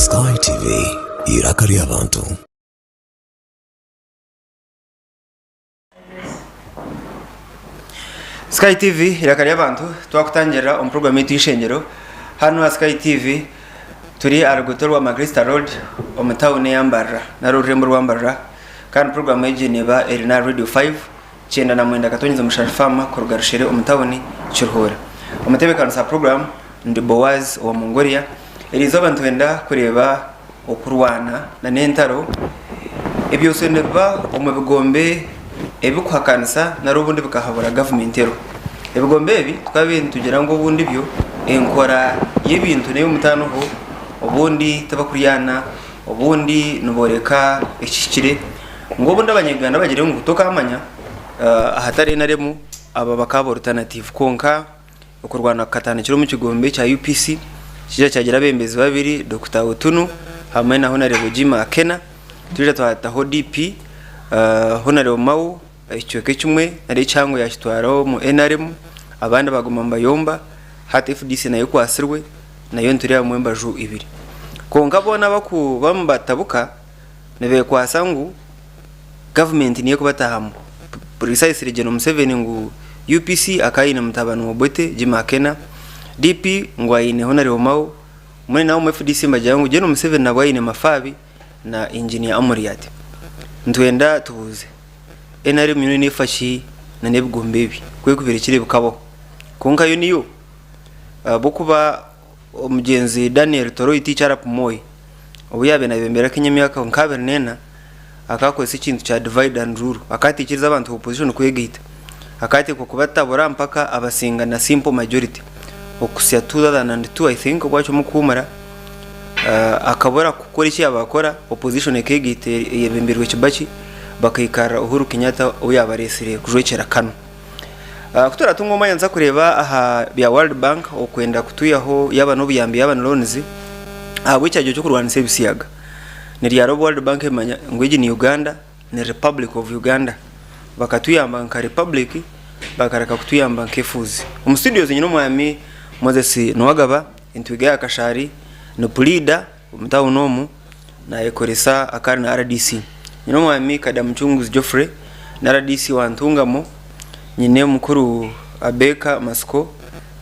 Sky TV, eiraka ry'abantu. Sky TV eiraka ry'abantu twakutangirira omu puroguramu yaitu y'eishengyero hanu aha Sky TV turi aha ruguuto rwa Magrista Road omu tawuni eya Mbarara nari orurembo rwa Mbarara kandi puroguramu egi neeba eri n'aha Radio 5 99 Katonyeza Mushaija Farm kuruga Rushere omu tawuni Kiruhura. Omutebeekanisa wa puroguramu ndi Boaz owa Mongolia. Eriizooba nitwenda kureeba okurwana n'entaro ebyotsire nibiba omu bigombe ebirikuhakanisa nari obundi bikahabura gavumenti eriho. Ebigombe ebi tukabaire nitugira ngu obundi byo enkora y'ebintu n'ey'omutaano ho, obundi tibakuryana, obundi nibooreka ekihikire ngu obundi abanyayuganda bagire ngu tokaamanya ahatari NRM aba bakaaba orutanatiivu kwonka Okurwana kukatandikira omu kigombe kya UPC kija kyagira abebembezi babiri Dokita Otunu hamwe na Honarebo Jim Akena. Twija twataho DP Honarebo Mao ekicweka ekimwe nari ekihango yakitwara omu NRM abandi baguma nibayomba. Hati FDC nayo ekwatsirwe nayo nitureebamu embaju ibiri. Kwonka boona abakuba nibatabuka nibekwatsa ngu Gavumenti niyo ekubatahamu. Precisely Gen Museveni ngu UPC akaba aine mutabani wa Obote, Jimmy Akena, DP ngu aine Honarebo Mao, mbwenu naabo omu FDC nibagira ngu Gen Museveni nabwo aine Mafabi na Engineer Amuriat. Nitwenda tubuuze, nrm yoona nefa ki na n'ebigombe ebi ku ekubirekire bikabaho? Kwonka yo niyo ahabw'okuba Omugyenzi Daniel Toroitich Arap Moi obu yaabaire naayebembera Kenya emyaka nka 24, akakozesa ekintu kya divide and rule. Akataikiriza abantu ba opposition kwegaita. Akateekwa kubatabura mpaka abasinga na simple majority okuhitsya 2002 I think obu acwamu kuhuumura, akabura kukora eki yaabaire akora, opposition ekeegaita eyebembeirwe Kibaki bakaikarira Uhuru Kenyatta ou yaabareetsire kujwekyera Kanu. Ku turatunga omwanya nituza kureeba aha bya World Bank okwenda kutwihaho yaaba n'obuyambi yaaba ni loans ahabw'ekyagiro ky'okurwanisa ebisiyaga. Ni ryari obu World Bank emanya ngu egi ni Uganda, ni Republic of Uganda. Bakatuyamba nka Republic bakareka kutuyamba nk'efuuzi. Omu studios nyine omwami Moses Nuwagaba, entwiga ya Kashari, ni puliida omu tawuni omu. Nayekoresa akari na rdc. Nyine omwami Kada Mucunguzi Geoffrey ni rdc wa Ntungamo. Nyine mukuru Abeka Matsiko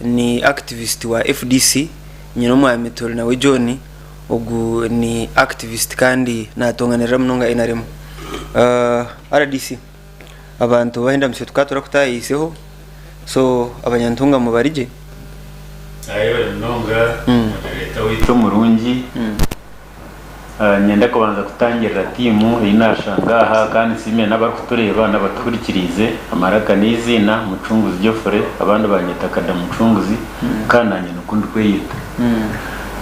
ni activist wa FDC. Nyine omwami Turinawe John ogu ni activist kandi natonganirira munonga NRM. Rdc abantu bahindamutsyo tukaba turakutayiseho so abanyantungamo bari gye? Ayebare munonga moderator waitu omurungi. Niinyenda kubanza kutangirira tiimu ei naashanga aha kandi nsiime n'abarikutureeba n'abatuhurikiriize. Amaraka n'eiziina Mucunguzi Geoffrey abandi banyeta Kada Mucunguzi kandi naanye nikwo ndikweyeta.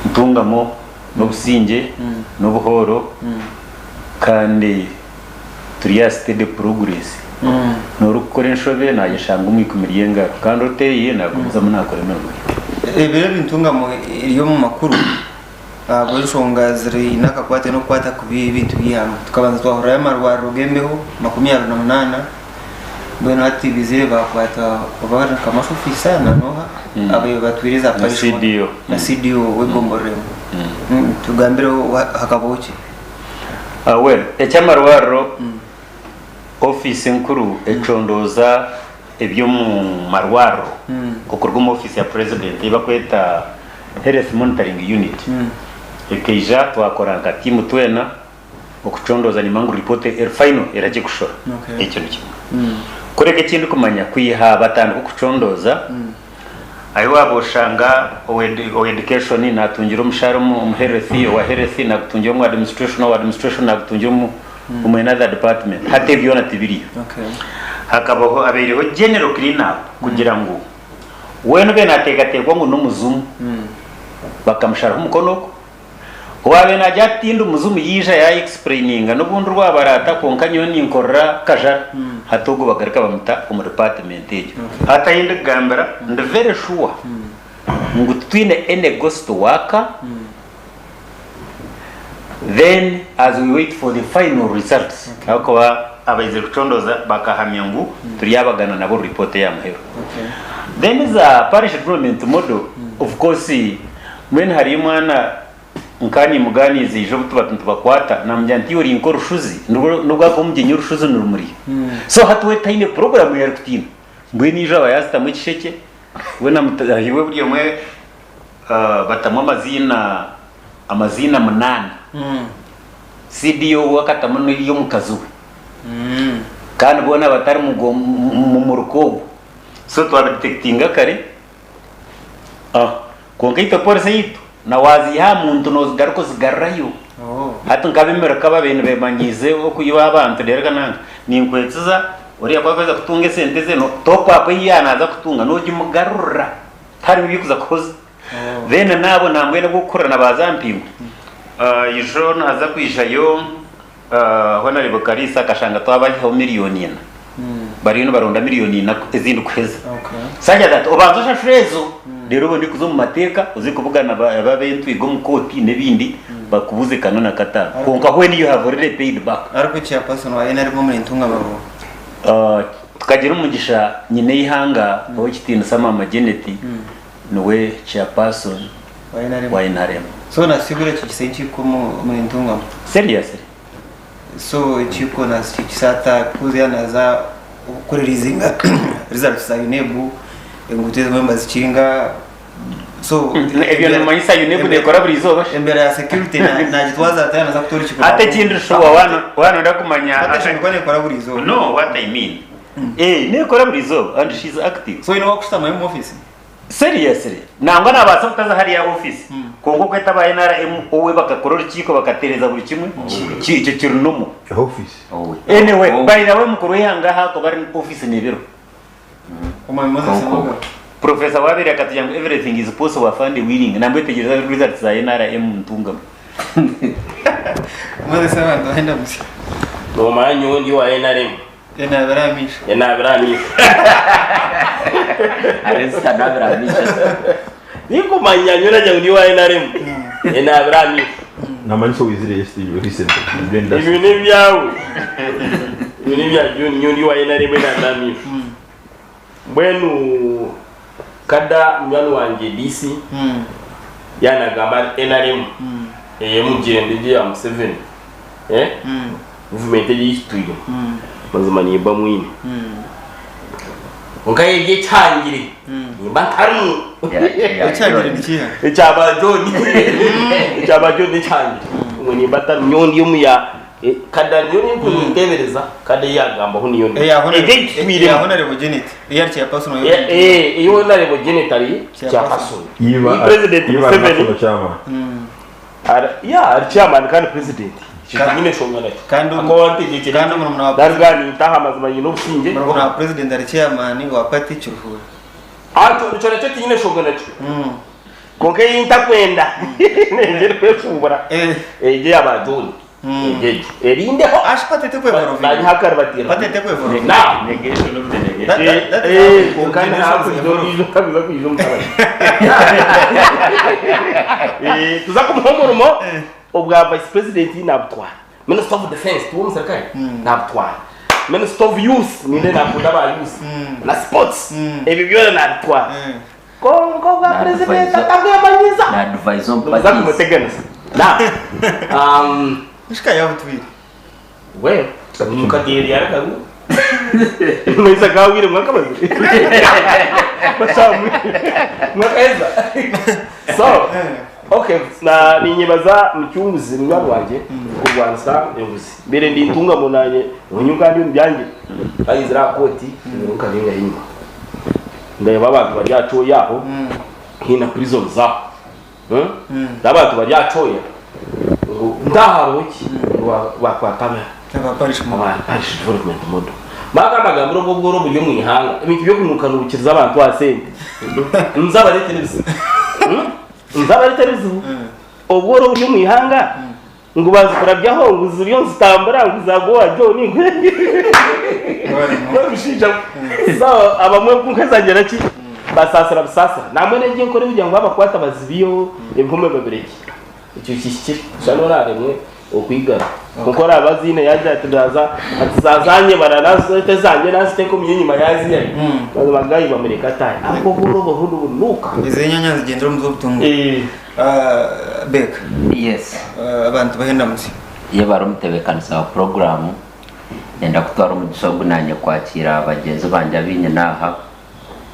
Ntungamo n'obusingye n'obuhooro kandi turi aha steady progress. N'orikukora enshobe naayeshanga omu ikumi ry'engaro kandi oteeye naagumizamu naakora emirimo ye. Ebiro ebi Ntungamo eri omu makuru. Ahabw'enshonga ziriine akakwate n'okukwata kubi ebintu by'eihanga. Tukabanza twahurirayo amarwariro g'embeho 28, mbwenu hati baizire baakwata oba ni commercial officer na n'oha ababaire batwire za Na parish CDO. na CDO w'egomborora emwe. Tugambireho hakabaho ki? Well, eky'amarwariro, ofiisi enkuru econdooza eby'omu marwariro okuruga omu ofiisi ya purezidenti ei barikweta Health Monitoring Unit ekaija twakora nka tiimu twena okucondooza nimanya ngu ripooti eri final eragye kushora. Ekyo ni kimwe. Kureka eki ndikumanya kwiha batandika okucondooza ahi waaba oshanga owa education naatungira omushaara omu health, owa health naagutungira omu administration, owa administration naagutungira omu another department. Hati ebyo byona tibiriyo. Hakabaho habaireho general clean up kugira ngu Weena obaire naateekateekwa ngu n'omuzimu, bakamusharaho omukono ogwo. Owaabaire naagira ati tindi muzimu yaija yaayekisipureyininga n'obundi rwaba araata kwonka nyowe ninkorera Kajara, hati ogwo bagaruka bamuta omu dipaatimenti egyo. Hati ahi ndikugambira ndi very sure ngu titwine any ghost worker, then as we wait for the final results ahabw'okuba abaizire kucondooza bakahamya ngu turyabagana nabo report eya muheru. Then za parish development model of course mbwenu hariyo omwana Nkaba nimugaaniiza ijo obu tuba nitubakwata, naamugira nti, Iwe ori nk'orushuzi, n'obu rwakuba omugyenyi orushuzi nirumurya. So hati we taine puroguraamu ei arikutiina. Mbwenu ijo aba yaazitamu ekishekye, we na mutaahi we buri omwe batamu amaziina, amaziina munaana. CDO we akatamu n'ery'omukazi we. Kandi boona batari mu muruka ogwo. So twabidetekitinga kare. Kwonka itwe porisi eyaitu na waaziiha aha muntu noozigaruka ozigarurayo. Hati nk'ab'emirika ababaire nibeemanyiize okwiba abantu reero nanka ninkwetsiza oriya ku arikuheza kutunga esente ze top up ei yaaba naaza kutunga noogimugarurira tihariho eby'okuza kuhoza. Then naabo nambwenu obw'okuhurira na ba Zampingo ijo naaza kwijayo Honourable Kaliisa akashanga twabayihaho miriyoni ina. Bariyo nibaronda miriyoni ina ezindi kuheza. Such that obanze oshashure ezo reero obone kuza omu mateeka oze kubugana ab'entwiga omu kooti n'ebindi bakubuuze kana na kataano. Kwonka when you have already paid back. Ariko chairperson wa NRM omuri Ntungamo abo. Tukagira omugisha nyine eihanga ow'ekitiinisa Maama Janet niwe chairperson wa NRM. So nasibura ekyo enkiiko omuri Ntungamo. Seriously? So ekiiko nakisata kuza naza kureleasinga results za UNEB enguuto ezimwe nibazikinga so Ebyo nimumanyisa UNEB nekora buri izooba shi? Embeera ya security nagitwaza ata naza kutora ekigo. Hati ekindi shuwa waaba noyenda kumanya. Hati nekora buri izooba. No what I mean. Eh nekora buri izooba and she is active. So oyine owakushutamayo omu office? Seriously, nangwa nabaasa kutaza hariya office kwonka okweta aba NRM owe bakakora orukiiko bakatereza buri kimwe ekyo kiri normal. Office. Anyway, by the way mukuru w'eihanga aha akuba ari office nebiro. Omwami Moses Ssemwanga. Professor Wabire akatugira ngu everything is possible afande willing nambwa etegyereza results za NRM Ntungamo. Moses abantu bahenda busya. Nomanya nyowe ndi owa NRM. Enaabire aha maisho. Enaabire aha maisho. Abensi tanaabire aha maisho. Ninkumanya nyowe nagira ngu ndi owa NRM. Enaabire aha maisho. Namanyisa owizire yesterday recently. Brenda. Ebyo n'ebyawe. Ebyo n'ebya John nyowe ndi owa NRM enaabire aha maisho. Mbwenu kada munywani wangye DC yanagamba ati NRM eyemugyendo egyo eya Museveni eh movement egyo eyitutwire mazima nimba mwine kwonka eryo ekyangire nimba ntarimu. Ekyangire nikiiha? Ekya ba John ekya ba John nekyangire obwo nimba ntarimu nyowe ndi omuya Kada niyo ninkutebereza kada eyagambaho niyo niyo. Eya Honorable- Egyo eitutwiremu. eya Honorable Janet, eya chairperson wa Eh, eh, eyi Honorable Janet ari chairperson. Iba Ni President iba Museveni. national chairman. Ara- ya ari chairman kandi president. Ka- Nyine nshonga nakyo. Kandi Akaba wantegekera. kandi omurumuna wa Ndaruga nintaha amazima nyine obusinge. Murumuna wa president ari chairman wa party Kiruhura. Ato nikyo nakyo tinyine nshonga nakyo. Kwonka ei ntakwenda nengye erikweshuubura Eh. egyo eya ba John egyo egyo erindeho Ashi party tekwevolvinga. banyihakare batera Party tekwevolvinga. Now, Negation of the negation. That- that- that is eh, how kwonka generations evolve. ntakuza ntakuza kwija omutabani Eh, tuza kumuha omurimo obwa vice president nabutwara minister of defense tiwe omuserikare nabutwara minister of youth ninde nakunda aba youth na sports ebyo byona nabitwara Kwonka obwa Na president advisor- atabwemanyiza. Na advisor Noza parties. kumuteganisa. Now, Shika yabutwire. well, mukaderi yarakagu. Maisa gawire mwakabazi. Bashamwe. Mwakaheza. So, okay, na ninyebaza mucunguzi munywani wangye kurwanisa enguzi. Mbere ndi ntungamo nanye, onyuka ndi omu byangye. Bayizire aha kooti, nkabenga enyima. Ndeeba abantu bari aha kyoya aho haihi na prisons aho N'abantu bari aha kyoya ngu ntaaha hariho ki ngu bakwata Aba parish model. aba parish development model. Baakabagambira obwo obworo oburi omu ihanga ebintu by'okunukanuukiriza abantu aha sente nzabareetera ebizibu. Nzabareetera ebizibu. Obworo oburi omu ihanga Ngu bazikurabyaho ngu ziriyo nizitambura ngu zagwa owa John Omushaija so abamwe nk'ezagira ki basaasira busaasira nambwenu egi enkora kugira ngu babakwata bazibiyeho ebihome babirekye ekyo kihikire shana oraremwe. Okwigara. Kwonka oraabe aziine yaagira ati naaza ati za zangye bara naaziteeka ezangye naaziteeka omu enyima yaaziihayo. Mazima gaayo bamureke ataahe. Ahabw'okuba obundi obuhu nibunuuka. Ezo enyanya nizigyendera omu z'obutunguru. Beka. Yes. Abantu bahenda mutsyo. Yebare omutebeekanisa wa puroguraamu. Nyenda kutwara omugisha ogu naanye kwakiira bagyenzi bangye abu nyine aha.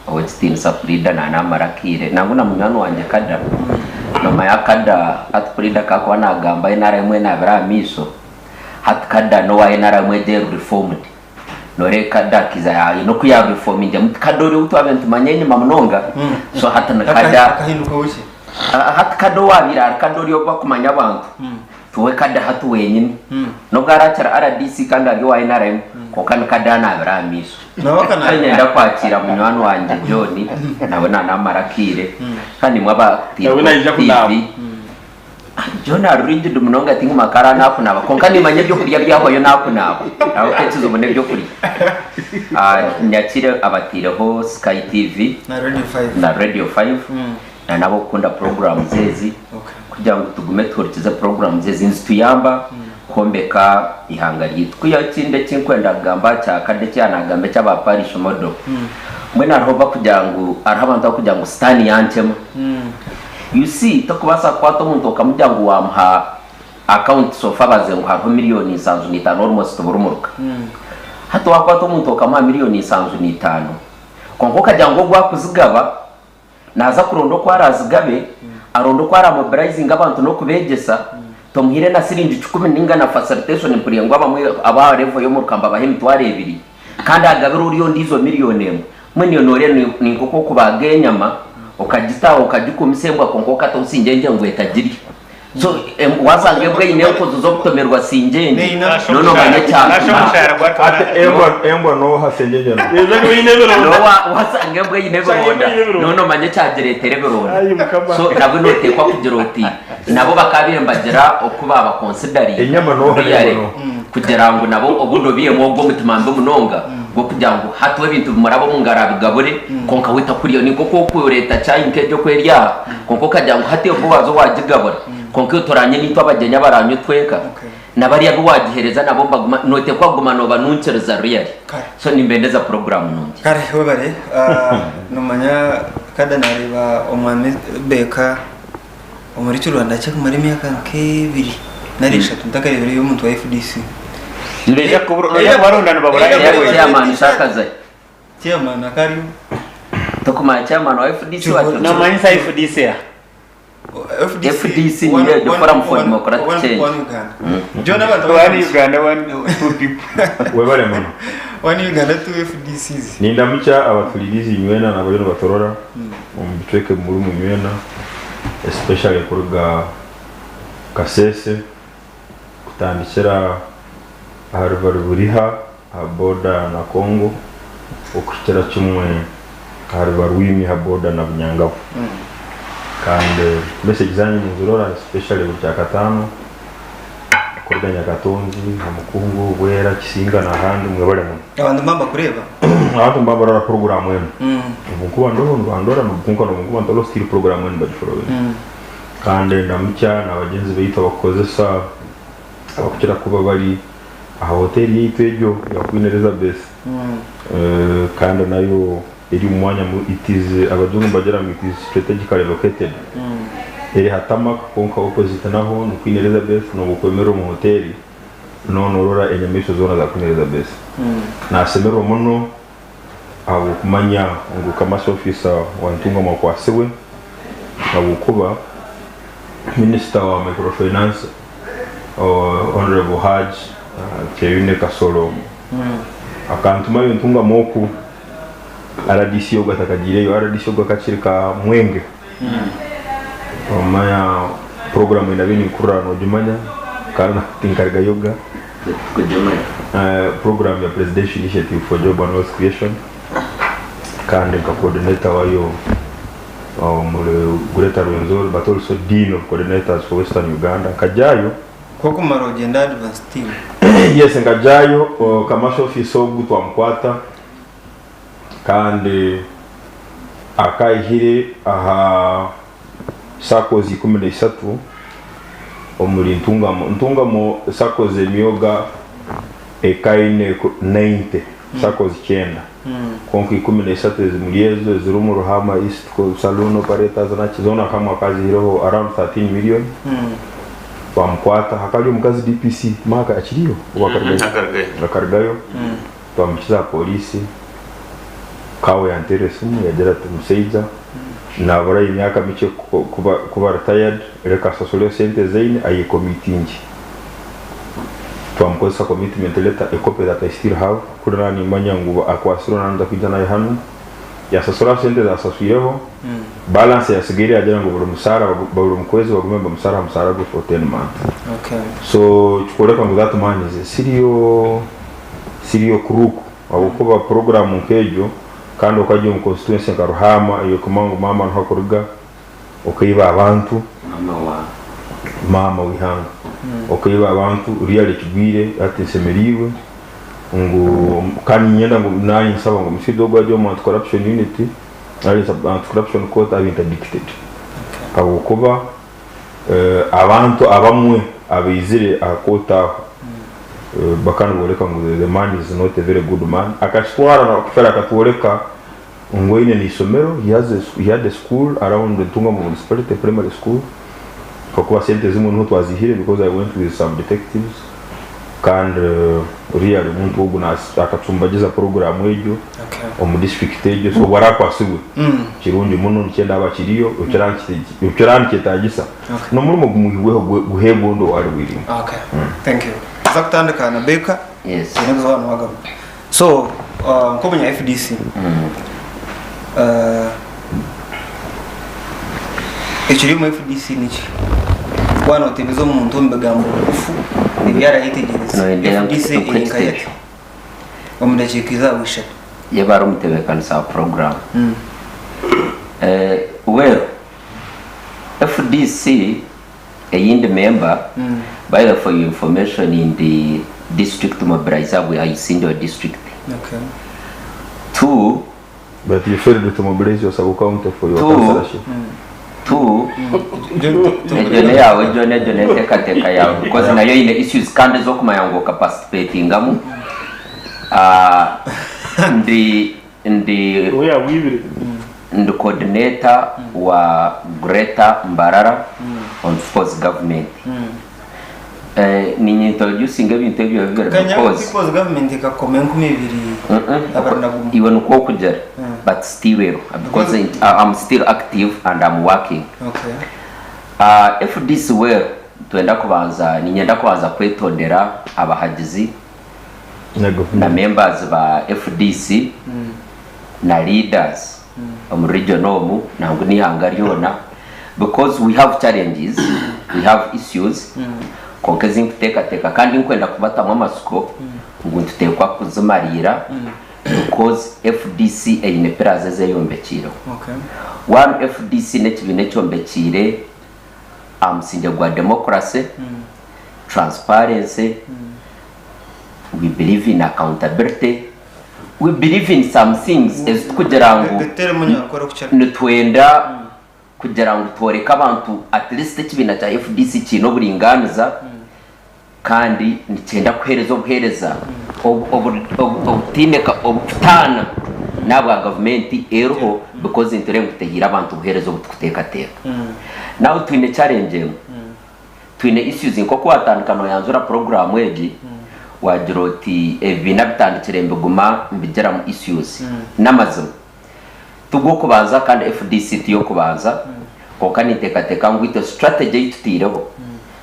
Ow'ekitiinisa Puriida naanamara akaire nangwa na munywani wangye Kada. Noomanya Kada hati Puriida akaba naagamba NRM enaabire aha maisho, hati Kada n'owa NRM egyo eri reformed. Nooreeba Kada akaiza haine oku yaareformingemu, ti Kada ori ou twabaire nitumanya enyima munonga, so hati ni Kada. Akahindukaho ki? Hati Kada owaabaire ari Kada ori ou bakumanya abantu. Tiwe kada hati wenyini. Nobu arakira rdc kandi ari owa nrm kwonka ni kada anaabire aha maisho. Kandi niinyenda kwakiira munywani wangye John nawe nanamara akaire kandi imwe Nawe naija abataireho kunaaba. TV John ari rigid munonga tinguma kare anakunaaba kwonka nimanya ebyokurya byahwayo nakunaaba ahabw'okuba ekizibu n'ebyokurya. Nyakiire abataireho Sky TV Na Radio 5. na Radio 5 na n'abokukunda programs ezi. Kugira ngu tugume tuhurikize puroguraamu ezi nizituyamba kwombeka eihanga ryaitu. Kwihaho ekindi eki ndikwenda kugamba aha kya Kada eki yaanagamba eky'aba parish model, mbwenu hariho abarikugira ngu hariho abantu abarikugira ngu sitaani yankyema. You see, torikubaasa kukwata omuntu okamugira ngu waamuha akawunti sofa baze ngu hariho miriyoni nsanju na itaano almost buri muruka. Hati waakwata omuntu okamuha miriyoni nsanju na itaano, kwonka okagira ngu ogu akuzigaba, Naaza kuronda oku araazigabe, aronde oku araamobilizinge abantu n'okubeegyesa, tomuhaire na siringi kikumi nainga na facilitation mpuriire ngu abamwe ab'aha level y'omuruka nibabaha emitwaro ebiri kandi agabire oriya ondiijo million emwe. Mbwenu iwe nooreeba ni nk'oku orikubaaga enyama okagita aho okagikumisa embwa kwonka okataho singyengye ngu etagirya. So waasanga embwa eine enkozi z'okutomerwa singyengye noona omanya ekyatuma. Ati embwa embwa noha sengyengye noha. Waasanga embwa eine ebironda noona omanya ekyagireetera ebironda. So nabwe nooteekwa kugira oti nabo bakaabaire nibagira oku baabakonsidariinga Enyama noha really n'embwa noha. kugira ngu nabo obundi obiihemu ogwo omutima mbi munonga gw'okugira ngu hati we ebintu bimuraba omu ngaro abigabure kwonka we takurya. Ni nk'oku orikureeta chai nk'egyo oku eri aha Kwonka okagira ngu hati obwo waaza waagigabura, kwonka iwe toranye naitwe abagyenyi abaraanywe twenka, na bariya abu waagiheereza nabo nibaguma, nooteekwa kuguma noobanunkiriza really. Kare. So nimbendeza puroguraamu nungi. Kare webare nomanya kada nareeba omwami Baker omuri Kirwanda kyakumara emyaka nk'ebiri nari eshatu ntakareebireyo omuntu wa FDC. Nibaija kubura, noija kubaronda nibabura anyway. Chairman Shakazayo. Chairman akariho. Tokumanya chairman wa FDC wa Kiro? Nomanyisa FDC ya? FDC niyo egyo Forum for Democratic Change. One Uganda. John abantu One Uganda, one two people. Webale muno. One Uganda two FDCs. Nindamukya abatuliriize inywena nabariyo nibaturora omu bicweka ebi murimu inywena especially kuruga Kasese kutandikira ahari Bariburiha aha boda na Congo okuhikira kimwe ahari Barwimi aha boda na Bunyangabu. Kandi message zanyu ninzirora especially buri kyakataano kuruga Nyakatonzi, Namukungu, Bwera, Kisinga nahandi mwebale muno. Abantu mbamba kureeba. Abantu mbaba barora program enu. Obunkuba ndoho nibandora kwonka nobunkuba ntariho still program enu nibagifollowinga. Kandi ndamukya na bagyenzi baitu abakukozesa abakukira kuba bari aha hoteeri yaitu egyo eya Queen Elizabeth kandi nayo eri omu mwanya it is abajungu nibagira ngu it is strategically located eri ha tarmac kwonka opposite naho ni Queen Elizabeth nooba okwemerera omu hoteeri noona orora enyamaishwa zoona za Queen Elizabeth. Nasemererwa muno ahabw'okumanya ngu Kamasi Officer wa Ntungamo akwatsirwe ahabw'okuba Minisita wa Microfinance Honourable Hajj Kyeyune Kasolo akantumayo Ntungamo oku rdc ogu atakagiireyo, rdc ogu akakiri ka Mwenge. Omanya puroguramu ei nabaire ninkurira nogimanya kandi tinkarugayoga. Puroguramu ya Presidential Initiative for Job and Wealth Creation kandi nka coordinator wayo omuri Greater Rwenzori but also Dean of Coordinators for Western Uganda nkagyayo. Kwokumara ogyenda advance team. Yes nkagyayo commercial officer ogu twamukwata kandi akayihire aha SACCOs 13. omuri Ntungamo. Ntungamo SACCOs emyoga ekaine 90, SACCOs kyenda, kwonka 13 ezimuri ezo eziri omu Ruhama East, Saloon Operators naki zoona kamwe akazihireho around 13 million. Twamukwata, hakaba hari omukazi DPC Mark akiriyo oba akarugayo? Akarugayo. Akarugayo. Twamukiza aha poliisi, Kaawe yanteerera esimu yagira ati omusaija naburayo emyaka mikye kuba retired reka asasure esente ezi aine ayekomitingye. Twamukozesa commitment letter, a copy that I still have, kuri naaba nimanya ngu akwatsirwe naaba ninza kwija nayo hanu. Yasasura sente ezi asaswireho, balance eyasigaire yagira ngu buri musaara buri kwezi bagume nibamusaara aha musaara gwe for 10 months. So kikworeka ngu that man is a serial serial crook ahabw'okuba puroguraamu nk'egyo kandi okagya omu constituency nka Ruhaama ey'okumanya ngu maama niho akuruga okaiba abantu Maama wa. Maama w'eihanga okaiba abantu really kigwire hati nshemereirwe ngu kandi niinyenda ngu naanye nshaba ngu omushaija ogu agye omu anti corruption unit nari anti corruption court abe interdicted ahabw'okuba Abantu abamwe abaizire aha kooti aho bakaba nibooreka ngu the man is not a very good man. Akakitwara actually akatworeka ngu aine n'eishomero, he has a he had a school around Ntungamo municipality primary school ahakuba sente ezimwe niho twazihire because I went with some detectives kandi really omuntu ogu akacumbagiza program egyo omu district egyo so obu arakwasibwe kirungi muno nikyenda aba akiriyo ekiraba nikyetagisa n'omurimo gumwihibweho guheebwe ondi owaari willing. Okay. Thank you. Tuza kutandika na Baker. Yes. Twine kuza wano wagaruka. So, nk'omunya FDC. Ekiri omu FDC niki? Waaba noteebeza omuntu omu bigambo bigufu ebi arayetegyereza. Noyendera FDC nkuhe eri nka ekitebe. yata? Omu dakiika ezaawe ishatu. Yebare omutebeekanisa wa puroguraamu. Well, FDC ei ndi member, by the way for your information ndi district mobiliser bwa Isingiro district. Okay. Two, But you failed to mobilize your sub county for your Two. councillorship. Two, egyo neyawe egyo negyo nenteekateeka yaawe because nayo eine issues kandi ez'okumanya ngu okaparticipatingamu. Ah, ndi ndi Obu yabwibire. ndi coordinator wa Greater Mbarara on People's Government. Eh, ninye introducinga ebintu ebyo bibiri Kanya because People's Government ekakoma 2000 abari na gumwe. Iwe nikwo okugira but still ero because I'm still active and I'm working. Okay. FDC well nitwenda kubanza ninyenda kubanza kwetondera abahagizi Na na government. members ba FDC na leaders omu region omu nangwa n'eihanga ryona because we have challenges we have issues kwonka ezi nkuteekateeka kandi nkwenda kubatamu amatsiko ngu nituteekwa kuzimariira because FDC eine pillars ezi eyombekiireho. Okay. One FDC n'ekibiina ekyombekiire aha musingye gwa democracy, transparency, we believe in accountability, we believe in some things ezitukugira ngu Dutere munyankore okukira. nitwenda kugira ngu tworeke abantu at least ekibiina kya FDC kiine oburingaaniza kandi nikyenda kuheereza obuheereza obutaine obukutaana n'abwa gavumenti eriho because nitureeba ngu tehaire abantu obuheereza obu tukuteekateeka. Now twine challenge emwe, twine issues nk'oku watandika noyanjura puroguraamu egi wagira oti ebibiina bitandikire nibiguma nibigiramu issues. N'amazima Tigw'okubanza kandi FDC tiy'okubanza kwonka ninteekateeka ngu itwe strategy ei tutaireho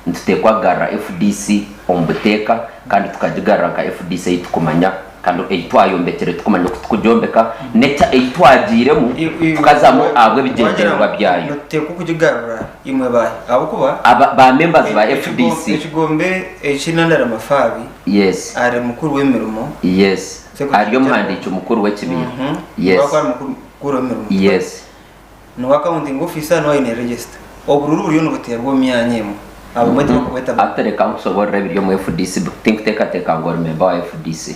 nituteekwa kugarura FDC omu buteeka kandi tukagigarura nka FDC ei tukumanya kandi ei twayombekire tukumanya oku tukugyombeka n'ekya ei twagiiremu tukazamu ahabw'ebigyendererwa byayo. Nituteekwa kugigarura imwe baahi? Ahabw'okuba Aba ba members ba FDC. Ekigombe eki Nandala Mafaabi Yes. ari mukuru w'emirimo. Yes. Ari omuhandiiki mukuru w'ekibiina. Yes. Niwe ari mukuru w'emirimo. Yes. Niwe accounting officer niwe aine register. Obururu buriyo nibuteerwa omu myanya emwe. Abamwe tibakubweta. Hati reka nkushoboorore ebiri omu FDC tinkuteekateeka ngu ori member wa FDC.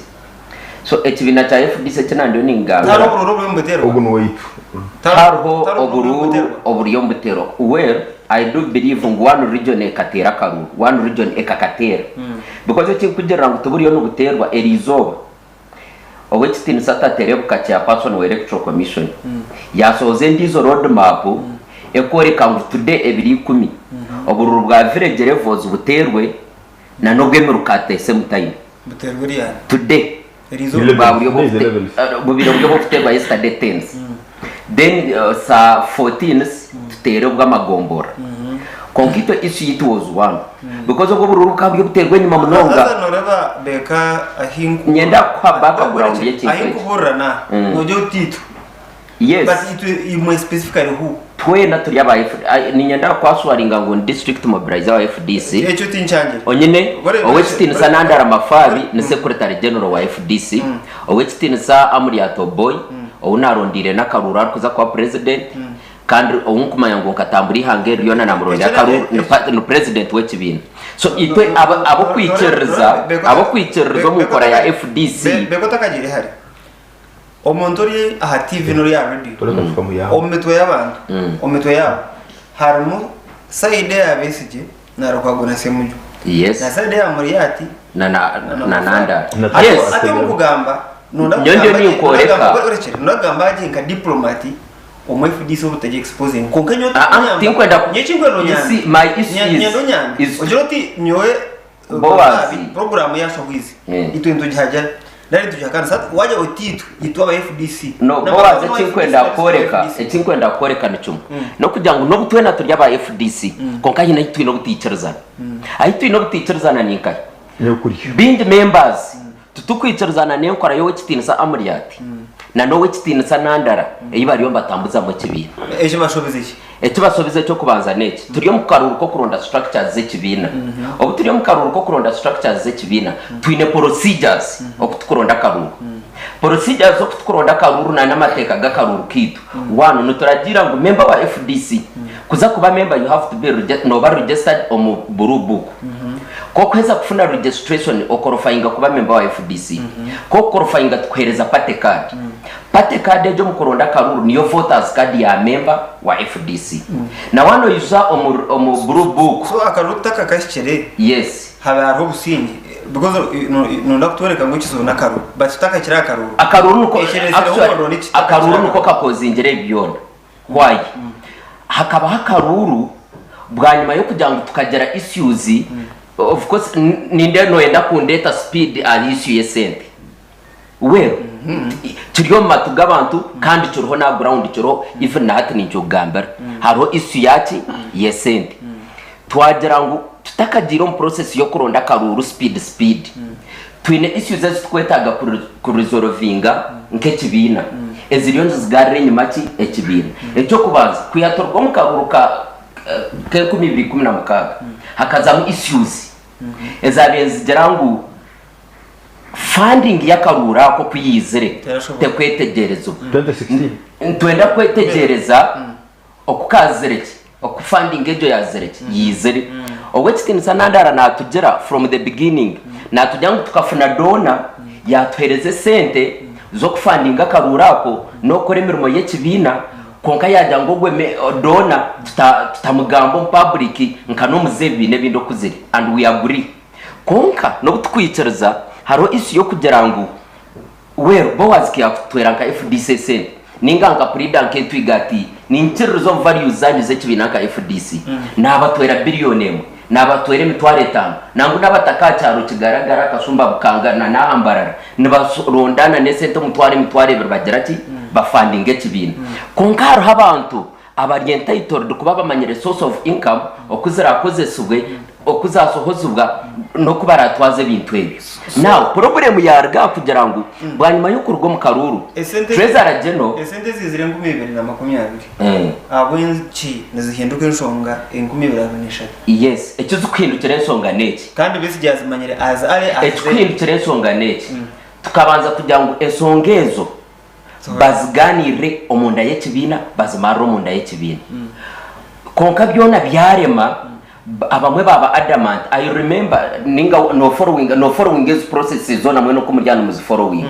So ekibiina kya FDC eki nandiyo ningambira. Tihariho obururu oburiyo nibuteerwa. Ogu ni waitu. Tihariho oburuuru oburiyo nibuteerwa. Well, I do believe ngu one region ekateera akaruru, one region ekakateera. Because ekinkugirira ngu tiburiyo nibuteerwa eriizooba, Ow'ekitiinisa Taterebuka Chairperson wa Electoral Commission yaasohoza endiijo road map ekworeka ngu today 20 obururu bwa village levels buteerwe na n'obw'emiruka at the same time. Buteerwe ryari? Today. Eriizooba? Eleven. Bwa buri Today is obw'okute- elevens. bubiri buri obw'okuteerwa yesterday tens. Then saa 14s tuteere obw'amagomborora. Kwonka itwe issue yaitu was one. Because obwo obururu bukaba buri obuteerwa enyima munonga. Haza nooreba beeka ahi nku- Nyenda kukuha background y'ekintu Ahi eki. nkubuurira na noogira oti itwe. Yes. But itwe imwe specifically who? Twena turi aba F niinyenda kukwashuwaringa ngu ndi district mobilizer wa FDC. Ekyo tinkyangire. Onyine Gore- Ow'ekitiinisa gore- Nandala Mafabi ni Secretary General wa FDC. Ow'ekitiinisa Amuriat Oboi ou naarondeire n'akaruuru arikuza kuba President kandi ou nkumanya ngu nkatambura eihanga eri ryona naamurondera Ekyo na- akaruuru ni pa- ni President w'ekibiina. So itwe aba- ab'okwikiririza ab'okwikiririza omu nkora ya FDC Beko otakagiire hare. Omuntu ori aha TV n'ori aha radio Toreka tukamuyamba. omu mitwe y'abantu omu mitwe yaabo harimu sayidi eya Besigye na Lukwago na Ssemujju Yes. na sayidi eya Muriati na na na Nandala. Na- Yes. Ati omu kugamba nonda Nyowe ndiyo kugamba gye- ninkworeka. nonda kugamba- orekye, nonda kugamba gye nka diplomat omu FDC obutagye exposing kwonka nyowe Ah, ah, tinkunyamba. tinkwenda ku- Nyowe ekinkwenda You onyambe. see, my issue is- Nyenda onyambe. is- Ogire oti nyowe Boaz. Program yashahwize Mm. itwe nitugihagera nari nitugihakana sasa wajya oti itwe itwe aba FDC No, Na Boaz bamwe aba ekinkwenda FDC, kworeka FDC. ekinkwenda kworeka ni kimwe n'okugira ngu n'obu twena turi aba FDC kwonka haine ahi twine obutaikirizana ahi twine obutaikirizana ni nkahi N'okurya. Bingi members titukwikirizana n'enkora y'owekitiinisa Amuriat na n'owekitiinisa Nandala ei bariyo nibatambuzamu ekibiina. Eki bashobize ki? Eki bashobize eky'okubanza n'eki, turi omu karuuru k'okuronda structures z'ekibiina. Obu turi omu karuuru k'okuronda structures z'ekibiina, twine procedures oku tukuronda akaruuru. Procedures z'oku tukuronda akaruuru na n'amateeka g'akaruuru kaitu. One, nituragiira ngu member wa FDC kuza kuba member you have to be nooba registered omu blue book. Ku okuheza kufuna registration okorofayinga kuba member wa FDC. Ku okukorofayinga tukuheereza party card. Party card egyo omu kuronda akaruuru niyo voters card ya member wa FDC. Na waaba noija omu omu blue book. So akaruuru tutakakahikire Yes. habe hariho obusingye because nonda kutworeka ngu ekizibu n'akaruuru but tutakakire aha karuuru. Akaruuru niko Ekiretsireho actually omuriro niki tutakakire akaruuru aha niko karuuru? kakozingire ebi byona. Why? Hakabaho akaruuru bwanyima y'okugira ngu tukagira issues of course nindeeba noyenda kundeeta speed aha issue y'esente. Well, kiri omu matu g'abantu kandi kiriho n'aha ground kiriho even na hati ninkikugambira. Hariho issue yaki? Y'esente. Twagira ngu tutakagiire omu process y'okuronda akaruuru speed speed, twine issues ezi turikwetaaga ku resolvinga nk'ekibiina eziriyo nizigarura enyima ki? Ekibiina. Eky'okubanza, kwiha turuga omu karuuru ka k'enkumi ibiri ikumi na mukaaga hakazamu issues ezaabaire nizigira ngu Funding y'akaruuru ako ku yaizire Terashoboka. tekwetegyerezibwa. 2016. Nitwenda kwetegyereza oku kaazire ki, oku funding egyo yaazire ki, yaizire. Ow'ekitiinisa Nandala naatugira from the beginning, naatugira ngu tukafuna donor yaatuheereza esente z'okufandinga akaruuru ako n'okukora emirimo y'ekibiina kwonka yaagira ngu ogwo donor tutamugamba omu public nka n'omuze ebibiina ebindi oku ziri and we agree. Kwonka n'obu tukwikiriza, hariho issue y'okugira ngu well Boaz kuyakutwera nka FDC esente ninga nka puriida nketwiga ati ninkiririza omu values zanyu z'ekibiina nka FDC nabatwera billion emwe, nabatwera emitwaro etaano nangwa n'abataka aha kyaro Kigaragara, Kashumba, Bukanga na n'aha Mbarara nibarondana n'esente omutwaro emitwaro ebiri bagira ki? Bafandinga ekibiina. Kwonka hariho abantu Abari entitled kuba bamanyire source of income oku zirakozesibwe, oku zasohozibwa n'oku baratwaze ebintu ebyo. Now problem yaruga aha kugira ngu bwanyima y'okuruga omu karuuru, Esente Treasurer General, esente eziizire 2020 Eh. ahabw'enki nizihinduka enshonga 2023? Yes, ekizikuhindukira ensonga n'eki. Kandi Besigye azimanyire as early as then. Ekikuhindukira ensonga n'eki, tukabanza kugira ngu ensonga ezo bazigaaniirire omunda y'ekibiina, bazimarire omunda y'ekibiina. Kwonka byona byarema, abamwe baaba adamant. I remember ninga no followinga no followinga ezi processes zoona mbwenu oku muri aha nimuzifollowinga.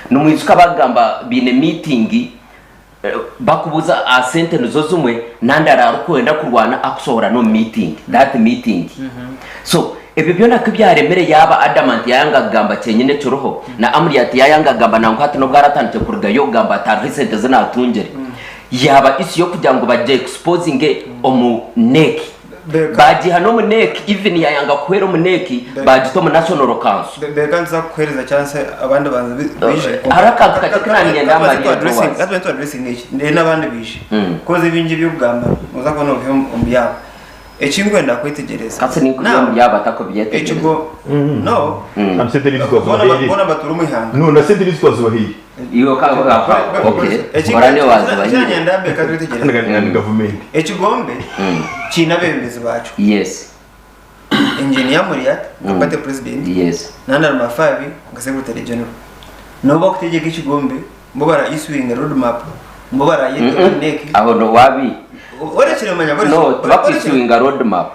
Nimwijuka bagamba baine meeting. Bakubuuza aha sente nizo zimwe nandara arikwenda kurwana akusohora n'omu meeting that meeting so ebyo byona kubyaremire yaaba adamant yayanga kugamba kyenyine ekiriho na Amuriat yayanga kugamba nangwa hati n'obu aratandikye kurugayo kugamba ati hariho esente ezi natungire yaaba issue y'okugira ngu bagye exposinge omu NEC Beka. bagiiha n'omu NEC even yayanga kuhwera omu NEC bagita omu National Council. Beka nituza kukuhereza chance abandi bantu bije. Hariho akantu kakye ku nanyenda Mariya Boaz. Katubanze tu addressing eki then abandi bije. Koze ebingi ebyokugamba noza kubona obihe omu byabo. Ekinkwenda kwetegyereza. Kasi ninkubiha omu byabo atakubyetegereza. Ekigo no. Kandi sente nizo twazibahire. Bona batura omu ihanga. No, na sente nizo twazibahire. Iwe ka okay. Ora niwe wazibahire. Ekyanyenda beka twetegyereza. Ni gavumenti. Ekigombe kiine abebembezi bakyo. Yes. Engineer Muriat nka party president. Yes. Nandar Mafabi nka secretary general. Nibo bakutegyeka ekigombe, nibo bara issuing road map, nibo barayeta NEC. Aho no wabi. Orekire manya No, tibakwisuinga road map.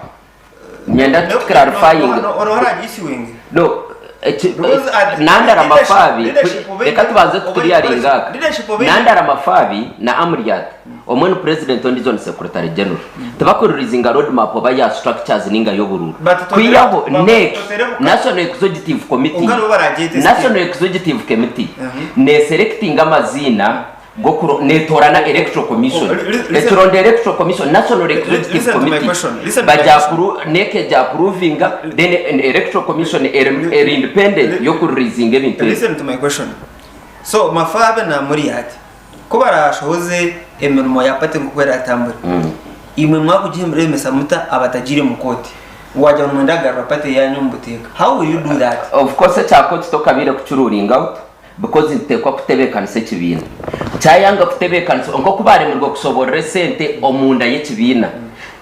Nyenda tu clarifying. Ono haraji issuing. No, Because at- Nandara leadership- Mafabi, leadership obe- reka tubanze tuclearinga aka. leadership obe- Nandara Mafabi na Amuriat, omwe ni president ondijo ni secretary general. Tibakuririzinga road map oba ya structures ninga y'obururu. But totere- Kwihaho but NEC, totere buka- National Executive Committee. Onka nibo baragyeta National Executive Committee neselectinga amaziina g'okuro netorana Electoral Commission. Oh, listen- Ekironda Electoral Commission, National Executive listen to my Committee. question. Listen to my Bajya question. kuru NEC ejya approvinga then an Electoral Commission eri independent yokuririzinga ebintu ebi. Listen to my question. So Mafabi na Muriat ko barashohoze emirimo ya party nkuko eratambura. Imwe mwakugihembera muta abatagire mu koti. Wajya mu ndagarura party yanyu mubuteka. How will you do that? Of course ekya koti tokabire kukirulinga out because nituteekwa kutebeekanisa ekibiina. Kyayanga kutebeekanisa nk'oku baremirwe kushoborora esente omunda y'ekibiina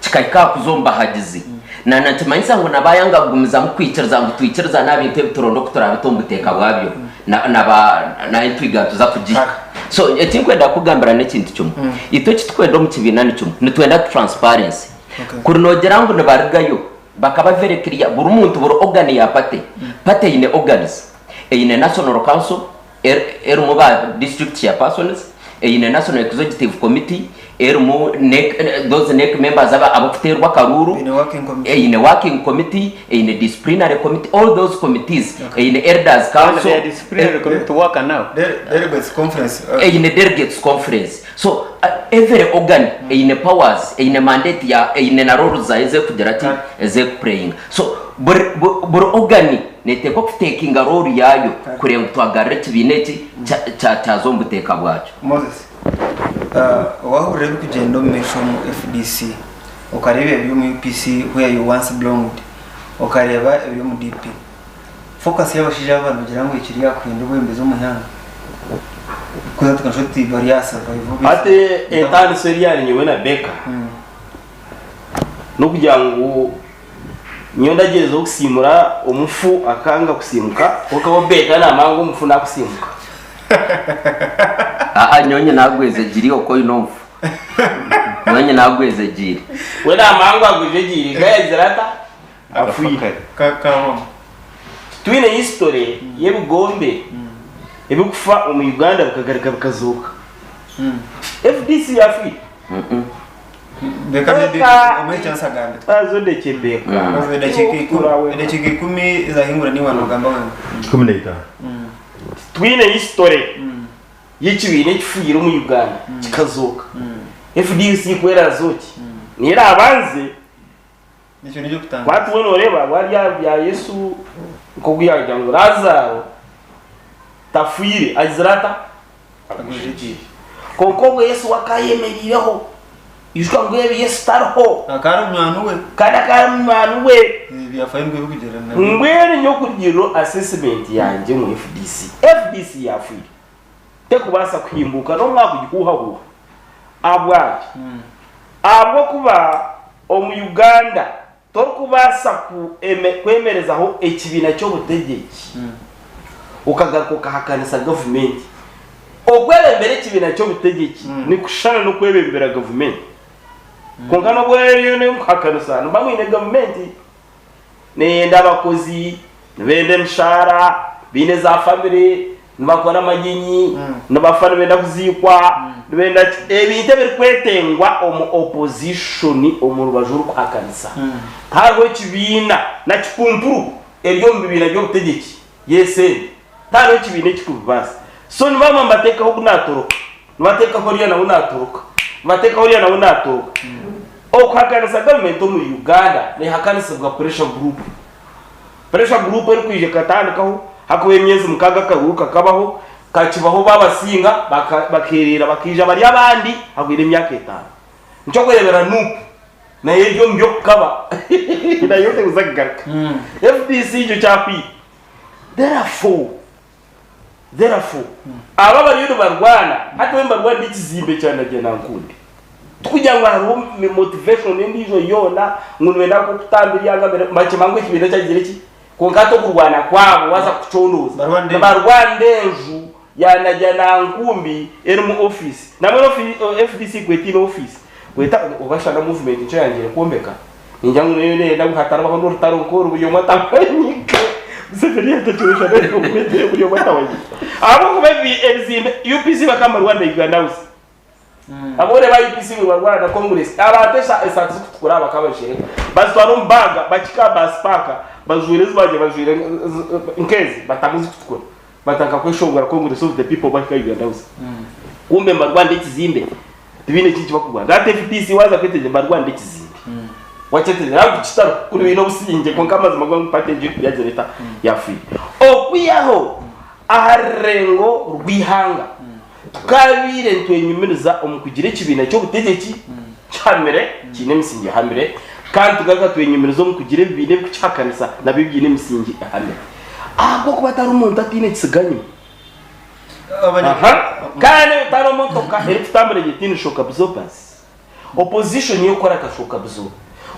kikahika aha kuza omu bahagizi. Na nikimanyisa ngu nabayanga kugumizamu kwikiriza ngu twikiriza n'aha bintu ebi turonda oku turabita omu buteeka bwabyo na entwiga nituza kugiha. So ekinkwenda kukugambira n'ekintu kimwe. Itwe ekitukwenda omu kibiina ni kimwe, nitwenda transparency. Kuri noogira ngu nibarugayo bakaba very clear buri muntu buri organ ya party, party eine organs, eine National Council erimu ba district chairpersons, eine National Executive Committee erimu NEC, those NEC members aba abakuteerwa akaruuru, Eine working committee. eine working committee, eine disciplinary committee, all those committees, eine elders council, They are disciplinary committee worker now. Delegates conference. eine delegates conference. So every organ eine powers, eine mandate ya eine na roles zayo ezekugira ati ezekuplayinga. So buri organ neteekwa kutekinga role yayo kureba ngu twagarura ekibiina eki kyaza omu buteeka bwakyo. Moses, wahurira ebirikugyenda omu maisho omu FDC, okareeba ebiri omu UPC where you once belonged, okareeba ebiri omu DP. Focus y'abashaija aba nogira ngu ekiri aha kuhindura obwebembezi omu ihanga. Kuza tukanshusha tuti bari aha survival. Hati entandisa eri ahari nyowe na Baker n'okugira ngu nyowe ndagyezaho kusiimura omufu akanga kusiimuka kwonka we Baker naamanya ngu omufu naakusiimuka. Aa nyowe nagwezegire okwo oine omufu. Nyowe nagwezegire. We naamanya ngu agwejegire gayazire ata? Afiire. Kaahwamu. Twine history y'ebigombe ebikufa omu Uganda bikagaruka bikazooka. FDC yafiire. Beka maybe Beka. omuhe chance agambe. Azondekye Beka. Oze edakika ikumi ezahingura niwe nogamba wenka. 15. Twine history y'ekibiina ekifiire omu Uganda kikazooka. FDC ku eraazooke niyo eraabanze. Ekyo nikyo kutandika. Kwati we noreeba bwarya bya Yesu nk'oku yagira ngu Lazaro tafiire agizire ata? Agwejegyeire. Kwonka obwo Yesu we akayemeriireho. Ijuka ngu ebi Yesu tariho. Akaba ari munywani we. Kandi akaba ari munywani we. Ebyafayo nibyo birikugyererana nabyo. Mbwenu nyowe kurugiirira assessment yangye omu FDC, FDC yafiire. Tekubaasa kuhimbuuka n'obu mwakugihuuhahuuha. Ahabwaki? Ahabw'okuba omu Uganda torikubaasa kwemerezaho ekibiina ky'obutegyeki okagaruka okahakanisa gavumenti. Okwebembera ekibiina ky'obutegyeki nikushushana n'okwebembera gavumenti. Kwonka n'obu eriyo n'okuhakanisa nimuba mwine gavumenti. Neyenda abakozi, nibenda emishaara, baine za famire, nibakora amagyenyi, nibafa nibenda kuziikwa. Nibenda ki? Ebintu ebirikwetengwa omu opposition omu rubaju orukuhakanisa. Tihariho ekibiina na kipumpuru eri omu bibiina by'obutegyeki y'esente. Tihariho ekibiina ekikubibaasa. So nibaba nibateekaho ogu naatoroka, nibateekaho oriya nawe naatoroka, nibateekaho oriya nawe naatoroka. Okuhakanisa gavumenti omuri Uganda neehakanisibwa pressure group. Pressure group erikwija ekatandikaho hakubaho emyezi mukaga akaruuru kakabaho kakibaho babasinga bakereera bakaija bari abandi hahwire emyaka etano. Nikyo okurebera Nup nayo eri omu byokukaba nayo tekuza kugaruka. FDC ekyo kyahwire. Therefore, therefore aba abariyo nibarwana hati bo nibarwanira ekizimbe kya Najjanankumbi. Tikugira ngu hariho motivation endiijo yoona ngu nibenda nk'okutamba ebyanga bakima ngu ekibiina kyagire ki kwonka hati okurwana kwabo waaza kucondooza nibarwanira enju ya Najjanankumbi erimu ofiisi. Nambwenu FDC ku etaine ofiisi kweta oba shana movement nikyo yangire kwombeka ningira ngu nayo neyenda ngu hatarabaho n'orutaro nk'oru buri omwe atamanyike Museveni yatakire shana buri omwe atamanyike ahabw'okuba ebizimbe UPC bakaba nibarwanira Uganda House. Abone ba UPC bwe barwana na Congress, abantu esaati zikutukura bakaba bazishereka, bazitwara omu baaga, bakika aha bus park, bajwaire ezi baagira bajwaire nk'ezi, batamu ezikutukura, batandika kweshongora Congress of the people bahika Uganda House. Kumbe nibarwanira ekizimbe, tibaine kindi kibakurwanira. Hati FDC waaza kwetegyereza nibarwanira ekizimbe. Wakyetegyereza? Naawe kitariho, kuri baine obusingye, kwonka amazima go ngu party egyo yagira eta? Yafiire. Okwihaho aha rurengo rw'eihanga, Tukaabaire nitwenyumiriza omu kugira ekibiina ky'obutegyeki kihamire, kiine emisingi ehamire, kandi tugaruka twenyumiriza omu kugira ebibiina ebirikukihakanisa nabyo biine emisingi ehamire. Ahabw'okuba tariho muntu ataine kitsiganyima. Aha. Kandi tariho motoka erikutambura egi etaine shock absorbers. Opposition yo kukora akashoka buzibu.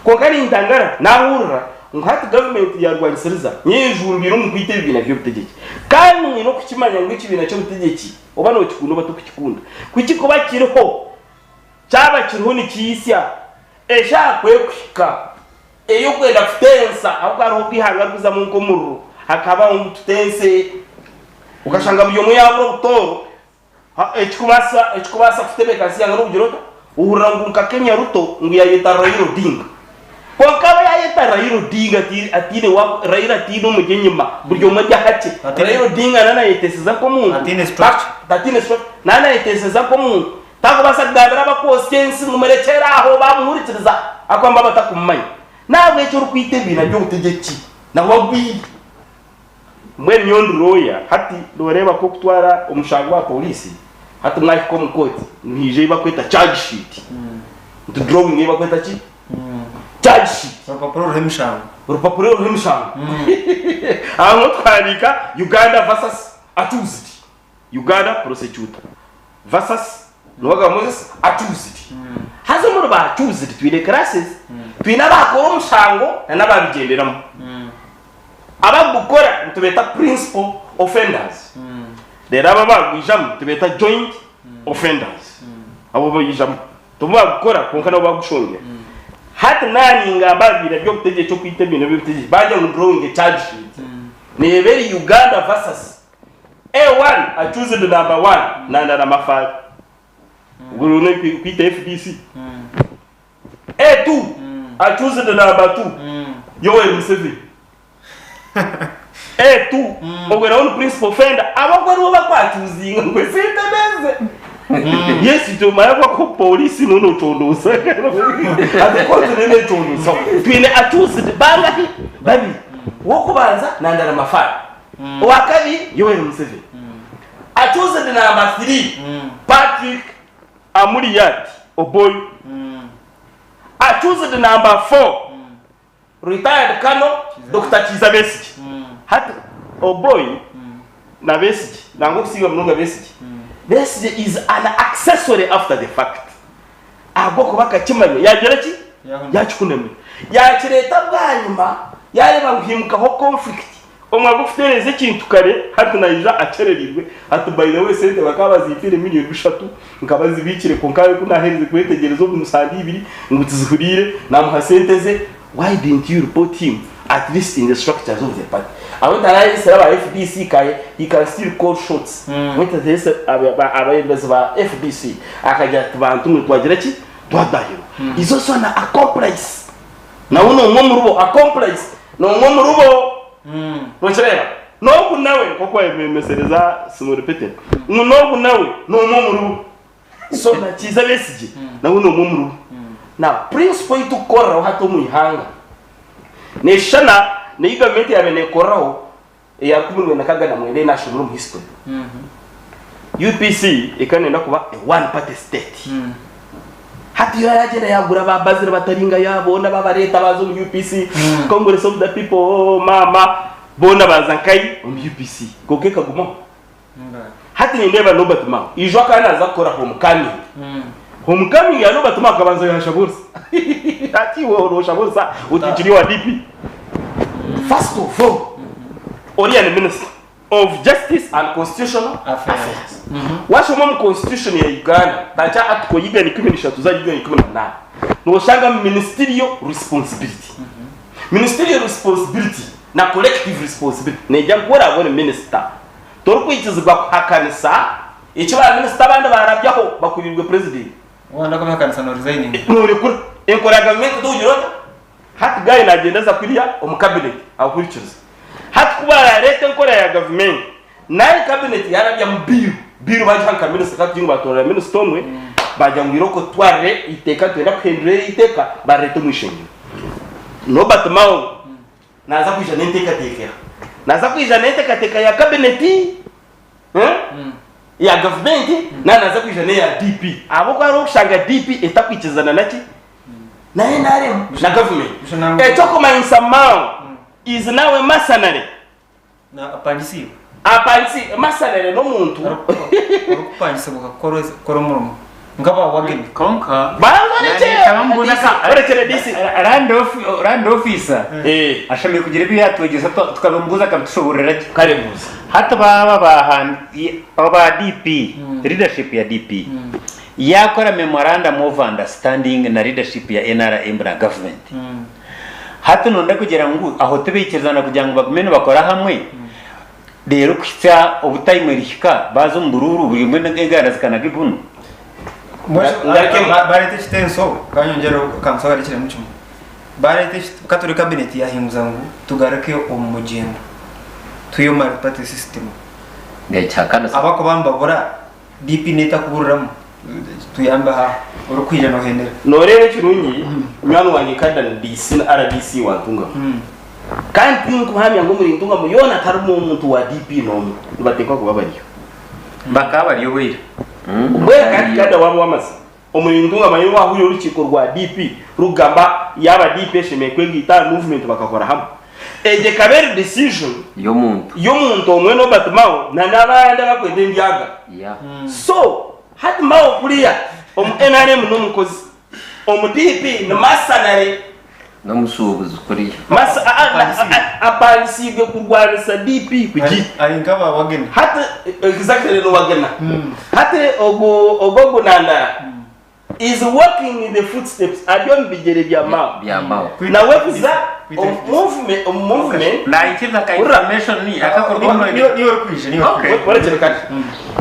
Kwonka nintangara nahurira ngu hati government yarwanisiriza nyejumbire omu kwita ebibiina by'obutegyeki. Kandi mwine okukimanya ngu ekibiina ky'obutegyeki oba nokikunda oba tokukikunda kukikuba kiriho kyaba kiriho nikihisya eshaaha ku ekuhika ey'okwenda kutensa ahabw'okuba hariho obu eihanga rikuzamu nk'omuriro hakabaho ngu tutense okashanga buri omwe yabura obutooro. Ekikubaasa ekikubaasa kutebeekanisa eihanga n'okugira ota? Ohurira ngu nka Kenya Ruto ngu yaayeta Raila Odinga. Kwonka aba yaayeta Raila Odinga ataine wa Raila ataine omuri enyima buri omwe ari ahakye. Raila Odinga naaba naayeteeseza nk'omuntu. Ataine structure. Ataine structure. Naaba naayeteeseza nk'omuntu. Takubaasa kugambira abakwosya ensi ngu murekyere aho baamuhurikiriza ahabw'okuba nibaba batakumumanya. N'ahabw'ekyo orikwita ebibiina by'obutegyeki nawe agwire. Mbwenu nyowe ndi lawyer hati noreeba ku okutwara omushango aha police hati mwahika omu court nihaija ei bakweta charge sheet nti drawing ei bakweta ki charge sheet Orupapuro ruriho emishango. orupapuro ruriho emishango aho niho tuhandiika Uganda versus accused Uganda prosecutor versus Nuwaga Moses accused haza omuri ba accused twine classes twine abakora omushango na n'ababigyenderamu Abagukora nitubeeta principal offenders reero abo abagwijamu nitubeeta joint offenders. Abo baijamu tibo bagukora kwonka nabo bagushongera. Hati naaba ningamba aha bibiina by'obutegyeki okwita ebibiina by'obutegyeki baagira ngu drawing a charge sheet neeba eri Uganda versus A1 accused number one Nandala Mafabi ogwo n'okwita FDC. A2 accused number 2 Yoweri Museveni A2 ogwe nawe ni principal offender abakwe nibo bakwacuzinga ngu esente neze yes tumanya ko polisi no nocondoza ati kooti niyo necondoza twine accused bangahi babiri wokubanza Nandala Mafari owakabiri Yoweri Museveni accused number 3 Patrick Amuriat Oboi Accused number 4 Retired Colonel Dokita Kiiza Besigye Hati Oboi na Besigye nangwa okusinga munonga Besigye Besigye is an accessory after the fact ahabw'okuba akakimanya yagira ki? Yakihunamira yakireeta bwanyima yareeba ngu haimukaho conflict Omwe agukutereeza ekintu kare hati naija akyerereirwe ati by the way esente bakaba bazimpaire million bishatu nkaba nzibiikire kwonka ku naaherize kwetegyereza omu sande ibiri ngu tizihuriire namuha sente ze why didn't you report him at least in the structures of the party? Aho tarayesire aba FDC kaye he can still call shots. We tarayesire abebembezi ba FDC akagira ati bantu mwe twagira ki? Twatahirwa. Is also an accomplice. Nawe n'omwe omuri bo accomplice n'omwe omuri bo. Nokireeba? N'ogu nawe nk'oku wayemesereza Simooni Petero ngu n'ogu nawe n'omwe omuri bo. So na Kiiza Besigye nawe n'omwe omuri bo. Now principle ei turikukoreraho hati omu ihanga Neshushana neyi gavumenti yabaire nekoreraho eya 1969 eyi nashomire omu history. UPC ekaba neyenda kuba a one party state. Hati yo yagyenda yagura ba Bazil Bataringaya boona babareta baza omu UPC, Congress of the people maama boona baza nkahi omu UPC kwonka ekagumaho. Hati nindeeba Norbert Mao ijo akaba naaza kukora homecoming. Homecoming ya Norbert Mao akabanza yaashabuurisa. Hati iwe nooshabuurisa oti nkiri owa DP? First of all, oriya ni Minister of Justice and Constitutional Affairs. Waashoma omu Constitution ya Uganda, tandikira Article y'igana ikumi na ishatu za igana ikumi na munaana, nooshangamu Ministerial Responsibility. Ministerial Responsibility na Collective Responsibility neija ngu ku oraabe ori Minister, Torikwikirizibwa kuhakanisa eki ba minisita abandi baarabyaho bakuriirwe purezidenti. Wanda kubihakanisa no resigninga. Noorekura. Enkora ya gavumenti togira ota? Hati Guy naagyenda aza kuriya omu kabineti ahurikirize. Hati ku baraareete enkora ya gavumenti, nayo kabineti yaarabyamu biiru. Biiru baagiha nka minisita ka tugire ngu baatoorera minisita omwe, baagira ngu irooko tutwarire eiteeka nitwenda kuhindura eri eiteeka, barireete omu ishengyero. Norbert Mao Naaza kwija n'enteekateeka eha? Naaza kwija n'enteekateeka ya kabineti ya gavumenti nari naaza kwija n'eya DP? Ahabw'okuba hariho okushanga DP etakwikirizana naki? Na nrm na gavumenti. Eky'okumanyisa Mao is now a mercenary. Apangisiibwe. Apangisiibwe. Mercenary n'omuntu. Orikupangisibwa kukora omurimo. Nk'aba Wagner. Kwonka Banza orekyere Orekyere DC. Land officer ashemereire kugira ebi yatwegyesa tukabimubuuza akabitushoboororera gye. Kare buuza. Hati baaba aba DP, leadership ya DP yaakora memorandum of understanding na leadership ya NRM na government. Hati nonda kugira ngu aho tibaikirizana kugira ngu bagume nibakora hamwe reero kuhitsya obu time erihika baaza omu buruuru buri omwe enganda zikanaga ebunu. Bareeta ekitenso kanyongyere kansobanukiremu kimwe. Bareeta ka turi cabinet yahinguza ngu tugaruke omu mugyendo twihe omu multiparty system. Abakuba nibabura DP netakuburiramu tuyambe aha orikwija nohendera. Noreeba ekirungi munywani wangye kada ni DC na RDC wa Ntungamo kandi tinkuhamya ngu omuri Ntungamo yoona tiharimu omuntu wa DP nomwe nibatekwa kuba bariyo. Bakaba bari obwire. Mbwenu kandi kada waba owamazima omuri Ntungamo ahi wahurira orukiiko rwa DP rukugamba yaaba DP eshemereire kwegaita aha movement bakakora hamwe egyo ekaba eri decision Y'omuntu. y'omuntu omwe Norbert Mao na n'abandi abakwenda endyaga. Yeah. So hati Mao kuriya omu nrm n'omukozi, omu DP ni mercenary. N'omushuubuzi kuriya. Masa a a a apangisiibwe kurwanisa DP kugi. Ari nk'aba Wagner. Hati exactly ni Wagner. Hati ogu ogu ogu Nandara is walking in the footsteps ari omu bigyere bya Mao. Bya Mao. Nawe kuza omu movement omu movement Naikiriza ka Hurira. information akakorwa omu Niwe niwe orikwija niwe Okay. orikwija. Orekye kati.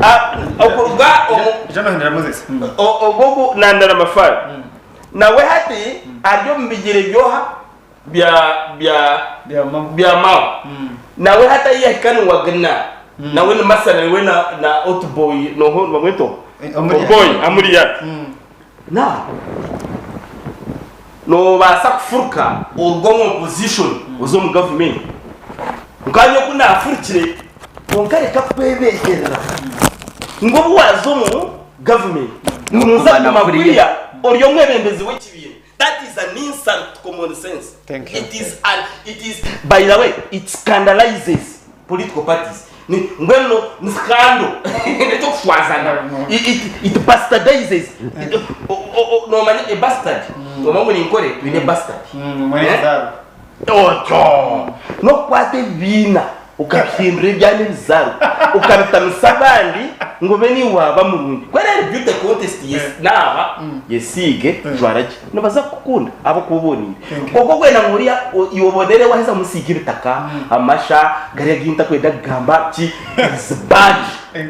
Ah, okuruga omu Ija nohindura Moses. Ogu ogu Nandara Mafari nawe hati ari omu bigyere by'oha? Bya bya Bya Mao. bya Mao. Nawe hati ahi yahika ni Wagner. Nawe ni Masana we na na Otboy noho nibamweta oha? Amuriat. Oboi Amuriat. Now noobaasa kufuruka oruge omu opposition oze omu gavumenti. Nkaanye oku naafurukire kwonka reka kwebeeherera ngu obu waaza omu gavumenti ngu nooza kuguma kuriya ori omwebembezi w'ekibiina. That is an insult to common sense. Thank you. It is an, it is, by the way, it scandalizes political parties. Ni, mbwenu ni scandal. N'eky'okushwazana. It, it, it bastardizes. It, o, o, o, noomanya a bastard. Omwe omuri Nkore twine bastard. Mwene Eh? kizaarwa. Otyo. N'okukwata ebibiina. Okabihindura ebyana ebizaarwa, okabitamisa abandi ngu obe niiwe waaba murungi. Ku eraari beauty contest yes naaba yesiige, jwara gye. Nibaza kukukunda ahabw'okuba oboneire. Kwonka okwenda ngu oriya iwe obonere waaheza musiige ebitaka, amasha, gariya agu ntakwenda kugamba ki, is bad.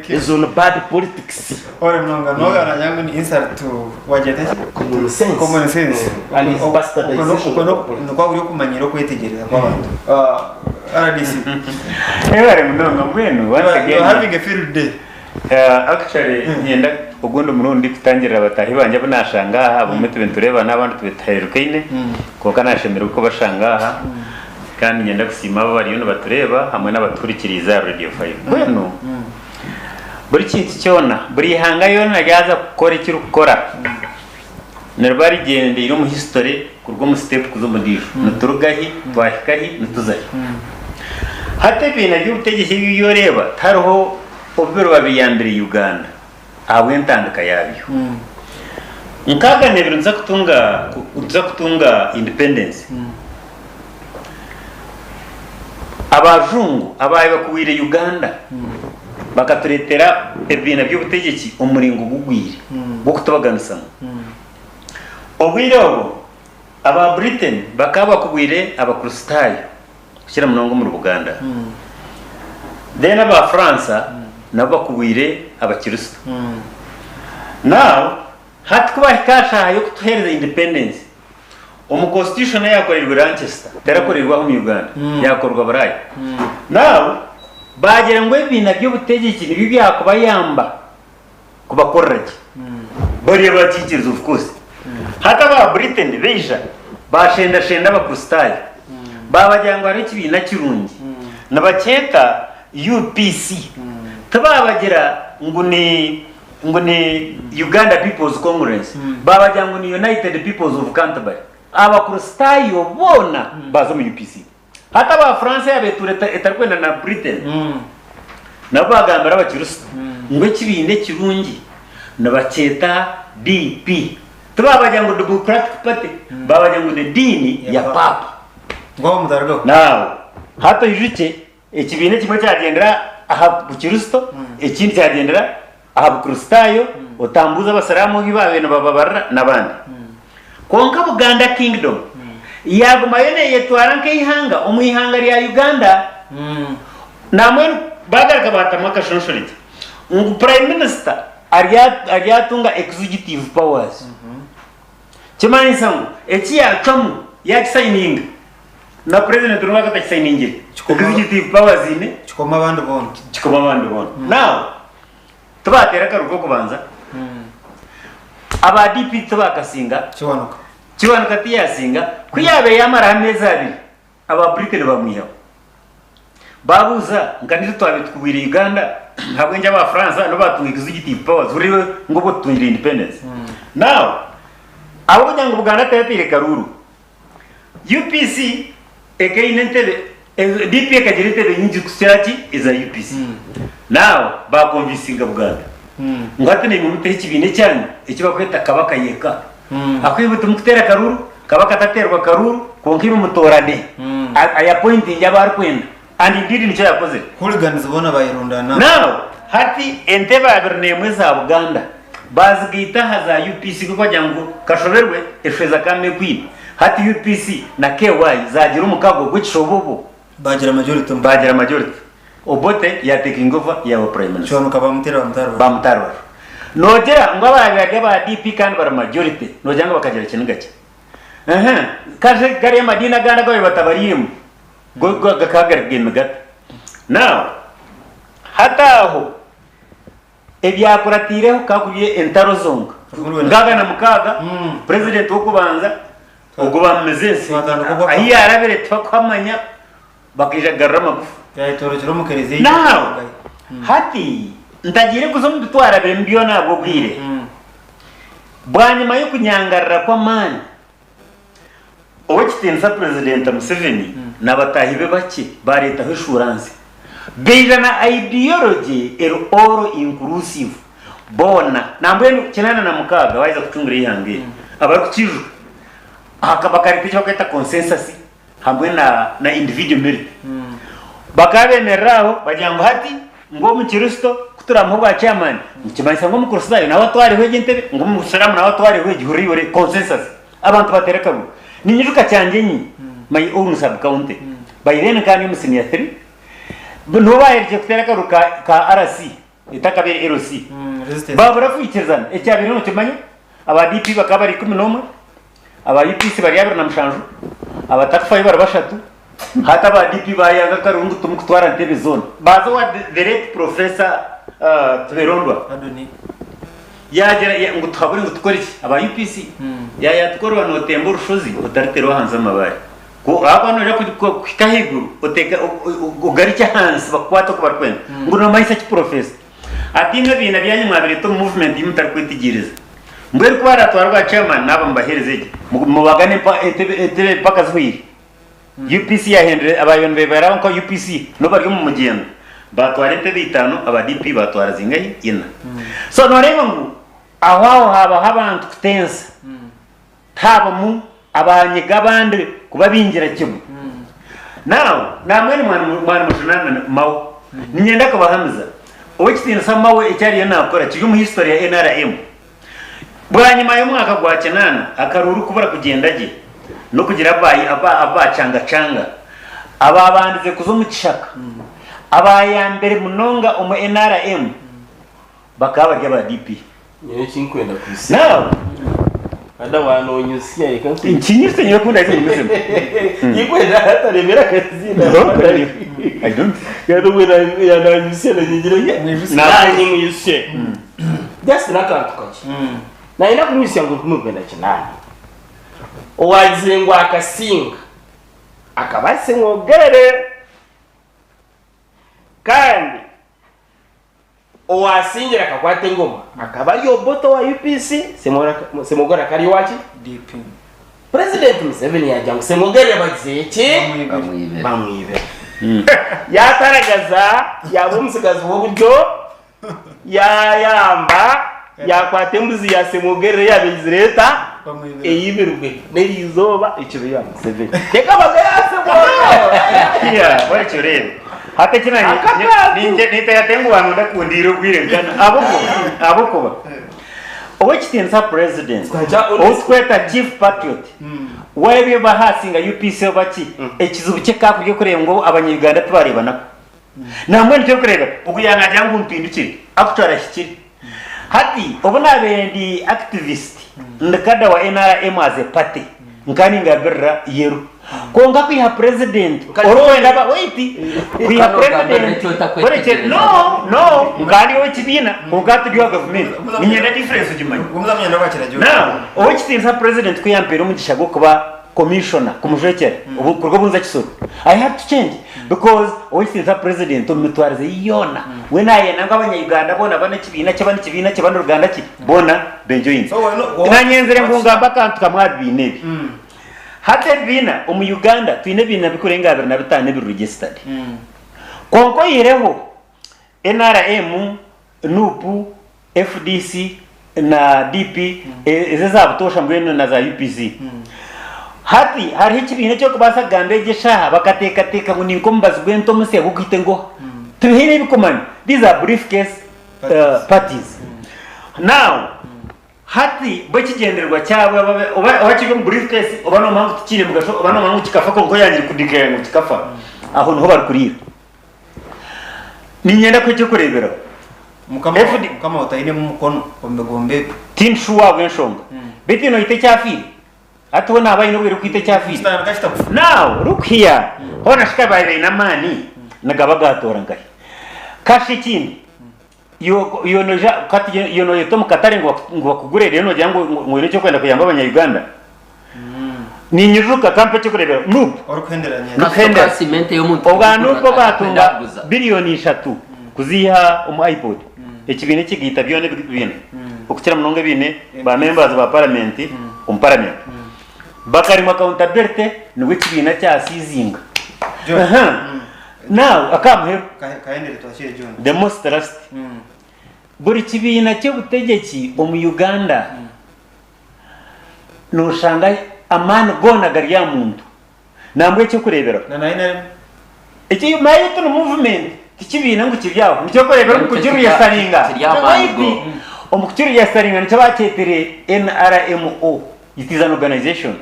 Ezo ni bad politics. Ore munonga noga nagira ngu ni insult to wagyeta ki? Common sense. Common sense. And is bastardization Okwo of politics. nikwo buri okumanyira okwetegyereza kw'abantu. RDC. Mwebare munonga mbwenu once You are again having a field day. Actually niinyenda ogundi murundi kutangirira bataahi bangye abu naashanga aha abamwe tube nitureebana abandi tube tuhererukaine kwonka naashemererwa kubashanga aha kandi niinyenda kusiima abo abariyo nibatureeba hamwe n'abatuhurikiriize aha Radio Five. Mbwenu Buri kintu kyona, buri ihanga ryona ryaza kukora eki ririkukora, niriba rigyendeire omu history kuruga omu step kuza omu ndiijo. Nituruga hi, twahika hi, nituza hi. Hati ebibiina by'obutegyeki ebi ebi oreeba, tihariho obu biriba biyambire Uganda ahabw'entandika yaabyo. Nkaaga n'ebiro nituza kutunga, nituza kutunga independence. Abajungu abaabaire bakubiire Uganda bakatureetera ebibiina by'obutegyeki omu muringo gugwire gw'okutubaganisamu. Obwire obwo aba Britain bakaba bakubwire Abakristaayo kukira munonga omuri Buganda. Then aba France nabo bakubwire Abakristo. Now hati kubahika aha shaaha y'okutuheereza independence, Omu constitution eyakoreirwe Lanchester, terakoreirwe aha omu Uganda, yakorwa Buraaya. Now, baagira ngu ebibiina by'obutegyeki nibyo byakubayamba kubakorera gye. Bariya bakiikiriza of course. Hati aba Britain baija baashendashenda Abakristaayo, baabagira ngu hariho ekibiina kirungi, nibakyeta UPC. Tibaabagira ngu ni ngu ni Uganda People's Congress, baabagira ngu ni United Peoples of Canterbury. Abakristaayo boona baaza omu UPC. Hati aba France yaaba etuura etarikwenda na Britain, nabo baagambira abakristo ngu ekibiina ekirungi nibakyeta DP. Tibaabagira ngu Democratic Party, baabagira ngu ni diini ya Paapa. Ngu aho mutarugaho. Now, hati oijukye Ekibiina ekimwe kyagyendera aha bukristo, ekindi kyagyendera aha bukristaayo, otambuuze abasiraamu ahu baabaire nibababarira n'abandi. Kwonka Buganda Kingdom yaagumayo neeyetwara nk'eihanga omu ihanga rya Uganda. Nambwenu baagaruka baatamu akashonshorekye ngu Prime Minister aryatunga executive powers. Kimanyisa ngu eki yaacwamu yaakisayininga na president n'obu akatakisayiningire executive powers eine Kikoma abandi boona. kikoma abandi boona. Now tibateera akaruru k'okubanza, aba DP tibakasinga, Kiwanuka. Kiwanuka tiyasinga, ku yaabaire yaamaraho ameezi abiri aba Britain bamwihaho. Baabuuza nka nitwe twabaire tukubwire Uganda ahabw'enki aba France nibo baatunga executive powers buri ngu obwo tutungire independence. Now ahabw'okugira ngu Buganda terateire karuuru, UPC ekaine entebe, DP ekagira entebe nyingi kukira ki eza UPC. Now baakonvinsinga Buganda ngu hati naimwe muteho ekibiina ekyanyu eki barikweta Kabaka Yeka. Ahakuba imwe timukuteera karuuru, Kabaka tateerwa karuuru, kwonka imwe mutoorane ayapointinge abu arikwenda. And indeed nikyo yakozire. Hooligans boona bayerundaana. Now hati entebe 21 eza Buganda bazigaita aha za UPC kwonka bagira ngu kashoberwe eshweza kama ekwine. Hati UPC na KY zagira omukago gw'ekishobobo. Bagira majority omu. Bagira majority. Obote ya taking over yaba prime minister. Kiwanuka bamuteera bamuta aha rubaju. Bamuta aha rubaju. Nogira ngu ababaire bari aba DP kandi bari majority nogira ngu bakagira kiniga ki? Ehe kaje gariya amadiini agandi agu babaire batabariiremu go gakaba gari geemi gata? Now hati aho Ebyakuratiireho kukaba kuri entaro zonka. 66, Purezidenti w'okubanza ogwo bamumize ensi ahu yaarabire tibakuhamanya bakaija kugarura amagufa. Now hati ntagiire kuza omu bitwarabiremu byona ahabw'obwire, bwanyima y'okunyangarira kw'amaani, Ow'ekitiinisa Purezidenta Museveni na bataahi be bakye baareetaho eshuura nsya. Baija na ideology eri all inclusive boona. Nambwenu 86 baaheza kucungura eihanga eri, abarikukiijuka bakareeta eki barikweta consensus hamwe na individual merit. Bakaba bemerera aho bagira ngu hati ngu omukiristo ku turamuha obwa chairman nikimanyisa ngu omukristaayo nawe atwareho egi entebe ngu omusiraamu nawe atwareho egi hurira iwe consensus abantu bateere akaruru. Ninyijuka Kyangyenyi my own sub county by then nkaba ndi omu senior three niho baherukire kuteera akaruru ka RC etakabaire LC babura kwikirizana ekyabaireho nokimanya aba DP bakaba bari 11 Aba UPC bari 27, abatakufayo bari bashatu, hati aba DP bayanga akaruru ngu timukutwara ntebe zoona. Baaza owa the late Professor Tiberondwa yaagira ngu tuhabure ngu tukore ki? Aba UPC yaayatukorwa nootemba orushozi otariteerwa ahansi amabaare. Ku ahakuba noija kuhika ahaiguru ogarukye ahansi bakukwate oku barikwenda. Ngu noomanyisa ki Professor? Ati imwe ebibiina byanyu mwabireeta omu movement ei mutarikwetegyereza. Mbwenu ku baraatware obwa chairman naaba mubaheereze gye, mubagane entebe mpaka zihweire. UPC yahendire abaabaire nibeeberaho nka UPC n'obu bari omu mugyendo baatwara entebe itaano aba DP baatwara zingahi? Ina. So nooreeba ngu aho aho haabaho abantu kutensa. Tihabamu abanyega abandi kubabingira kimwe. Now, nambwenu mwanimujunana Mao, niinyenda kubahamiza, Ow'ekitiinisa Mao eki ariyo naakora kiri omu history ya nrm. Bwanyima y'omwaka gwa kinaana, akaruuru kubura kugyenda gye n'okugira aba cangacanga abaabandize kuza omu kishaka, abaayambire munonga omu nrm bakaba bari aba DP. Nyowe ekinkwenda kuhitsya. Now, Kada wanonyusya reka nku. Nkinyuse nyowe ku ndahise nyumizemu. Tinkwenda ataremera akazina. No, I don't. Kandi obwe yananyusya nanyingira nanye mwisye. Just n'akantu kakye. Nayenda kumwisya ngu 2008. Owagizire ngu akasinga akaba ari Ssemwogerere kandi Owasingire akakwata engoma akaba ari Obote owa UPC, Ssemwogere akaba ari owaki? DP. President Museveni yagira ngu Ssemwogerere bagize ki? Bamwibire. Bamwibire. Yataragaza yaba omutsigazi w'oburyo, yayamba, yakwata embuzi ya Ssemwogerere eyabaire eta? Bamwibire. Eyibirwe. N'eriizooba ekiro ya Museveni. Reka babe ya Ssemwogerere. Yeah, wakyo reeba. Hati eki nanye Akakaatu. ninteekateeka ngu waanonda kundiira obwire nkana ahabw'okuba ow'ekitiinisa president ou tukweta chief patriot waaba bahasinga UPC oba ki ekizibu kye ka kuri okureeba ngu abanya-Uganda tibareebanako. Nambwenu eki orikureeba ogu yaaba naagira ngu mpindukire akucwa arahikire. Hati obu naabaire ndi activist ndi kada wa nrm as a party nkaba ningabirira yellow. Kwonka kwiha president orikwenda ba wait kwiha Kano ogambirira president eki otakwetegyereza. no no nkaba ndi ow'ekibiina kwonka hati ndi owa gavumenti niinyenda difference ogimanye. Now ow'ekitiinisa president ku yampeire omugisha gw'okuba commissioner kumujwekyera obu kuruga obu nza Kisoro I had to change because ow'ekitiinisa president omu mitwarize ye yoona we nayenda ngu abanya Uganda boona bane ekibiina kye bane ekibiina kye bane oruganda ki boona benjoyinge. So, wowe Nanyenzire ngu ngambe akantu kamwe aha bibiina ebi. Hati ebibiina omu Uganda twine ebibiina birikurenga 25 ebiri registered. Kwonka oihireho nrm, nup, FDC na DP ezo eza butoosha mbwenu na za UPC. Hati hariho ekibiina eki orikubaasa kugamba egi eshaaha bakateekateeka ngu ninka omubazi gw'ente omusya gukwiita engoha. Tihaine ebikumanya. These are briefcase parties. Now Hati bo ekigyendererwa kyabo oba oba kiri omu briefcase oba noomanya ngu tikiine mugasho oba noomanya ngu kikafa kwonka oyangire kudeclare ngu kikafa, aho niho barikuriira. Niinyenda kuha eky'okureeberaho. Mukama FD Mukama otainemu mukono omu bigombe ebi. Tindi sure ahabw'enshonga. Beitu noita ekyafiire? Hati ho naaba aine obwire bw'okwita ekyafiire? Kitandika kitakufa. Now look here, hoona shi kabaire baine amaani nigaba gaatoora nkahi? Kasha ekindi, Iwe noija hati iwe noyeta omu katare ngu ngu bakugure reero nogira ngu ngu oine eki orikwenda kuyamba abanya-Uganda? Ninyijuka kampe ekyokureeberaho Nup Orikuhenderanya. Nikuhendera. Kasito ka cement ey'omuntu Obwa kurigura Nup baatunga atakwenda kuguza. biriyoni ishatu kuziiha omu IPOD, ekibiina ekigaita byona ebibiina okukira munonga ebiine ba members ba paramenti omu paramenti. Bakaremwa accountability nibwo ekibiina kyasiizinga. John. Aha. Now akaha muheru. Kahendere twakire John. The most last. Buri kibiina ky'obutegyeki omu Uganda noshanga amaani goona gari aha muntu. Nambwa ekyokureeberaho. Na na NRM. Eki maye ti ni movement ti kibiina ngu kiri aho nikyo orikureebera omu kugireyasaringa Kiri amaani go. Omu kukireyasaringa nikyo baakyetire NRMO it is an organization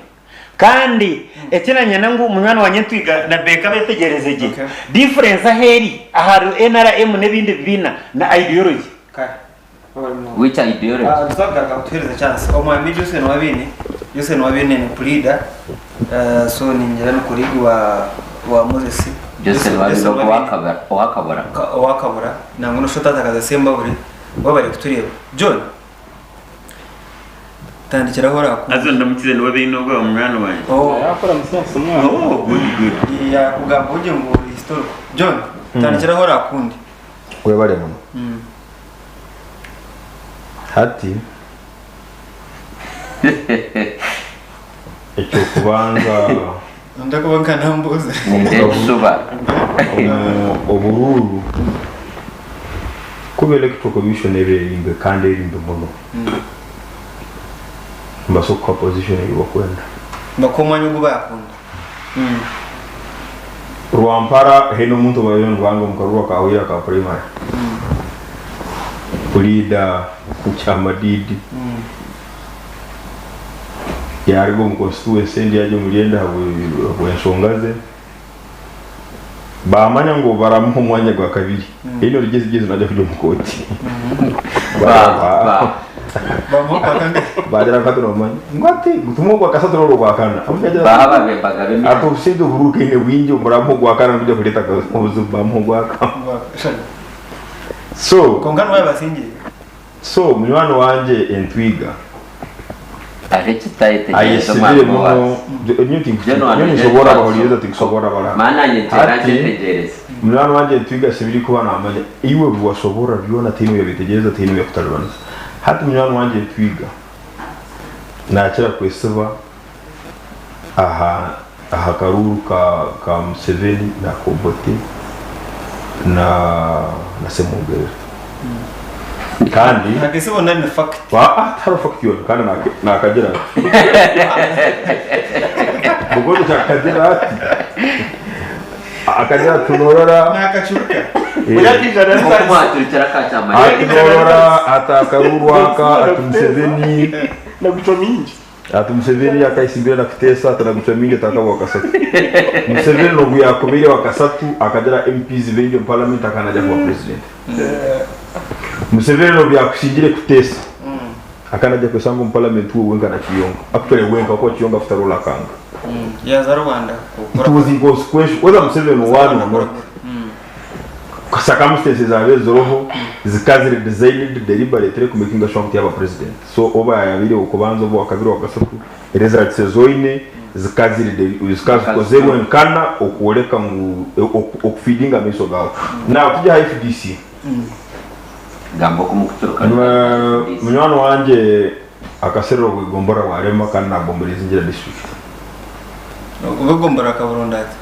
kandi eki nanyenda ngu munywani wangye Ntwiga na Baker beetegyereze gye Okay. difference ahu eri ahari NRM n'ebindi bibiina na ideology. Kare. Wabari munonga. Which ideology? Ah, tuzakugaruka kutuhereza chance. Omwami Johnson Wabine, Johnson Wabine ni leader. So ningira ni colleague wa Moses. Johnson Wabine owakabura owakabura. Owakabura. Nangwa nosho tata kaza Sembabure. Wabari kutureba. John. Tandikiraho oraku. Haza ndamukize niwe baine ogwo munywani wangye. Oh. Yakora musansi mwana. Oh, good good. Yakugamba ugye ngu uri historical. John, tandikiraho orakundi. Webale muno. Hati ekyokubanza Ndakuba nkanambuza. Nindebishuba. Oburuuru kuba electoral commission eba erimbe kandi erimbe muno nibaasa kukuha position ei barikwenda. Bakuha omwanya ogu baakunda. Rwampara haine omuntu ou bariyo nibanga omu karuuru akahweire aka primary Puliida Kyamadidi yaruga omu constituency endi yagya omuri endi ahabw'enshonga ze bamanya ngu baramuha omwanya gwa kabiri haine orugyezi nagya kurya omu kooti. Ba ba. Bamuha ogwa kangahi? Bagira ngu hati nomanya ngu hati tumuhe ogwa kasatu nari ogwa kana. Ba ababembaga b'emyaka. Ati obusingye oburuuka eine bwingi muramuha ogwa kana nibwija kureeta obuzibu bamuha ogwa kana. So Kwonka niwe yabasingire. So munywani wangye entwiga Hariho ekitayetegyereza ayesibire omwaka muno owazi. nyowe John nyowe wange ninsoboora abahuriiriza tinkusoboora abarara. Maana nanye nkyera Hati nkyetegyereza. munywani wangye entwiga asibire kuba namanya iwe ebi wasoboora byona tihaine oyabyetegyereza tihaine oyakutaribanisa. Hati munywani wangye entwiga nakira kwesiba aha aha karuuru ka ka Museveni na Obote na na Ssemwogerere. Kandi Nakesiba nani ni fact. Aa tihariho fact yoona kandi nakagira ati. Ogondi akagira ati. Akagira ati norora Nakacuruka. Nk'oku mwaturukira aka ati norora ati akaruuru aka ati Museveni Nagucwa mingi. Ati Museveni akaisimbira na Kutesa ati nagucwa mingi ati akaba wakasatu. Museveni nogu yakubaire wakasatu akagira MPs baingi omu parliament akaba naija kuba president. Museveni nobu yakusingire Kutesa akaba naija kwesanga omu parliament we wenka na Kiyonga. Actually wenka ahakuba Kiyonga after all akanga. Yaza Rwanda. It was inconsequential whether Museveni won or not. Circumstances zabaire ziriho zikaba ziri designed deliberately ku makinga sure ngu tiyaba president. So oba yabaire ow'okubanza oba owakabiri owakasatu results ezi oine zikaba ziri zikaba zikozirwe nkana okworeka ngu okufeedinga amaisho gaawe. Now tugye aha FDC. Gamba oku mukuturuka FDC. Munywani wangye akaserera obwigomborora bwarema kandi nagombora Izingira district. Obwigomborora akaburonda ata?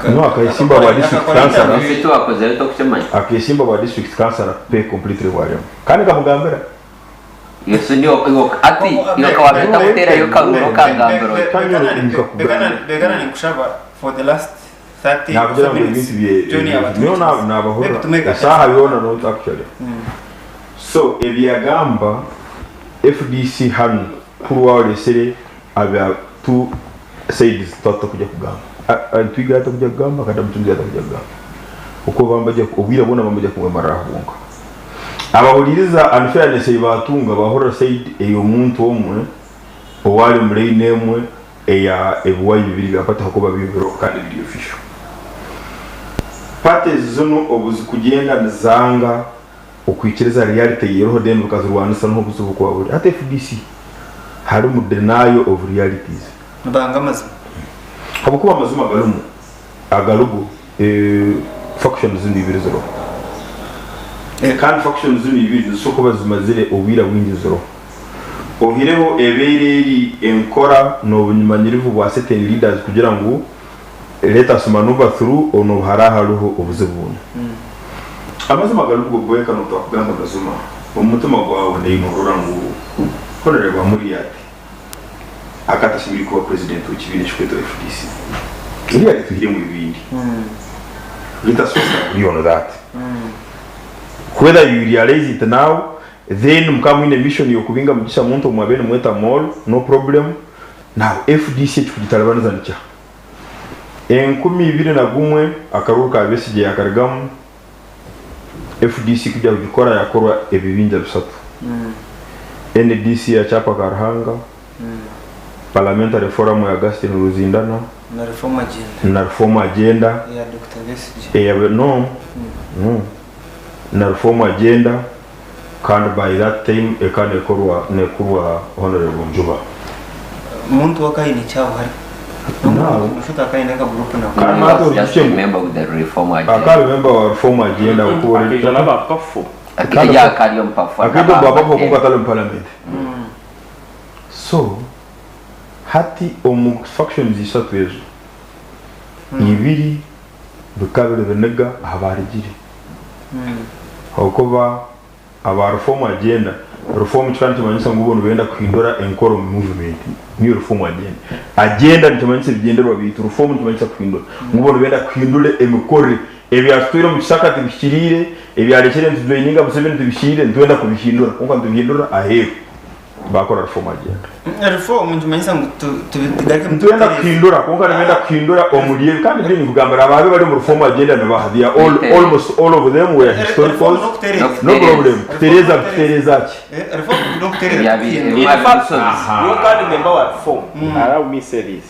No akesimba bwa district councillor. Eki wakozire tokukimanya. Akesimba bwa district councillor pe completely bwarema. Kandi nkamugambira. Yesu ni ati iwe kawabeta kuterayo karuru okangambira oti. Bekana ninkushaba for the last 30 Nakugira ngu minutes. ebintu bye John yaba nyowe nabahurira esaaha yoona not actually. So ebiyagamba FDC hanu kuri waresire aba two sides tutakuja kugamba. Ntwiga atakuja kugamba kandi Mucunguzi atakuja kugamba. Okwo bambaja obwire bwona bambaja kumwemarira aho bwonka. Abahuririza unfairness ei batunga bahurira side ey'omuntu omwe owari omu line emwe eya ebiwayi bibiri bya party ahakuba byo biriho kandi biri official. Parties zinu obu zikugyenda nizanga okwikiriza reality eyeriho then bukazirwanisa niho obuzibu bukuba buri. Hati FDC harimu denial of realities. Nibanga amazima. Habwokuba amazima garimu agarigo factions zinu ibiri ziriho. Kandi factions zinu ibiri nizisobola kuba zimazire obwire bwingi ziriho. Oihireho ebaire eri enkora n'obunyimanyirivu bwa certain leaders kugira ngu let us maneuver through onu haraha hariho obuzibu bunu. Amazima gari go gweka n'obu twakugamba amazima omu mutima gwawe naiwe norora ngu Honourable Amuriat akaba atashemereire kuba president w'ekibiina ekirikwetwa FDC. Eri ati twihiremu ebindi. Let us first agree on that. Whether you realize it now, then mukaba mwine mission yokubinga Mugisha Muntu omwabe nimweta Mall, no problem. Now FDC ekikugitalibaniza nikiha? 2001 akaruru ka Besigye yakarigamu, FDC kujya kugikora yakorwa ebibinja bisatu. NDC ya Kyapa Karuhanga, Parliamentary Forum ya Augustine Ruzindana, Na Reform Agenda. Na Reform Agenda. Eya Dokita Besigye. Eya no, no. Na Reform Agenda kandi by that time ekaba nekorwa nekurwa Honorable Njuba. Muntu wakaine ekyaho hari. Now. Noshuta akaine aka group nako. Kandi He was natwe just orijukye a ngu member of the Reform Agenda. akaba member wa Reform Agenda kuba ori Akaija n'abapafu. Akaija akari omu pafu. Akaija omu bapafu kwonka atari omu parliament. So hati omu factions ishatu ezo, ibiri bikaba biri biniga aha baarugire. Ahabw'okuba aba reform agenda, reform kikaba nikimanyisa ngu bo nibenda kuhindura enkora omu movement, niyo reform agenda. Agenda nikimanyisa ebigyendererwa byaitu, reform nikimanyisa kuhindura. Ngu bo nibenda kuhindura emikorere, ebyatutwire omu kishaka tibihikiriire, ebyarekire nitujoininga Museveni tibihikiriire, nitwenda kubihindura kwonka nitubihindurira aheeru. Bakora reform agenda. Reform nikimanyisa ngu tugaruke Nitwenda kuhindura kwonka nibenda kuhindura omuri ebi kandi mbwenu ninkugambira ababe bari omu reform agenda nibaha they are all almost all of them were historicals no problem kutereeza nitutereeza ki? Reform n'okutereeza In fact, nyowe kandi member wa reform, allow me say this.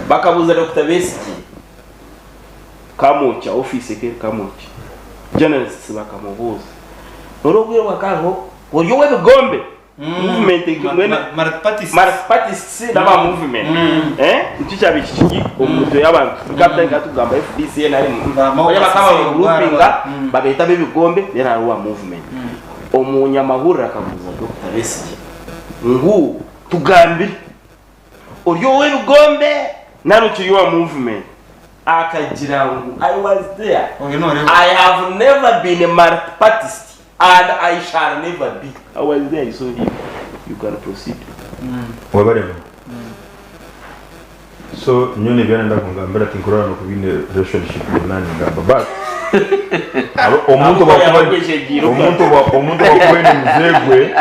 Bakabuuza Dokita Besigye Kamwokya, ofiisi eka eri Kamwokya, journalists bakamubuuza, Noreeba obwire obwo hakaba hariho ori ow'ebigombe, movement mbwenu Maltipartists n'aba movement nikyo kyabaire kikiri omu mitwe y'abantu. Tukaba tutari nka tugamba FDC, NRM, bariya bakaba babagroupinga babeeta ab'ebigombe then hariho owa movement. Omunyamahurire akabuuza Dokita Besigye ngu tugambire Ori ow'ebigombe nari okiri owa movement? Akagira ngu I was there, I have never been a multipartist and I shall never be. I was there, I saw him. You can proceed. Webare muno. So nyowe nibyo nenda kungambira tinkurora nokuba oine relationship yona ningamba but omuntu omuntu omuntu owakuba aine omuze gwe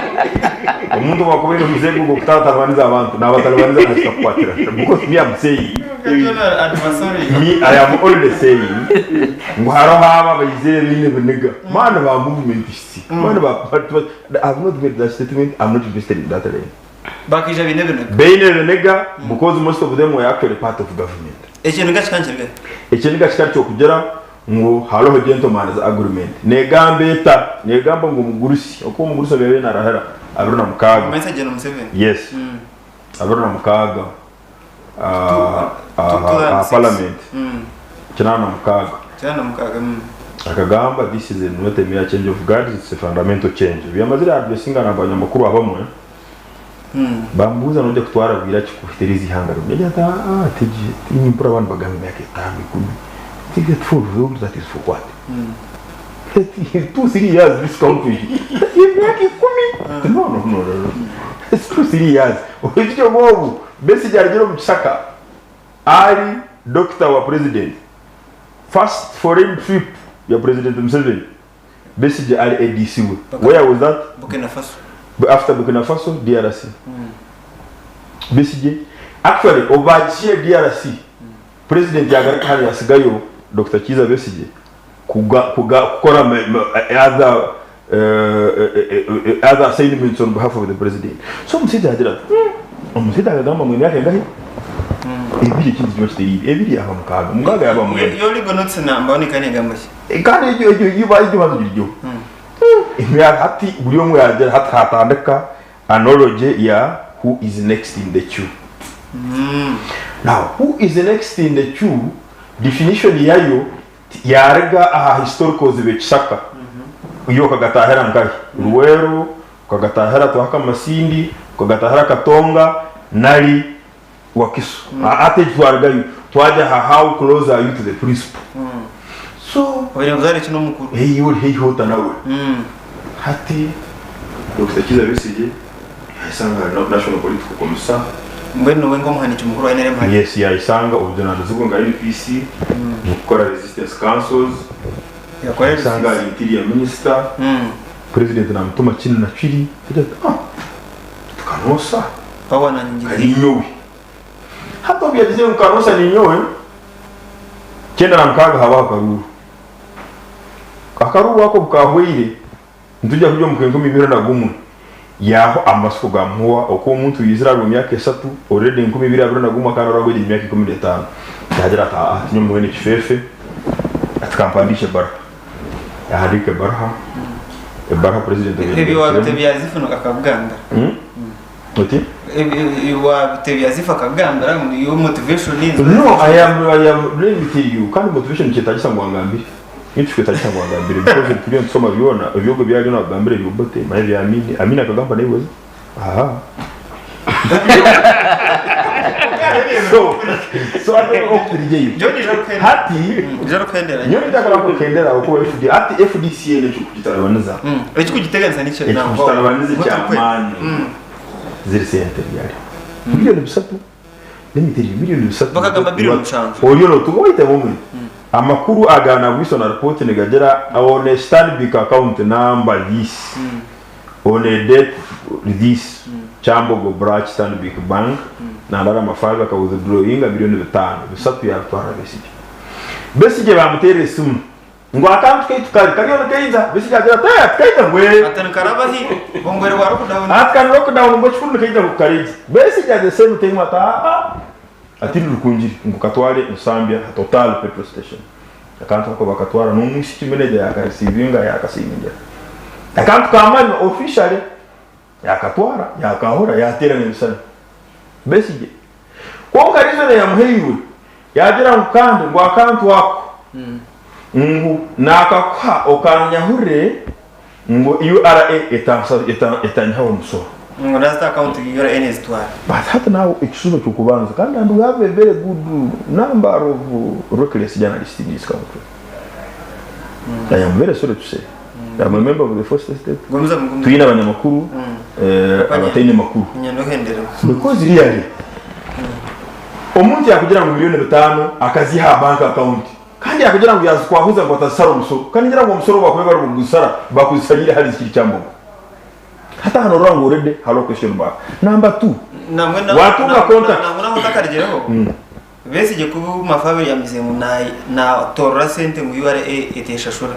omuntu owakuba aine omuze gwe gw'okutatabaniza abantu nabatabaniza nakitakukwatira because me am saying me I am only saying ngu hariho abo abaizire baine ebiniga man ba movement si man ba I have not made that statement I'm not invested in that line Bakaija baine ebiniga. Baine ebiniga because most of them were actually part of government. Ekiniga kikaba nikiri Ekiniga kikaba ky'okugira ngu hariho gentleman's agreement. Negamba eta? Negamba ngu omugurusi, oku omugurusi abaire narahira 26. Kumanyisa Gen Museveni. Yes. 26 aha parliament. 86. 86. Akagamba this is not a mere change of guards, it's a fundamental change. Obu yamazire addressinga n'abanyamakuru abamwe, Bamubuuza noija kutwara bwira ki kuhikiriza eihanga rimwe? Yagira ati aa tigi nimpurira abandi bagamba emyaka etaano ikumi tigi for that is for what? 2 3 years this country emyaka ikumi no no no no it's 2 3 years oijukye obu Besigye arugire omu kishaka ari doctor wa president first foreign trip ya president Museveni Besigye ari ADC we. Where was that? Burkina Faso. After Burkina Faso, DRC. Besigye actually obu baagihiire DRC, president yaagaruka hanu yasigayo Dokita Kiiza Besigye kuga kuga kukora other other assignments on behalf of the president. So omushaija yaagira ati, omushaija akagamba ngu emyaka engahi? Ebiri ekindi kiba kitari ebiri yaaba mukaaga, mukaaga yaaba mwenda. Yo legal notice number one negamba ki? Kandi egyo egyo egyo egyo banza ogire gye. Emyaka hati buri omwe yagira hati hatandika analogy ya who is next in the queue. Now who is next in the queue definition yayo yaruga aha historicals b'ekishaka. Iwe okagatahira nkahi? Luweero, okagatahira twahika Masindi, okagatahira Katonga nari Wakiso. Hati egi twarugayo twagya aha how close are you to the principal. So Oine buzaare ki n'omukuru? Haihi ori haihi ota nawe. Hati Dokita Kiiza Besigye yayeshanga ari National Political Commissar. Mbwenu niwe nk'omuhandiiki mukuru wa NRM hati? Yes, yayisanga obujunanizibwa nka UPC mu kukora resistance councils, Yakora yayisanga resistance. ari interior minister, president namutuma kinu na kiri, agira ati ah, tukanoosa Power na nyingi. kari nyowe. Hati obu yagizire ngu kanoosa ninyowe, 96 habaho akaruuru. Akaruuru ako obu kahweire, Nitwija kurya omu 2021 yaaho amasiko gamuhwa oku omuntu yaizire ahari myaka esatu already 2021 akaba narwagwa egi myaka 15 yagira ati aa tinyowe mbwenu ekifeefe ati kampandiike ebaruha yahandiika ebaruha ebaruha president Ebyo wabitebya Zifu akakugambira. Oti? Ebyo wabitebya Zifu akakugambira ngu niyo motivation No, I am, I am, let me tell you, kandi motivation nikyetagisa ngu angambire. Nikyo kikwetagisa ngu angambire because turiyo nitusoma byona, eby'ogwo ebi ariyo nakugambira ebya Obote, manya ebya Amini. Amini akagamba naiwe oze? Ahaa. So, so I don't know oku turijeyo. Hati, nyowe ndakora kukendera okuba FD, hati FDC eno ekikugitarabaniza. Ekikugiteganyisa nikyo Ekikugitarabaniza ekyamaani. Ziri sente byari. Milioni bisatu. N'emitiri milioni bisatu. Bakagamba bilioni mushanju. Oriyo notunga wait a moment. Amakuru aga na Wilson report nigagira on a Stanbic account number this. On a date this. Kyambogo branch Stanbic Bank. Nandara amafaranga aka withdrawinga milioni bitano. Bisatu yabitwara Besigye. Besigye bamuteera esimu. Ngu akantu kaitu kari kariyo nikaija. Besigye agira ati eh tikaija ngu eh. Ati nikarabahi ongwere wa lockdown. Ati kari lockdown ngu ekikuru nikaija ngu kareegi. Besigye at the same time ati aa ati Rukungiri ngu katware Nsambya aha Total petrol station. Akantu ako bakatwara n'omwishiki manager yakareceivinga yakasiiningira. Akantu kamanywa officially yakatwara yakahura yateerana ebishushani. Besigye kwonka reason eyamuhairwe yagira ngu kandi ngu akantu ako ngu nakakuha okanyahurire ngu URA etanyihaho omusoro. Ngu naza account URA nezitwara. But hati nawe ekishuba ky'okubanza kandi and we have a very good number of reckless journalists in this country. I am very sorry to say. I am a member of the fourth estate. Gumizamu gumizamu. Twine abanyamakuru abataine makuru. Nyenda ohenderemu. Because really omuntu yakugira ngu milioni bitano akaziha aha bank account kandi yakugira ngu yazikwahuza ngu atazisara omusoro kandi ngira ngu omusoro bakuba bari kugusara bakuzisarire hali zikiri Kyambogo. Hati aha norora ngu already hariho question mark. Number two, Nangwa watunga contact. Nangwa naho otakarigireho. Besigye ku Mafabi yamize ngu natorora sente ngu URA eteshashura.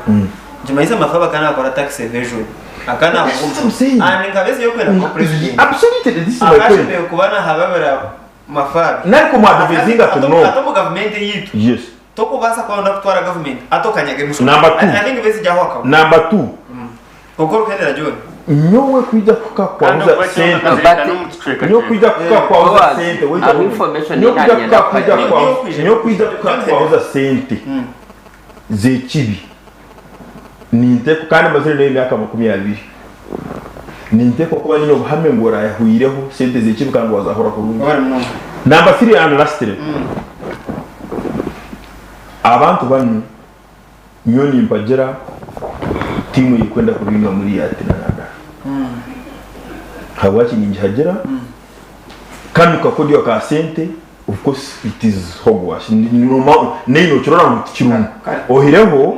Nikimanyisa Mafabi akaba nakora tax evasion. Akaba That's what I'm saying. And nka Besigye okwenda kuba president. Absolutely, this is my point. Akashemereire kuba nahababira Mafabi. Nari kumuadvisinga to know. Ate omu gavumenti eyaitu. Yes. Tokubaasa kuba noyenda kutwara gavumenti ate okanyaga emishoro. Number two. I think Besigye aho akaba. Number two. Kwonka orikuhendera John. Nyowe kwija kuka Kandi kwahuza okuba sente. kyonka n'omu Nyowe kwija kuka kwahuza Boaz, sente. Wait a aho moment. information Nyowe kwija nanyenda kuka kwija kuhagera. kwahuza. Nyowe kwija kuka kwahuza sente z'ekibi. Ninteekwa kandi mazire nayo emyaka 20. Ninteekwa kuba nyine obuhame ngu orayahwireho sente z'ekibi kandi wazahura kurungi. Wabari munonga. Number 3 and lastly. Abantu banu Nyowe nimpagira tiimu erikwenda kubinga muri ati na nandara. Habwaki ningihagira? Kanu kakodyo ka sente of course it is hogwash. Neino okirora ngu tikirimu. Ohireho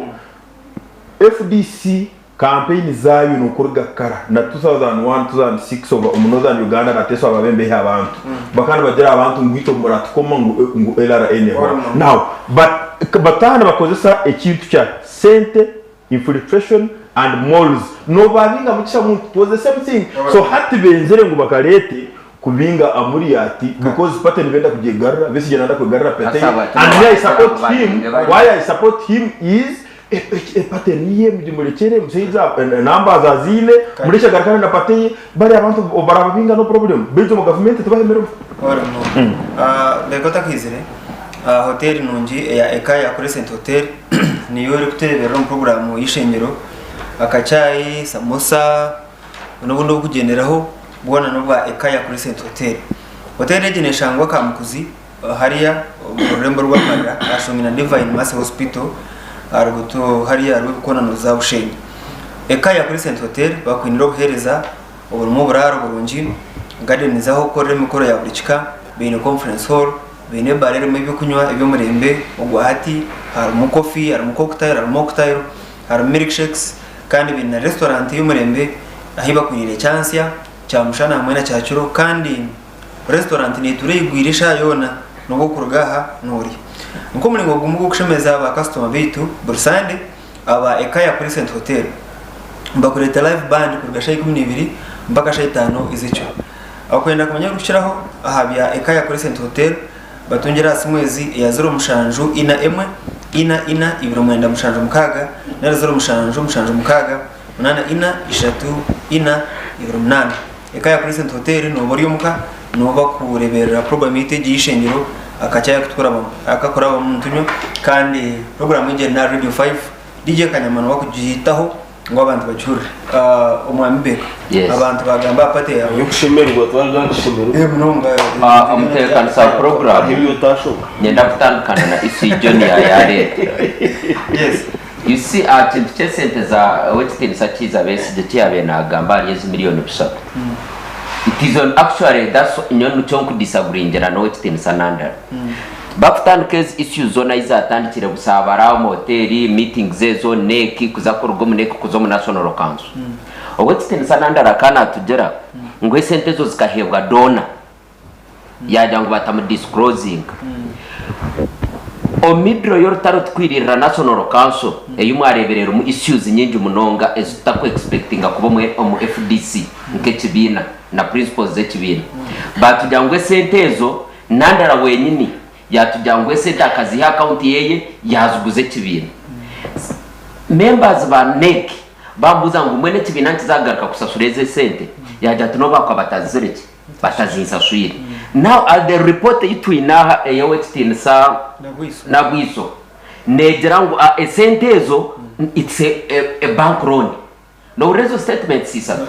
FDC campaign zaayo nokuruga kara na 2001, 2006 oba omu Northern Uganda Kateso ababembehi abantu bakaba nibagira abantu ngu itwe muratukoma ngu LRA nehora. Now but bataaha nibakozesa ekintu kya sente, infiltration and moles nobabinga mukisha muntu it was the same thing so hati benzire ngu bakarete kubinga Amuriat because party nibenda kugyegarura Besigye nayenda kwegarura party ye and me I support him why I support him is Epate niye mugimurekyere omushaija numbers aziine murekye agarukane na party ye bari abantu barababinga no problem beitu omu gavumenti tibahemererwa. Wabare munonga. Reka otakaizire, hoteri nungi eya Ekaya Crescent Hotel niyo erikutureeberera omu puroguraamu y'eishengyero. Akachai, samosa n'obundi obukugyenderaho bwona n'obwa Ekaya Crescent Hotel. Hoteri egi neeshangwa Kamukuzi Hariya omu rurembo rw'Amarira ahashongye na Divine Mercy Hospital aharuguuto hariya rw'ebikoonano za Bushenyi. Eka ya Crescent Hotel bakwinire obuheereza oburimu oburaaro burungi, gardens ah'okukorera emikoro ya buri kika. Baine conference hall, baine ebaara erimu ebyokunywa eby'omurembe ogwa hati, harimu coffee, harimu cocktail, harimu mocktail, harimu milkshakes kandi baine na restaurant y'omurembe ahu bakuriire kyansya, kyamushana hamwe na kyakiro kandi restaurant netuura eyigwire eshaaha yoona n'obu orikuruga aha noorya. Nk'omuringo gumwe gw'okushemeza ba kasitoma baitu buri Sande, aba Ekaya Crescent Hotel nibakureetera live band kuruga shaaha 12 mpaka shaaha itaano ez'ekiro. Abakwenda kumanya ebirikukiraho aha bya Ekaya Crescent Hotel batungire aha simu ezi eya 0741 44 296 nari 0776 84 3 4 28. Ekaya Crescent Hotel nooba ori omuka nooba kureeberera puroguraamu yaitu egi y'eishengyero akakyayi aku nitunywa kandi puroguraamu egi eri n'aha Radio 5. DJ Kanyama niwe arikugitaho ngu abantu bagihurire. Omwami Baker, Yes. abantu baagamba aha party yaawe. Ey'okushemererwa twaruga aha Eh, munonga. Omutebeekanisa wa puroguraamu Hariho ebi otashoka. Niinyenda kutandikana na issue ei John yaareeta. Yes. You see, aha kintu ky'esente za ow'ekitiinisa Kiiza Besigye eki yaabaire naagamba ahari ezi miriyoni bishatu. It is on actually that's nyowe nikyo nkudisaguringira n'ow'ekitiinisa Nandala. Bakutandika ezi issues zoona ahi zaatandikire Busaabara, omu hoteeri, meetings ezo, NEC, kuza kuruga omu NEC kuza omu National Council. Ow'ekitiinisa Nandala akaba naatugira ngu esente ezo zikaheebwa donor. Yaagira ngu batamudisclosinga. Omu middle y'orutaro tukwiririra National Council ei mwareebire erimu issues nyingi munonga ezi tutaku expectinga kuba omu FDC nk'ekibiina na principles z'ekibiina. Baatugira ngu esente ezo Nandala wenyini yaatugira ngu esente akaziiha aha account yeye yaaziguza ekibiina. Members ba NEC bambuuza ngu mbwenu ekibiina nikiza kugaruka kusasura ezo esente? Yaagira ati n'obu baakuba batazizire ki? Batazinsaswire. Now at the report ei twine aha ey'owekitiinisa Nabwiso neegira ngu esente ezo it's a bank loan. Nohurira ezo statements isatu?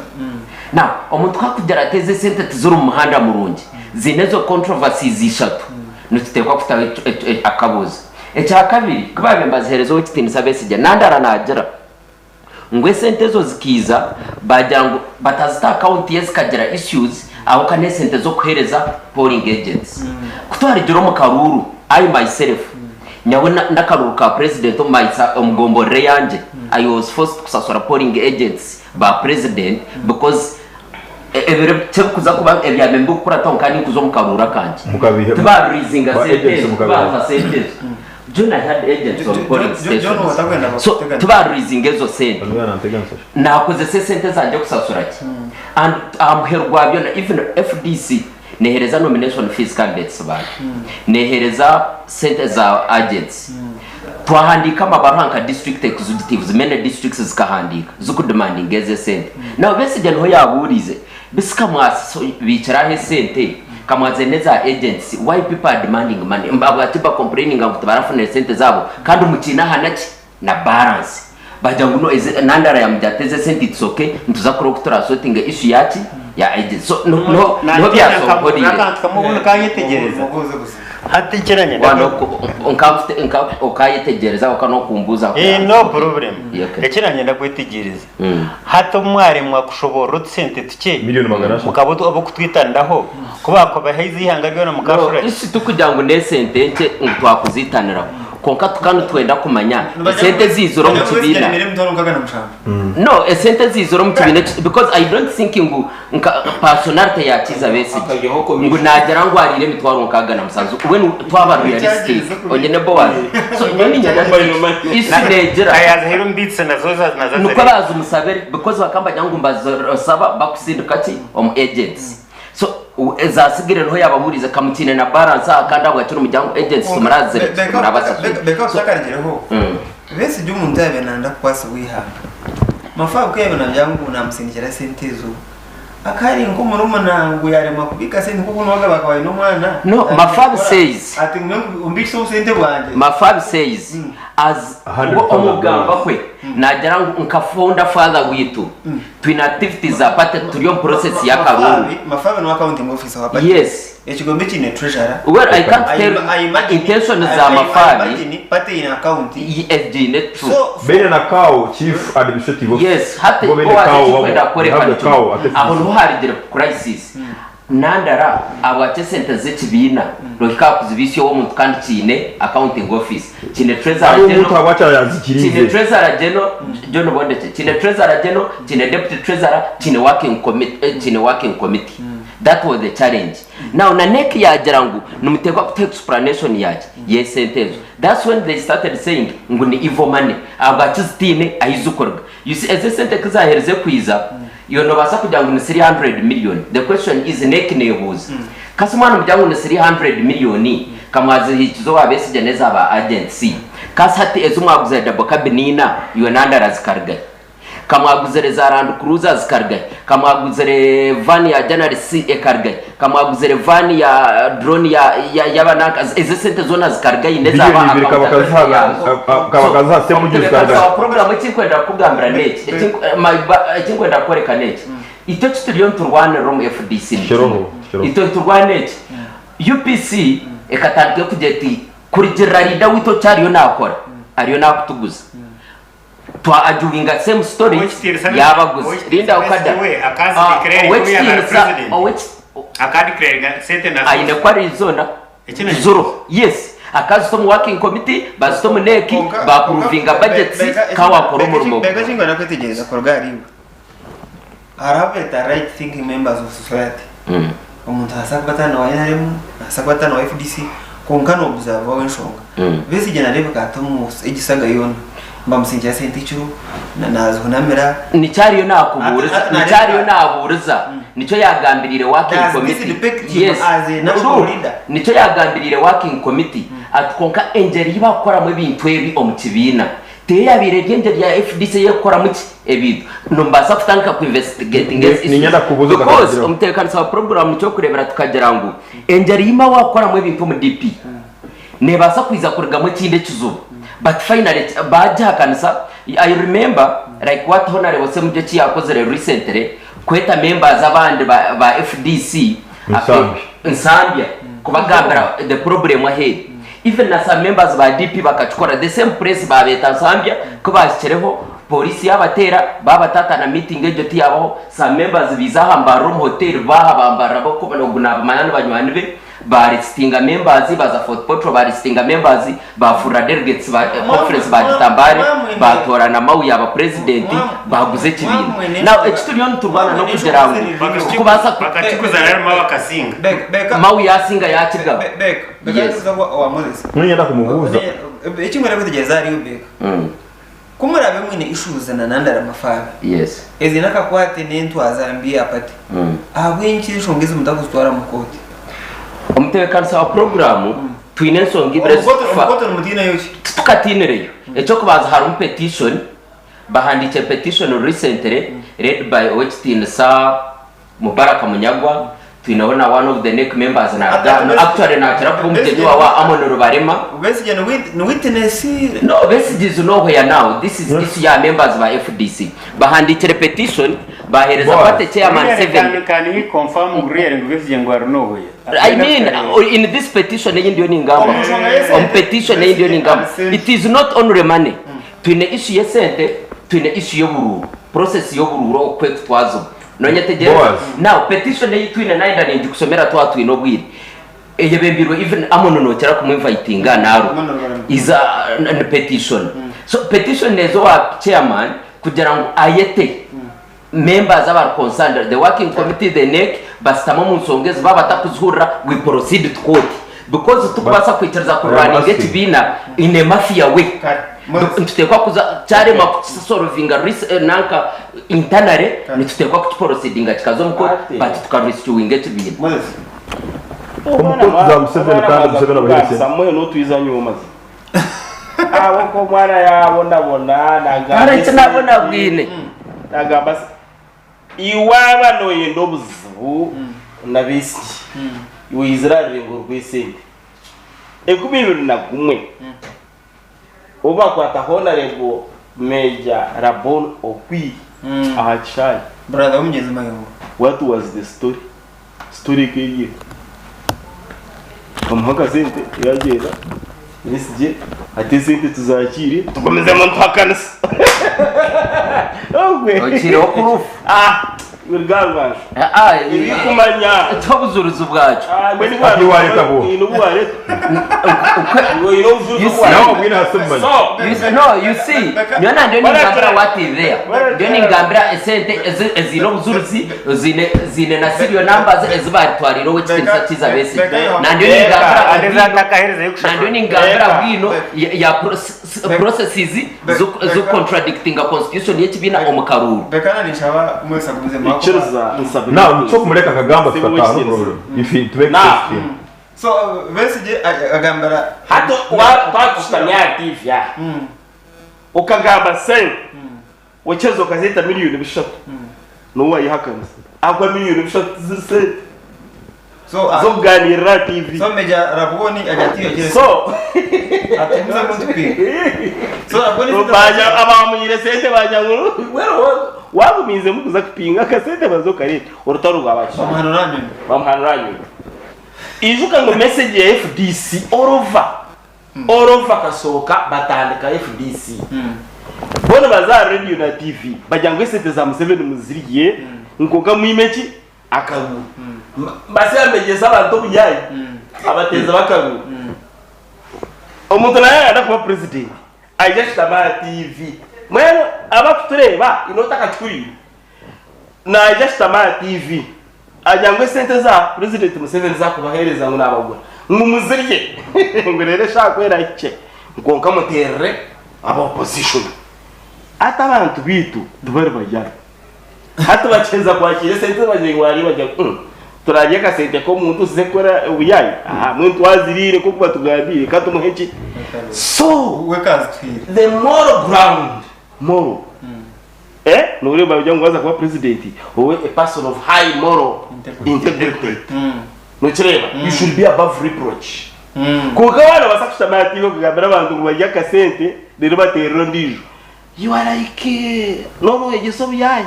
Now omuntu ku akugira ati ezi esente tiziri omu muhanda murungi, ziine ezo controversies ishatu, nituteekwa kutaho akabuuzo. Ekyakabiri, ku baabaire nibaziheereza owekitiinisa Besigye, Nandala naagira ngu esente ezo zikiiza baagira ngu batazita aha account ye zikagira issues ahabw'okuba n'esente z'okuheereza polling agents. Ku twarugire omu karuuru, I myself, nyowe n'akaruuru ka president omu my omu gomborora eyangye, I was forced kusasura polling agents ba president because ebiro kibikuza kuba ebyabaire nibikukurataho nkaba ninkuza omu karuuru akangye. Mukabiha- Tibaaririizinga ba sente agents ezo, mukabiha. tibaaruha sente ezo. John I had agents on polling John- John stations. watakwenda So bakuteganya. tibaaririizinga ezo sente. Banu yananteganisa. Naakozesa esente zangye kusasura ki? And aha muheru gwa byona even FDC neehereza nomination fees candidates baayo. Neehereza sente za agents. Twahandiika amabaruha nka district executives, many districts zikahandiika zikudemandinga ezo esente. Now Besigye niho yaabuuriize, bisi ka mwabiikire aho esente, ka mwaziire n'eza agents, why people are demanding money? Ahabwaki bacomplaininga ngu tibarafunire sente zaabo kandi mukiine aha naki? Na balance. Bagira ngu no ezi Nandala yamugira ati ezi esente it's okay, nituza kureba oku turasortinga issue yaki? Ya agents. So niho niho Nanteera byasonkorire. akantu kamwe obundi kanyetegyereza. Mubuuze gusa. Hati ekiranyenda Wano nka nka okayetegyereza oka nokumbuuza Eh, no problem. Yeah, okay. Ekiranyenda kwetegyereza. Hati obu mwaremwa kushoboorora otusente tukye 300,000. mukaba ab'okutwitaniraho, ku baakubaha eihanga ryona mukashura ki? Isi tikugira ngu n'esente nkye ngu twakuziitaniraho kwonka tukaba nitwenda kumanya esente eziizire omu kibiina. No, esente eziizire omu kibiina because I don't think ngu nka personality ya Kiiza Besigye Akaihaho ngu commission. naagira ngu ariire emitwaro 67 when twaba realistic oine Boaz. So nyowe niinyenda isi neegira Ayazihaire omu beats nazo nazo nikwo aziriire. baazimusabire because bakaba nibagira ngu nibazisaba bakusindika ki omu agents. So ezaasigire niho yaababuurize kamutiine na balance aha kandi ahabwaki nimugira ngu agents timurazireka timurabasasura. Beka tutakaregireho Besigye omuntu yaabaire nayenda kukwasibwa eihanga Mafabi ku yaabaire naagira ngu naamusindikira sente ezo akaba ari nk'omurumuna ngu yaaremwa kubiika sente nk'oku Nuwagaba akaba aine omwana No, Mafabi says ati ngume ombiikise obusente bwangye. Mafabi says as $100,000 omugamba kwe naagira ngu nka founder father waitu Twine activities za party turi omu process y'akaruuru. Mafabi niwe accounting officer wa party. Yes. Ekigombe kiine treasurer. Well, I can't tell I imagine, intentions I, za I, I Mafabi. imagine party ine account. Egiine true. So, Beine na CAO, Chief Administrative Officer. Yes, hati Bo beine Boaz CAO ekikwenda wabo. kworeka They have the nikyo. CAO ate Aho niho harigire crisis. Nandara ahabwaki esente z'ekibiina nohika aha kuzibiisya ow'omuntu kandi kiine accounting office, kiine treasurer Kandi omuntu general, ahabwaki kiine ayazikiriize? treasurer general, John Bondekye, kiine treasurer general, kiine deputy treasurer, kiine working committee, kiine working committee. That was the challenge. Now na NEC yaagira ngu nimuteekwa kutuha explanation yaaki y'esente ezo. That's when they started saying ngu ni evil money ahabwaki zitaine ahi zikuruga. You see ezi esente ku zaaherize kwiza, iwe noobaasa kugira ngu ni 300 million. The question is NEC neebuuza, kasi mwana mugira ngu ni 300 million ka mwazihikize owa Besigye n'eza ba agents, kasi hati ezi mwaguzire double cabin ina iwe nandara zikarugahi? Ka mwaguzire za Land Cruiser zikarugahi? Ka mwaguzire van ya journalists ekarugahi? Ka mwaguzire van ya drone ya ya y'abananka ezi esente zoona zikarugahi n'eza Biliyoni ba ibiri kaba accountability kaziha yaazo? kaba So, kaziha Ssemujju omutebeekanisa zikarugahi? wa program ekinkwenda kukugambira n'eki, ekinku my ba ekinkwenda kukworeka n'eki, itwe eki turiyo niturwanirira omu FDC ni kimwe. Kiroho, kiroho. Itwe niturwana eki, UPC ekatandika erikugira eti kurugirira leader waitu eki ariyo naakora, ariyo naakutuguza. Twa arguinga same story Owekitiinisa yabaguza. Owekitiinisa Linda Okada. Besigye we akazi Ah, declaring who yaba ari owekitiinisa president. oweki Aka declaringa sente na aine source. ku Arizona Eki nakyo. zuro yes akazita omu working committee bazita omu NEC Kwonka- ba approvinga kwonka- budgets Beka- ka wakora Beka- omurimo Beka ekingwenda kwetegyereza kuruga ahariiwe hariho abeeta right thinking members of society omuntu nabaasa kuba atari owa NRM nabaasa kuba atari owa FDC kwonka n'obuzarwa w'enshonga Besigye nareebeka hati omu egisaga yoona nibamusingira sente ekiro nazihunamira Nikyo ariyo nakubuuriza, Ati- ati nikyo ariyo nareebeka nabuuriza, nikyo yagambiriire working Does this committee. depict him Yes. as a national Look, leader? nikyo yagambiriire working committee ati kwonka engyeri ei bakukoramu ebintu ebi omu kibiina tiyo yabaire eri engyeri ya FDC ey'okukoramu ki ebintu. Nimubaasa kutandika ku investigatinga ezi issues Niinyenda kukubuuza because otakagireho. omutebeekanisa wa program nikyo orikureebera tukagira ngu engyeri ei Mao akukoramu ebintu omu DP nebaasa kwiza kurugamu ekindi ekizibu but finally baagihakanisa. I remember like what Honarebo Ssemujju eki yaakozire recently kweta members abandi ba, ba FDC Nsambya. Nsambya kubagambira the problem ahu eri. Even na some members ba DP bakakikora the same place baabeeta Nsambya ku baahikireho police yaabateera baabatatana meeting egyo tiyabaho some members baiza aha Mbarara omu hotel baaha ba Mbarara ogu naabamanya ni banywani be Ba listinga members baza Fort Portal ba listinga members bafurura delegates ba conference bagita Mbale batorana Mao yaba president baguza ekibiina. Now eki turiyo niturwana nokugira ngu tikubaasa ku Bakakiguza rero Mao akasinga. Mao yasinga yakigaba. Yes. Niinyenda kumubuuza. Ekinkwenda kwetegyereza ahari iwe Beka, ku muraabe mwine issues na Nandala Mafabi Yes. eziine akakwate n'entwaza mbi ya party, ahabw'enki enshonga ezi mutakuzitwara omu kooti? Omutebeekanisa wa puroguraamu twine enshonga ibiri Omu kooti omu ezikufa. kooti nimutiinayo ki? Titukatiinireyo. Eky'okubanza harimu petition, bahandiikire petition recently led by Owekitiinisa Mubaraka Munyagwa, twineho na one of the NEC members naruga, Ati- no, actually nakira kuba omugyenyi waawe Amon Rubarema. Besigye ni wit- ni witness. No, Besigye is nowhere now. This is issue ya members ba FDC. Bahandiikire petition baheereza Boaz. party chairman Really, 7. can, can he confirm ngu really ngu Besigye ngu ari nowhere? I mean, in this petition ei ndiyo ningamba, Omushonga y'esente. omu petition ei ndiyo ningamba, Besigye it is not only money. Twine issue y'esente, twine issue y'oburuuru, process y'oburuuru oku ekutwazibwa. Nonyetegyereza? Boaz. Now, petition ei twine nayenda ningikusomera twaba twine obwire. Eyebembirwe even Amon nokira kumu invitinga naruga. Amon Rubarema. Is a ni petition. So petition neeza owa chairman kugira ngu ayete members abari concerned, the working committee, the NEC, basitame omu nshonga ezi baaba batakuzihurira we proceed to court because titukubaasa kwikiriza ku I am runninga asking. ekibiina in a mafia way. Kare. Moses. Nituteekwa kuza kyaremwa kukisolvinga nanka internally nituteekwa kukiproceedinga kikaza omu court Ati. but tukarescuinga ekibiina. Moses. Omu kooti za Museveni kandi Museveni abaheereza sente. Samuel n'otwiza nyuma maze. Abo ko omwana yabonabona nagamba Hare eki esente, nabonabwine. nagamba iwe waaba noyenda obuzibu na Besigye iwe oizire aha rurengo rw'esente 21 obu bakwata Honarebo Major Rabon Okwir aha kishaayi. Brother w'omugyenzi Mayongo. What was the story? Story ekaba eri eha? Bamuha akasente yagyenda Besigye ati esente tuzakiire tugumizemu nituhakanisa. Okiireho proof. Ah! Biruga aha rubaju. Ah, Ebikumanya. Tobujurizi bwakyo. Ah, mbwenu Ati wareeta bwo. Oine obu wareeta. Oine obujurizi obu Nawe wareeta. obwine hasi omumanyi. So, You see, no, you see, nyowe nandyo ningambira what is there. Ndio ningambira esente ezi eziine obujurizi ziine ziine na serial numbers ezi baritwariire ow'ekitinisa Kiiza Besigye. Nandyo ningambira bwino nandyo ningambira bwino ya, ya pro, processes zo contradictinga constitution y'ekibiina omu karuuru. Bekana ninshaba mwese agumize mwakuba. Ikiriza nsabe. Now nitwo kumureka akagamba Sibe tukataha no wekiriza. problem. If it makes Now. sense to him. So Besigye agambira Hati twatushitamya aha TV aha. Okagamba sente. Wakyeza okazeeta 3,000,000. N'owu wayihakanisa. Ahabwa 3,000,000 ziri sente. So Z'okuganirira aha TV. So Major Rabwoni agati yogere. So atumize muntu kwiga. So Rabwoni baja abamunyire sente baja ngu waguminzemu kuza kupinga akasente baza okareta orutaro rwabaki bamuhanura nyuma. Bamuhanura nyuma. Ijuka ngu message ya FDC all over, all over kasohoka batandika FDC bona baza radio na TV bagira ngo esente za Museveni muziriye nkonka mwime ki akaruru basi yamegyesa abantu obuyayi abateza bakaruru. Omuntu naye ayenda kuba president aija ashutama aha TV mbwenu abakutureeba inota akakikuriire naija ashutama aha TV agira ngu esente za President Museveni zakubaheereza ngu nabagura ngu muzirye ngu reero eshaaha ku erahikye nkonka muteerere aba opposition. Hati abantu baitu tibari baryari hati bakyeza kwakira esente bagira ngu hariya bagira ngu turarya akasente k'omuntu tuze kukora obuyayi aha mbwenu twaziriire nk'oku batugambiire ka tumuhe ki so We kazitwire. The moral ground, moral noreeba bagira ngu waza kuba president owe a person of high moral integrity nokireeba you should be above reproach. Konka waana basa kushutama aha TV okugambira abantu ngu barye akasente reero bateerere ondiijo, you are like nooba oyegyesa obuyaaya.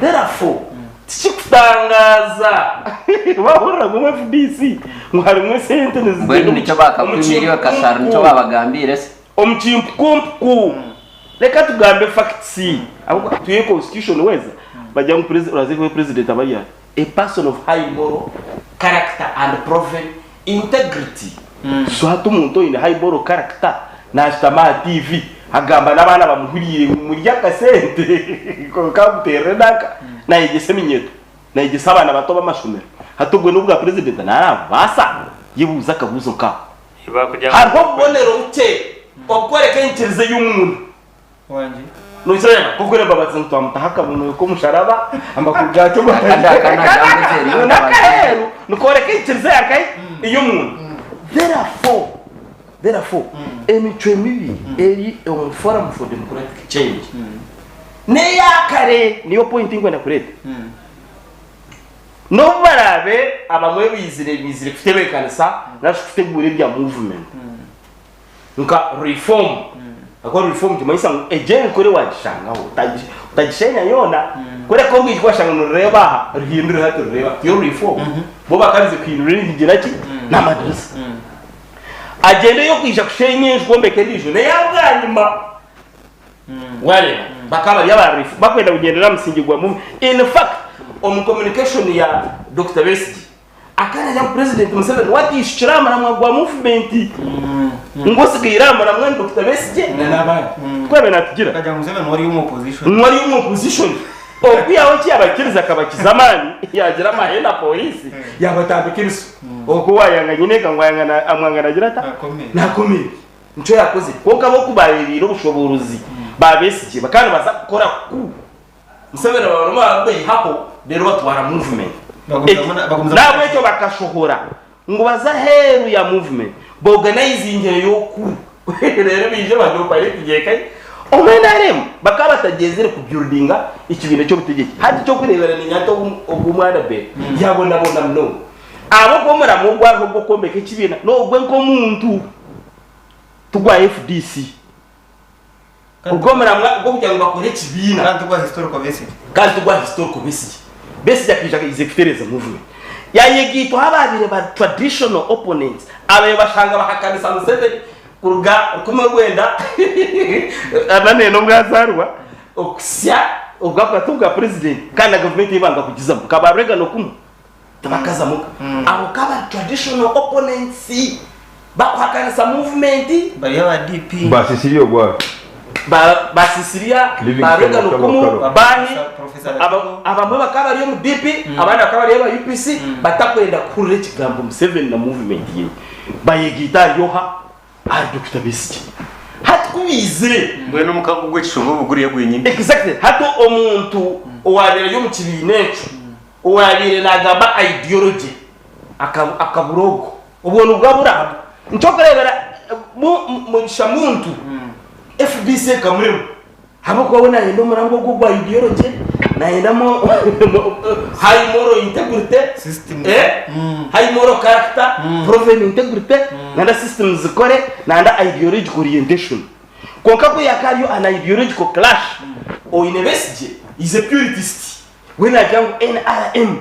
Therefore tikikutangaza wahurira ngu omu FDC ngu harimu esente nizigenda Mbwenu nikyo bakakwimire Kasharu nikyo babagambiire se. Omu kimpukumpuku. Reka tugambe facts ahabw'okuba twihe constitution weza bagira ngu oraze kuba president aba ari a person of high moral character and proven integrity. So hati omuntu oine high moral character nashutama aha TV agamba n'abaana bamuhuriire ngu murye akasente konka amuterere nanka nayegyesa eminyeto nayegyesa abaana bato b'amashomero. Hati obwe n'obwa president narabubaasa? Yebuuze akabuuzo nkako. Hariho obubonero bukye obukworeka enyikiriza ey'omuntu. Wangi. Nokireeba? Nk'oku embabazi ngu twamutaho akabonero k'omusharaba, amakuru gaakyo ngu Akandi aka nagamba ezeeri ngu n'akaheeru nikooreka enyikiriza yaakahi ey'omuntu. Therefore, therefore, emicwe mibi eri omu Forum for Democratic Change n'eyaakare niyo point ei ndikwenda kureeta. N'obu baraabe abamwe baizire baizire kutebeekanisa nari shi kuteguura ebya movement nka reform, ahakuba reform nikimanyisa ngu egyo enkora waagishangaho otagishenya yoona, kureka orwigi ku washanga nirureeba aha ruhindure hati rureebe aha, tiyo reform. Bo bakaabize kuhindura enyigi naki n'amadirisa. Agenda ey'okwija kushenya enju kwombeka endiijo n'eya bwanyima. Wareeba bakaba bari aba reform bakwenda kugyendera aha musingi gwa movement. In fact omu communication ya Dokita Besigye akaragira ngu President Museveni we atiishukire aha muramwa gwa movement ngu osigaire aha muramwa ni Dokita Besigye na n'abandi. Tikwo yaabaire naatugira? Akagira ngu Museveni niwe ari omu opposition. Niwe ari omu opposition. Okwihaho eki yaabakirize akabakiza amaani yaagira amahe na pooriisi yaabatambika ebiso. Okwo waayanga nyineka ngu amwanga naagira ata? Nakomere. Nakomere. Nikyo yaakozire. Kwonka bo ku baareebeire obushoboorozi ba Besigye bakaba nibaza kukora coup. Museveni baaba barimu barabaihaho reero batwara movement. Bagumizamu N'ahabw'ekyo bakashohora ngu baze aheeru ya movement baoganayizingyeyo coup reero baije bagioparetinge nkahi omu NRM bakaba batagyezire kubuildinga ekibiina ky'obutegyeki. Hati eky'okureebera niinyenda nti ogu omwana Ben yaabonabona munonga. Ahabw'okuba omuramwa ogwariho ogw'okwombeka ekibiina n'ogwe nk'omuntu, ti gwa FDC. Ogwo omuramwa gw'okugira ngu bakore ekibiina. Kandi ti gwa historical Besigye. Kandi ti gwa historical Besigye. Besigye akaija akaija kutereeza movement. Yaayegaitwaho abaabaire bari traditional opponents, ababaire bashanga bahakanisa Museveni kuruga 1994 okuhitsya. Obwakati obwa president kandi na gavumenti ei banga kugizamu nka ba Reagan okumu tibakazamu ka abo ka bari traditional opponents bakuhakanisa movement. Bari aba DP. Ba Sisilia ogwabo. Ba ba Sisilia, ba Livingstone Reagan Okaba okumu, Okalo. baahi Professor aba Latigo. abamwe bakaba bari omu DP abandi bakaba bari aba UPC batakwenda kuhurira ekigambo Museveni na movement ye bayegaita ahari oha? Ahari Dokita Besigye. Hati ku baizire. Mbwenu omukago gw'ekishuba obu guriyo gwenyine. Exactly. Hati omuntu owaabaire ari omu kibiina ekyo owaabaire naagamba ideology akabura ogwo. Obwo nibwo abura. Nikyo orikureebera Mugisha Muntu FBC ekamurema ahabw'okuba we naayenda omurango ogwo ogwa ideology, naayenda high moral integrity, high moral character, proven integrity, nanda systems zikore, nanda ideological orientation. Kwonka ku yaaka hariyo an ideological clash, oine Besigye is a puritist, we naagira ngu NRM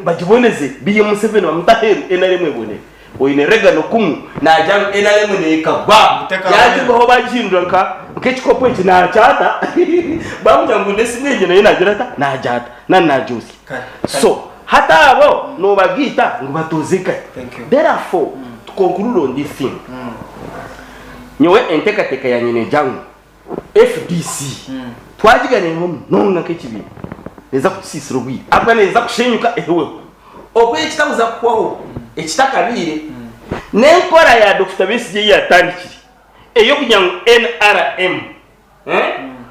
bagiboneze beihe Museveni bamute aheeru NRM ebonere. Oine Reagan Okumu naagira ngu NRM neekagwa yaagirwaho baagihindura nka nk'ekikopo eki naakyata baamugira ngu n'esimu egi nayo naagira ata naagyata nari naagyosya. So hati abo noobagiita ngu batooze nkahi? Therefore to conclude on this thing, nyowe enteekateeka yangye neegira ngu FDC twagiganireho munonga nk'ekibiina neeza kutusiisira obwire ahabw'okuba neeza kushenyuka ehweho. Oku ekitakuza kuhwaho ekitakabaire n'enkora ya Dokita Besigye ei yatandikire ey'okugira ngu NRM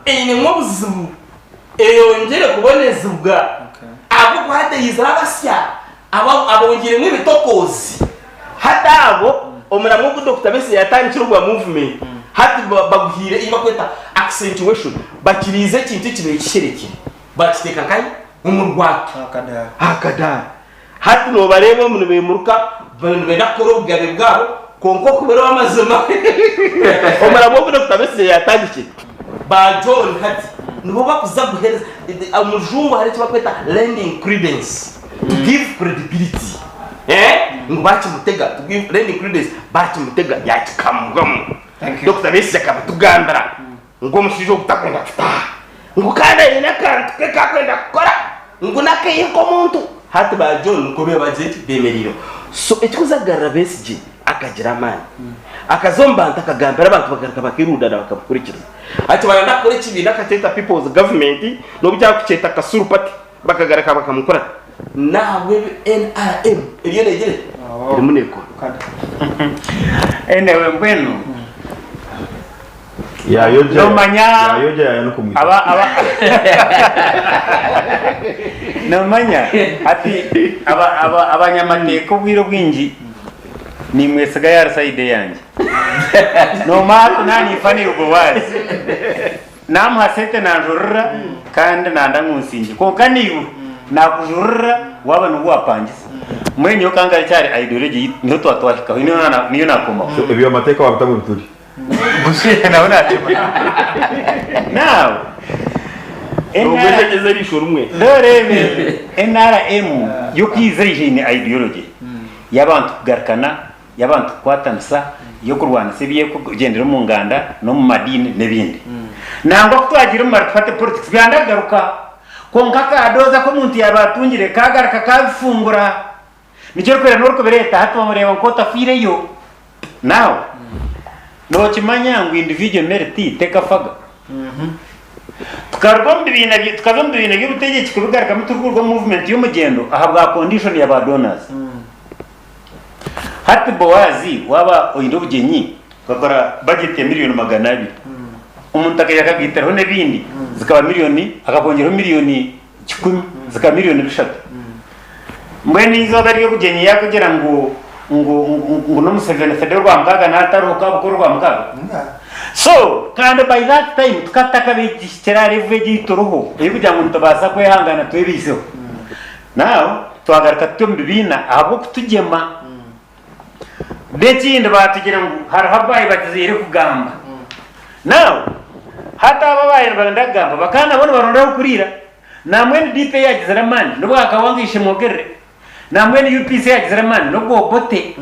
einemu obuzibu eyongyere kubonezibwa ahabw'okuba hati eizire abasya abongyiremu ebitokoozi. Hati abo omuramwa ogu Dokita Besigye yatandikire ogwa movement hati baguhaire ei bakweta accentuation, bakiriize ekintu ekibaire kisherekire bakiteeka nkahi? Omu rwatu, aha kadaara. Hati noobareeba omu nibeemuruka nibenda kukora obugabe bwabo kwonka okubura ow'amazima omuramwa ogu Dokita Besigye yatandikire ba John hati nibo bakuza kuguheereza. Omu rujungu hariho eki bakweta lending credence, to give credibility. Ngu baakimutega, to give lending credence, baakimutega yaakikamubwamu. Thank you. Dokita Besigye akabitugambira ngu omushaija ogu takwenda kutaaha, ngu kandi aine akantu ke kakwenda kukora, ngu n'akeye nk'omuntu. Hati ba John nikwo bagire ki bemereireho. So ekikuza kugarura Besigye akagira amaani, akaza omu bantu akagambira abantu bagaruka bakerundana bakamuhurikiriza. Hati barenda kukora ekibiina akakyeta People's Government n'obu kyakukyeta Kasuru Party bakagaruka bakamukurata. Nahabw'ebi NRM eriyo negira eti erimu nekora. Anyway mbwenu Yayogya Nomanya yayogya yayanuka omu aba aba nomanya hati aba aba abanyamateeka obwire obwingi nimwesiga ya side eyangye nomanya hati naninfa niiwe Boaz namuha sente nanjurira kandi nanda ngu nsingye kwonka naiwe nakujurira waaba niwe wapangisa mbwenu nyowe kangarukye ahari ideology yitu niho twaba twahikaho niyo nakomaho. So eby'amateeka wabita mu bituri. Nawe nakimanya. Now, Nobweshegyeza eriisho rimwe. Noreebe NRM y'okwiza eija eine ideology y'abantu kugarukana, y'abantu kukwatanisa, y'okurwanisa eby'okugyendera omu nganda n'omu madiini n'ebindi. Nangwa ku twagiire omu multiparty politics byanda kugaruka kwonka akadoozi aku omuntu yaaba atungire kagaruka kabifungura. Nikyo orikureba n'orikubireeta hati bamureeba nk'otafiireyo. Now, nookimanya ngu individual merit tekafaga? Tukaruga omu bibiina bye, tukaza omu bibiina by'obutegyeki kubigarukamu turikuruga omu movement y'omugyendo ahabwa condition ya ba donors. Hati Boaz waaba oine obugyenyi okakora budget ya million 200, omuntu akaija akagaitiraho n'ebindi zikaba million, akakwongyeraho million 100 zikaba million 300. Mbwenu eizooba ery'obugyenyi yaakugira ngu ngu ngu n'omuseveni fede orwamukaaga naataruho kabukora orwamukaaga? So kandi by that time tukaba tutakabegihikire aha level egi ei turiho ey'okugira ngu nitubaasa kwehangana twebeiseho. Now twagaruka tuti omu bibiina ahabw'okutugyema. N'ekindi baatugira ngu hariho abayi bakizaire kugamba. Now hati abo ababaire nibenda kugamba bakaba nabo nibaronda ah'okuriira. Nambwenu DP yagizire amani nobu akaba nka Ishemwogerere. Nambwenu UPC yagizire amani nobu Obote.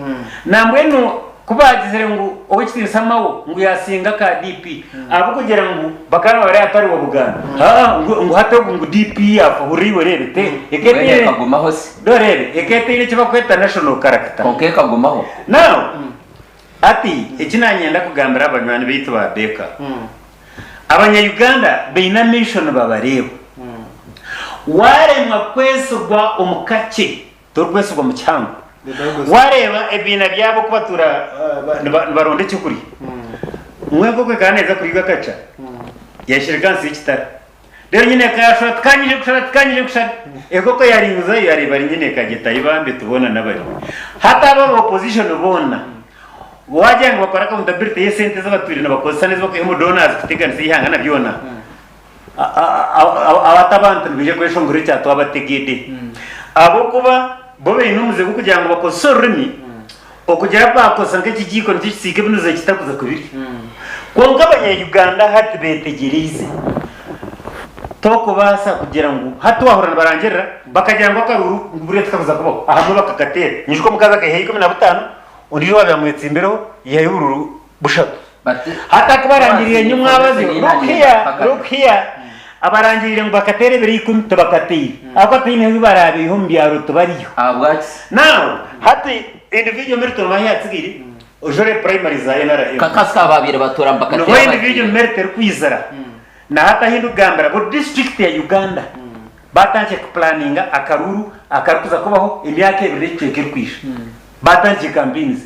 Nambwenu. Ku baagizire ngu Ow'ekitiinisa Mao ngu yaasinga aka DP ahabw'okugira ngu bakaba nibabara atari wa Buganda, haa ngu ngu hati ogu ngu DP yaafa, hurira iwe oreebe te eka Mbwenu etaine ekagumaho si? Noreebe eka etaine eki bakweta national character. Kwonka ekagumaho. Now hati eki naanyenda kugambira abanywani baitu ba Baker, Abanya Uganda baine amaisho nibabareeba. Waaremwa kwesigwa omu kakye, Torikwesigwa mu kihango. Wareeba ebibiina byabo oku batuura nibaronda ekyokurya, omwe enkoko ekaba neeza kuriibwa akakya, yashereka ahansi y'ekitara. Reero nyina ekashura ati, Ka nyije kushara, ati, Ka nyije kushara. Enkoko yaringuzayo yareeba ari nyina ekagira eti, Ai bambe tibona n'abari. Hati abo aba opposition boona, waagira ngu bakore accountability y'esente ezi batwire nibakozesa n'ezi barikwiha omu donors kuteganisa eihanga na byona, Ati abantu nibaija kweshongora ekya twabategede ahabw'okuba bo baine omuze gw'okugira ngu bakozese orurimi okugira bakozesa nk'ekigiiko nikyo kisiika ebinuza kitakuza kubirya. Kwonka abanya-Uganda hati betegyereize tokubaasa kugira ngu hati wahurira nibarangirira bakagira ngu akaruuru ngu buriya tikakuza kubaho ahamwe bakakateera. Nyijuka omukazi akaihayo 15 ondiijo owaabaire amwetsimbireho yaihayo oburuuru bushatu. Hati akubarangiriire nyowe omwabazyo, look here, look here, abarangiriire ngu bakateera ebiro ikumi tibakateire, ahabw'okuba tihaine ahu baraabeihe omu byaro tibariyo. Ahabwaki? Now, hati individual merit omanye ahatsigaire, ojore primary za NRM. Kakasi ababaire batuura Niho nibakateera individual bagiire. merit erikwizira. Na hati ahu ndikugambira, buri district ya Uganda batandikire kupulaninga akaruuru akarikuza kubaho emyaka ebiri n'ekicweka erikwija. Batandikire campaigns.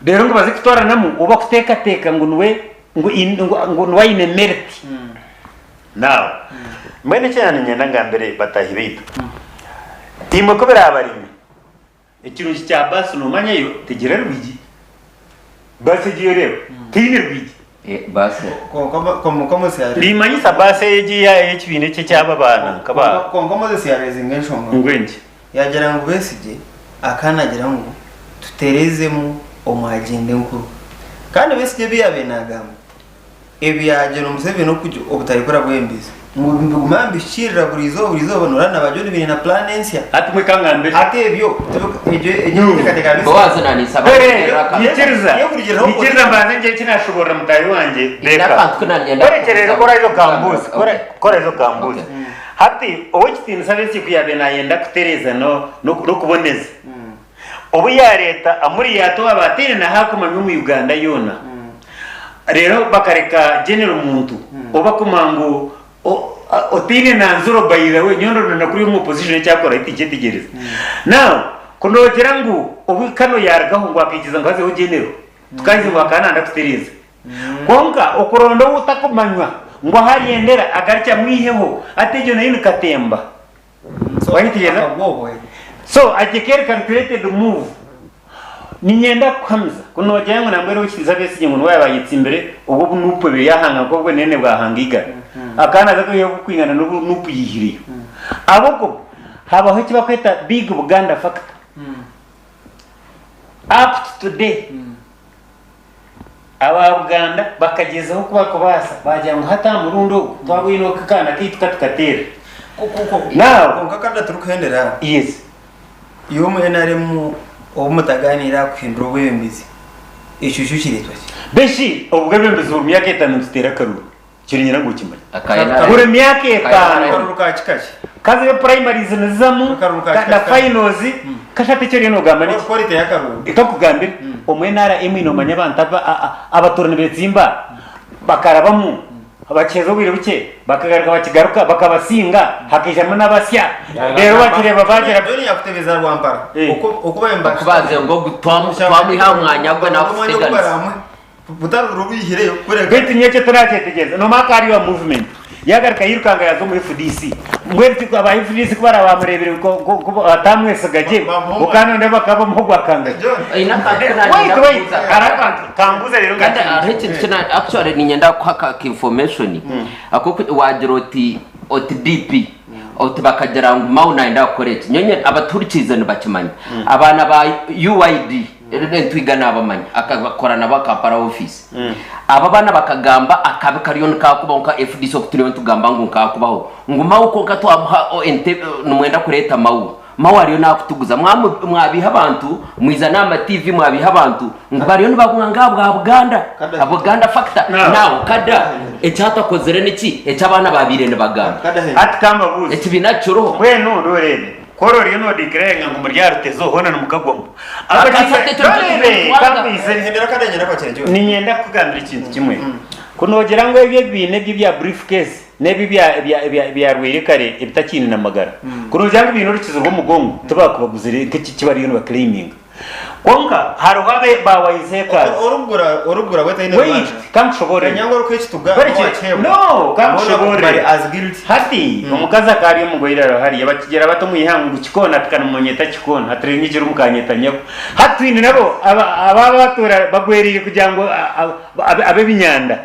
Reero ngu baze kutooranamu ou bakuteekateeka ngu niwe ngu ngu niwe aine merit. Now, mbwenu eki naaba niinyenda ngambire bataahi baitu, imwe ku biraabareme, ekirungi kya baasi noomanya yo tegira rwigi. Baasi egi oreeba teine rwigi. Baasi. Kwonka Moses yare. Nimanyisa baasi egi ey'ekibiina eki eky'aba baana nk'aba. Kwonka Moses yarezinga enshonga. Ngu enki? Yaagira ngu Besigye akaba naagira ngu tutereezemu omu agyenda enkuru. Kandi Besigye ebi yaabaire naagamba, ebya Gen Museveni obutarikura bwebembezi, ngu nibiguma nibihikiirira buri izooba buri izooba noreeba na ba John baine na plan ensya. Hati mwe kangambire. Hati ebyo egyo egyo enteekateeka ya Besigye. Boaz naniisaba Dore, nyikiriza, nyikiriza mbanze ngire eki naashoboorora mutaahi wangye Haine Baker. akantu ku naanyenda Orekyerere kubuuza. kora ezo kambuuzi, Okay. kora ezo kambuuzi. Okay. Hati Ow'ekitiinisa Besigye ku yaabaire naayenda kutereeza n'okuboneza, obu yaareeta Amuriat owaaba ataine na haakumanywa omu Uganda yoona, reero bakareka General Muntu ou bakumanya ngu otaine na nzuro by the way, nyowe ndonda na kuriya omu opposition eki akora tinkyetegyereza. Now ku noogira ngu obu Kano yaarugaho ngu akaikiza ngu hazeho General, tukagize ngu akaba nayenda kutereeza. Kwonka okuronda ou otakumanywa ngu ahu aryendera agarukye amwiheho ati egyo nayo ni katemba. Wayetegyereza? So egyo ekaba eri calculated move. Niinyenda kukuhamiza ku noogira ngu nambwenu ow'ekitiinisa Besigye ngu niwe yaaba ayetsimbire obwo obu Nup ebaire yaahanga nk'obu Nene bwahanga eigara. Akaba naaza kwihayo oburikwingana n'obu Nup yaihireyo. Ahabw'okuba habaho eki barikweta Big Buganda factor. Up to today, Aba Buganda bakagyezaho oku barikubaasa baagira ngu hati aha murundi ogu twabwine oku akaana kaitu katukateera. Now. Kwonka kandi turikuhendera aho, Yes. iwe omu NRM obu mutagaaniire aha kuhindura obwebembezi, ekyo kyo kireetwa ki? Beshi obwebembezi buri myaka etaano nituteera akaruru. Ekyo niinyenda ngu okimanye. Aka NRM. Buri myaka etaano. Akaruru ka kika ki? Kazibe primaries nizizamu Akaruru ka na kika ki? finals kashatu eki oriyo nogamba niki? Quality y'akaruru. Kakugambire omu NRM nomanya abantu abatuura nibetsimba bakarabamu bakiheza obwire bukye bakagaruka bakigaruka bakabasinga hakaijamu n'abasya reero bakireeba bagira John yakutebeza Rwampara. Okubanza ngu ogu twamwiha aha mwanya gwe nakuteganisa. Beitu nyowe ekyo tinakyetegyereza. Noomanya akaba ari owa movement. Yaagaruka yairukanga yaaza omu FDC. Mbwenu ti aba FDC ku baraabe baamureebire nku bataamwesiga gye, okaba noonda bakaba bamuha ogwa kangaki. Oine akantu ku Wait, naayenda wait, kubuuza. hariho akantu kambuuza reero Kandi ngakye. hariho ekintu ki na- actually niinyenda kukuha ka ka information ak'oku waagira oti oti DP oti bakagira ngu Mao naayenda kukora eki. Nyowe abatuhurikiize nibakimanya. Abaana ba UYD Entwiga nabamanya akakora nabo Kampala office. Abo abaana bakagamba akabi kariyo nikakubaho nka FDC oku turiyo nitugamba ngu nikakubaho ngu Mao kwonka twamuha entebe nimwenda kureta Mao. Mao ariyo nakutuguza. Mwabiiha abantu, mwiza n'aha ma TV mwabiiha abantu ngu bariyo nibamwanga ahabwa Buganda, Buganda factor. Now Kada ekyatakozire niki eki abaana babaire nibagamba? Hati kambabuuze. Ekibiina kikiriho? Mbwenu noreebe, ku ori oriyo nodeclaringa ngu muri aha rutezo hoona nimukagwamu. Akasate ekyo nikyo turiyo nitwanga. Niinyenda kukugambira ekintu kimwe. Ku noogira ngu ebyo ebibiina ebyo ebya briefcase n'ebyo ebyarwaire kare ebitakiine na magara, ku noogira ngu biine orukizo rw'omugongo, tibaakubaguzire nk'eki eki bariyo nibaclaiminga. Kwonka hariho abe ba wiseacres. Orikugura orikugura we taine Wait, rubanja. kankushoboorore. Manya ngu orikuha ekituga Bareke, owakihebwa. no, kankushoboorore. Boona bari as guilty. Hati omukazi akaba ari omugoire ariho hariya bakigira bati omu ihanga ngu kikoona ati kanimunyeta kikoona ati rinyigire omu kanyeta nyabo. Hati twine nabo aba aba abatuura bagwereire kugira ngu ab'ebinyanda.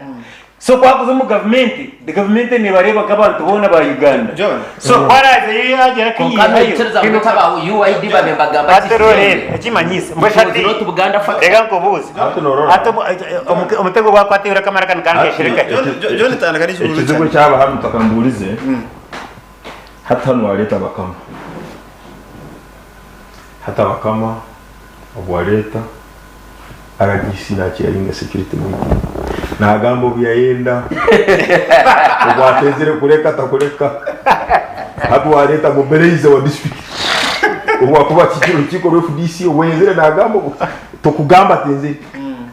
So ku akuza omu gavumenti, gavumenti neebareeba nk'abantu boona ba Uganda. John. So ku araazeyo yaagira Kwonka akiyihayo, noikiriza ngu eki aba UYD babe nibagamba Hati kihikire? oreebe, ekimanyise, mbwenu It was hati not Buganda factor. reka nkubuuze. Hati noorora. Hati omutego gwakwata eira akamara kanu kankeshire kati. John, John tandika n'ekibuuzo Ekizibu kyange. ekyaba hanu takambuurize, hati hanu wareeta abakama. Hati abakama obu wareeta, Rdc nakyeyaringa security meeting nagamba obu yayenda obu atenzire kureka takureka hati wareta mobilizer wa district obu akuba akikire orukiiko rwa FDC obu ayenzire nagamba obu tokugamba atenzire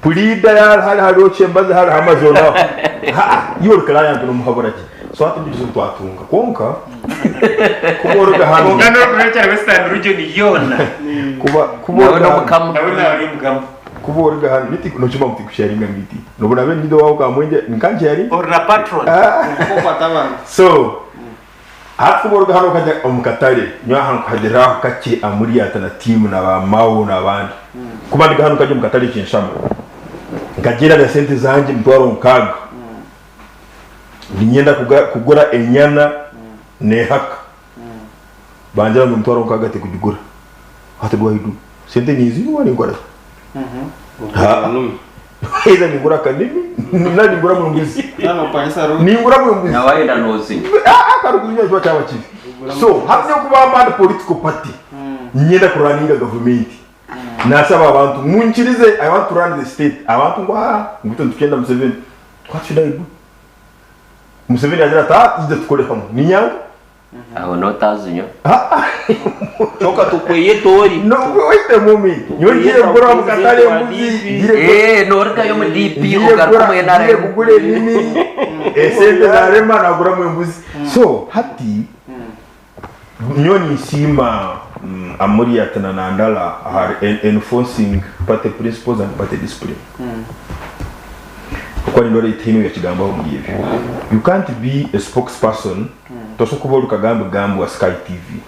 puliida yari hariho chambers hariho amazon aho iwe ori client nomuhabura ki so hati nikyo kizibu twatunga kwonka kuba oruga hanu Kwonka n'orikurekyera Western Region yoona. kuba kuba Nawe oruga hanu n'omukama. Nawe naaba ari omukama. kuba oruga hanu miti nokimanya ngu tikusharinga miti nobu nabe ndi owawe kamwengye nkankyari Ori na patron. Okukwata abantu. So hati kuba oruga hanu okajya omu katare nyowe aha nkuhagirira aho kakye Amuriat na tiimu na ba Mao n'abandi kuba ndiga hanu nkajya omu katare Kinshama nkagyenda na sente zangye emitwaro nkaaga Niinyenda kugura enyana neehaka. Bangira ngu emitwaro nkaaga tekugigura. What do I do? Sente ninziiha ninkora ki? Either ningura akanimi nari ninguramu embuzi. Ninguramu embuzi. Na wayenda nozinywa. Kandi kuzinywa nikiba kyaba kibi. So hati nyowe kuba mba ndi political party, niinyenda kuraninga gavumenti. Naashaba abantu munkirize I want to run the state. Abantu ngu haa ngu itwe nitukyenda Museveni. What should I do? Museveni agira ati ah ija tukore hamwe. Ninyanga? Aho notazinywa. Kyoka tukweyeta ori. No, wait a moment. Nyowe ngiye kugura omu katare embuzi. Ngiye Eh, norugayo omu DP ngiye ogaruka kugura omu ngiye NRM. kugura enimi. Esente zarema naguramu embuzi. So hati Nyowe ninsiima Amuriat na Nandala ahari enforcing party principles and party discipline. Ahabw'okuba nindoora tihaine oyakigambaho omuri ebyo. You can't be a spokesperson, tosobola kuba ori kagambi gambi wa Sky TV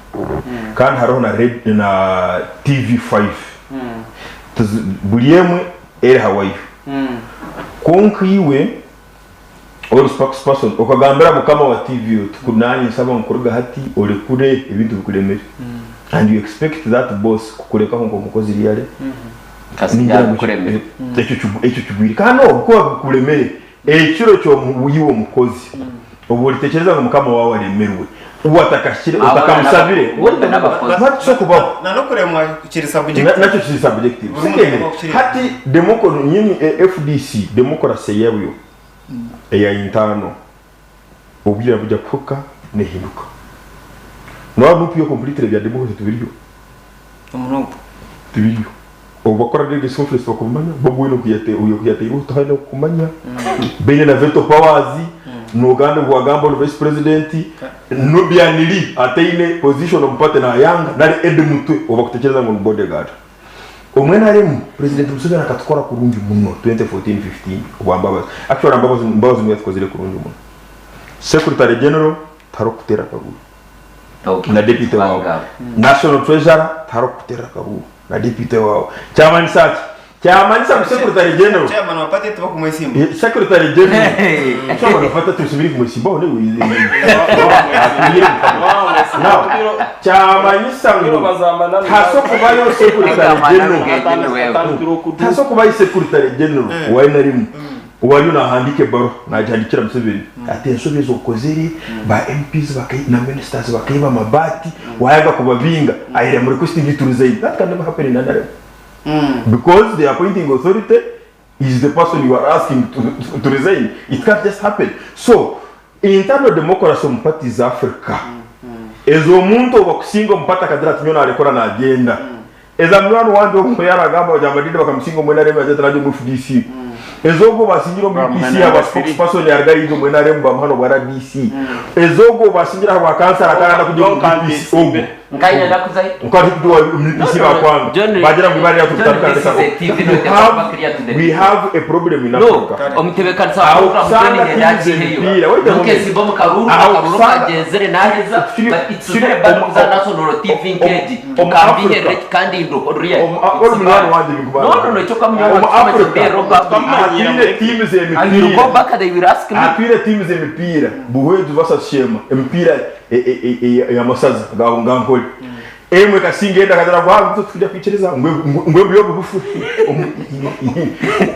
kandi hariho na na TV5 buri emwe eri hawayo. Kwonka iwe Ori spokesperson okagambira mukama wa TV oti ku nanye nsaba ngu kuruga hati orekure ebintu bikuremere and you expect that boss kukurekaho nkomukozi really? Kasi Ningira ngu byakuremere. ekyo ekyo kigwire kandi obu kuba bikuremere ekiro kyomu iwe omukozi obu oritekyereza ngu mukama wawe aremerwe uwe atakahikire Abo otakamusabire bombi n'abakozi. ntakisobola kubaho. Na n'okuremwa kiri subjective. Nakyo kiri subjective. Buri muntu Secondly, agomba kukireba. hati democracy nyini FDC democracy yabyo eya internal obwire bujya kuhuka nehinduka. Noba nup yo completely ebya democracy tibiriyo. Omu nup. Tibiriyo. Obu bakora delegates conference bakumanya, Bobi Wine oku yateirweho tihariho okumanya, Beine na veto powers, nogamba obu wagamba ori vice president, Nubian Li ataine position omu party nayanga, nari Eddie Mutwe ou bakutekyereza ngu ni bodyguard. Omu nrm, President Museveni akatukora kurungi muno 2014-15 obwa Mbabazi. Actually Mbabazi Mbabazi niwe yatukozire kurungi muno. Secretary General tihariho kukuteera akaruuru na deputy waawe. National Treasurer tihariho kukuteera akaruuru na deputy waawe. Kyamanyisa ki? Kyamanyisa ngu Secretary General Chairman wa party tibakumwesimba. Secretary General Chairman wa party tusubire kumwesimbaho newe. Now kyamanyisa ngu taso kubayo Secretary General taso kubayo Secretary General wa NRM. Obu ariyo nahandiika ebaruha nagihandikira Museveni ati ensobi ezi okozire ba MPs na ministers bakaiba amabaati wayanga kubabinga I am requesting you to resign that can never happen in NRM because the appointing authority is the person you are asking to resign it can't just happen so internal democracy omu parties za Africa ezi omuntu obakusinga omu party akagira ati nyowe narekura nagyenda Eza munywani wangye ogwo yaragamba bagamba Dida bakamusinga omu NRM yagira ati nangye omu FDC. Eza ogwo basingire omu UPC ahabwa spokesperson yaruga yaija omu NRM bamuha n'obwa RDC. Eza ogwo basingire ahabwa kansara akaba arenda kugya omu UPC ogwo. Nkaine nakuzayo. Nka ori omu No, UPC no, no. bakwanga. John, Bagira ngu ibara ryacu John, ritandukane this is a TV, We not a have, clear to the we people. have a problem in No, Africa. omutebekanisa wa Aho program John kusanga yenda teams akiheyo. emipiira. Wait a moment. Ntukesiba omu karuru, Aho akaruru kusanga kagyenzire naheza, Turi- but it's turi very bad omu- kuza national TV nkeegi. omu Okambiherera Africa. kandi ndorya. Omu- ori munywani wangye No, no, no, ekyo kamunywani Omu wange Africa, kimwe Robert. hatwine teams And you go emipiira. back they will ask me. Hatwine teams emipiira. Buhweju versus Sheema. Emipiira ey'amasaza ga ga Nkore. Emwe ekasinga endi akagira ngu haa titwija kwikiriza ngu ngu embuya obugufu.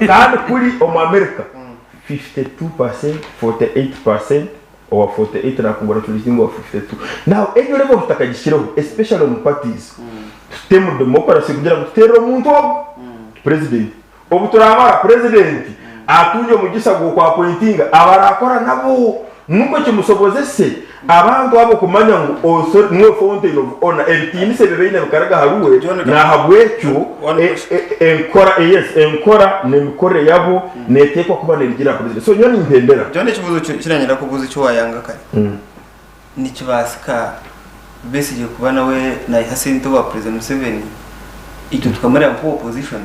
Kandi kuri omu America 52%, 48%, owa 48 nakongratulatinga owa 52. Now egyo level tutakagihikireho especially omu parties tutemu democracy kugira ngu tuteerere omuntu ogu president. Obu turamara president atungye omugisa gw'oku appointinga abarakora nabo nukwo kimusobozese abantu abo kumanya ngu author niwe fountain of honor ebitiinisa ebi baine bikaraga aharuwe John, nahabwekyo one question. enkora yes enkora n'emikorere yabo neteekwa kuba nerigira aha president so nyowe nimpendera. John ekibuuzo kiranyenda kubuuza eki wayanga kare. Nikibaasika Besigye kuba nawe naiha sente owa President Museveni itwe tukamureba nka opposition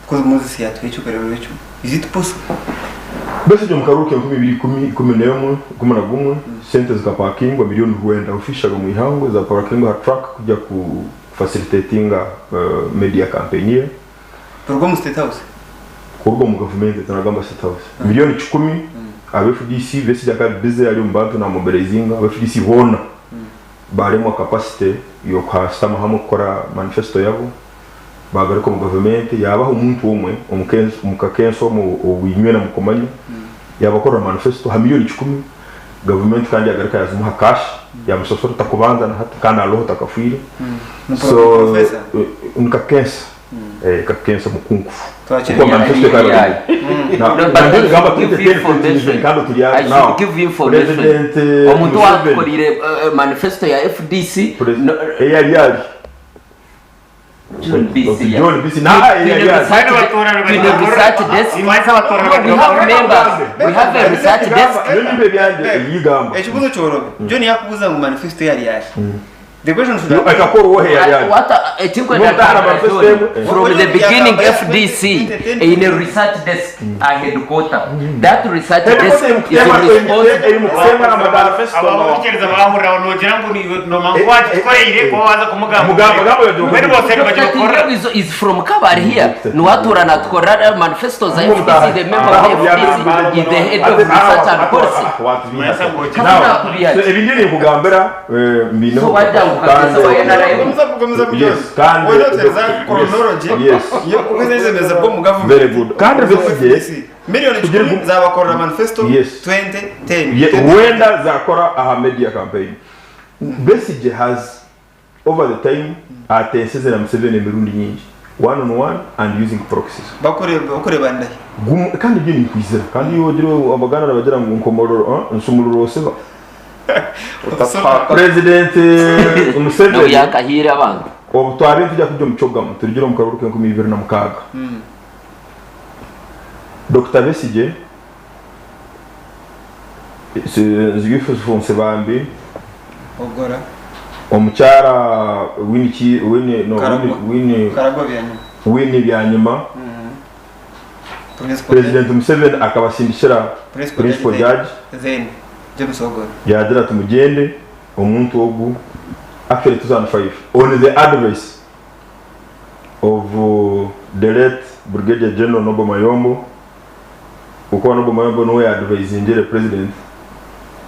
because Moses yatuha ekyokureeberaho ekyo. Is it possible? Besigye omu karuuru k'enkumi ibiri ikumi, 2011, sente zikapakingwa milioni rwenda officially omu ihangwe zapakingwa aha truck kujya ku facilitatinga media campaign ye. Kuruga omu State House? Kuruga omu gavumenti tinagamba State House. Milioni kikumi aba FDC, Besigye akaba ari busy ari omu bantu na mobilizinga, aba FDC boona baremwa capacity y'okuhashutama hamwe kukora manifesto yabo, bagaruka omu gavumenti yabaha omuntu omwe omu kakensa omu ou inywena mukumanya, yabakorera manifesto ha milioni kikumi, gavumenti kandi yagaruka yazimuha cash, yamusasura takubanza na hati kandi aroho takafiire. So Professor? ni kakensa. Kakensa mukunkufu. Twakire Kuko manifesto Yeah, ekaba yeah. Na- No, but na- I nigamba should give 2010, information. kandi turi I should now. give information. President, Omuntu Museveni. wakorire manifesto ya FDC no, eyari yari John BC. John BC. Na eyari yari. Twine research desk. No, we have members. We have a research desk. Nibyo byanje yigamba. Ekibuuzo kyorobi. John yakubuuza ngu manifesto yari yari. The question should have been Akakora owohe yari yari. What ekinkwenda N'otahana kugamba manifesto John, emwe. from the beginning FDC eine research desk a headquarter. That research desk is responsible. eri mukutemba na manifesto. Abakurikiriza bahurira nogira ngu nomangu wakikoreire kuba waza kumugamba. Mugamba- gamba yagira Mbwenu bose nibagira Dr. kukora. Tindew is from Kabare here. Niwatura natukorera manifesto za FDC, the member of FDC is the head of research and policy. Ebi ninkugambira mbineho So wajja ukageza wa NRM. Gumiza gumiza Yes, kandi- Wonotereza chronology. Yes. Yo ukwezezemeza bwo mu government. Very good. Kandi Besigye Miliyoni Kugira 10 ngu- zabakorera manifesto Yes. 2010. Rwenda zakora aha media campaign. Besigye has over the time atenseze na Museveni emirundi nyingi one on one and using proxies. Bakore bandahi. Kandi ibyo ninkwizera kandi iyo wagira abagana bagira ngo nkomororo nsumururo oseba President No Museveni yakahira abantu. obu twabe tujya kujya omu kyogamu turigira omu karuru k'enkumi ibiri na mukaaga. Dr. Besigye Nzigifo Nsibambi Ogora. omukyara Winnie ki Winnie no Karagwa. Winnie Karagwa byanyuma. Winnie Byanyima Principal President Museveni akabasindikira Principal Principal Judge. Judge Then James Ogora. yagira ati mugende omuntu ogu actually 2005 on the advice of the late Brigadier General Noble Mayombo kuko Noble Mayombo niwe advisingire president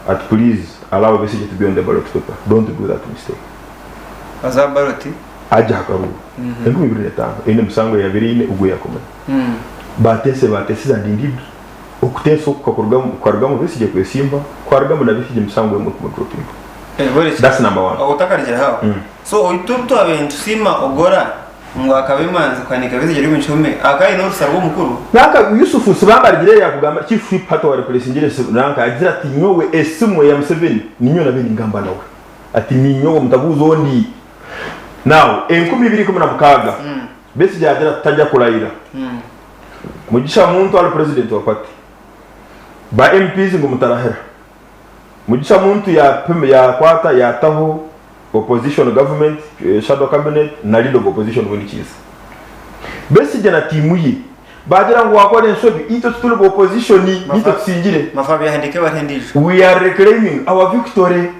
at please allow Besigye to be on the ballot paper, don't do that mistake. Aza ballot. Ajja akaruru 2005 ine musango ya biri ine ugwe yakomeye batese batese and indeed Okuteesa oku kukarugamu kukarugamu Besigye kwesimba, kwarugamu na Besigye emisango emwe kumudropinga. That's number one. Otakarugire aho. So oitu obu twabaire nitusiima Ogora ngu akaba emanzi kuhanika Besigye ari omu kihome, akaba aine orusa rw'omukuru. Nanka Yusuf Nsibambi arugire yakugamba Chief Whip hati owareplacingire nanka agira ati nyowe esimu eya Museveni ninyowe nabaire ningamba nawe. Ati ninyowe mutabuuza ondi. Now 2016 Besigye agira ati tajya kurayira. Mugisha Muntu ari president wa party. Ba MPs ngu mutarahira. Mugisha Muntu yakwata yataho opposition government, shadow cabinet na leader of opposition Winnie Kiiza. Besigye na tiimu ye bagira ngu wakora enshobi itwe tituri ba opposition nitwe tusingire. Mafabi yahandiika ebaruha endiijo. We are reclaiming our victory.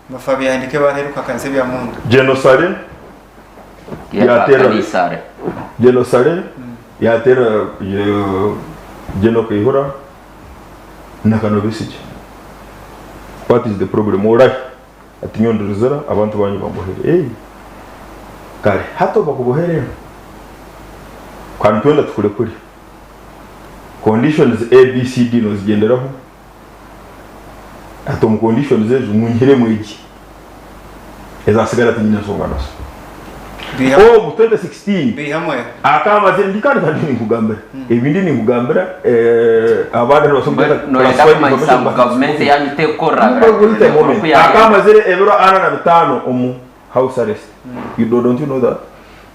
Mafabi yahandiika ebaruha erikuhakanisa ebya Muntu. Gen Saleh yateera Gen Saleh yateera Gen Kaihura na Kano Besigye. What is the problem? Orahi? Ati nyowe ndi Ruzira abantu banyu bambohere. Hey. Kare hati obakubohere kandi twena tukurekure. Conditions A, B, C, D nozigyenderaho. Ati omu conditions ezo munyihiremu egi. Ezasigara tinyine nsonga nazo. Obu 2016 akaba amazire ndi kandi kandi ninkugambira ebindi ninkugambira abandi nibasobola Noyenda kumanyisa ngu gavumenti yanyu tekukorera akaba amazire ebiro 45 omu house arrest. You don't you know that?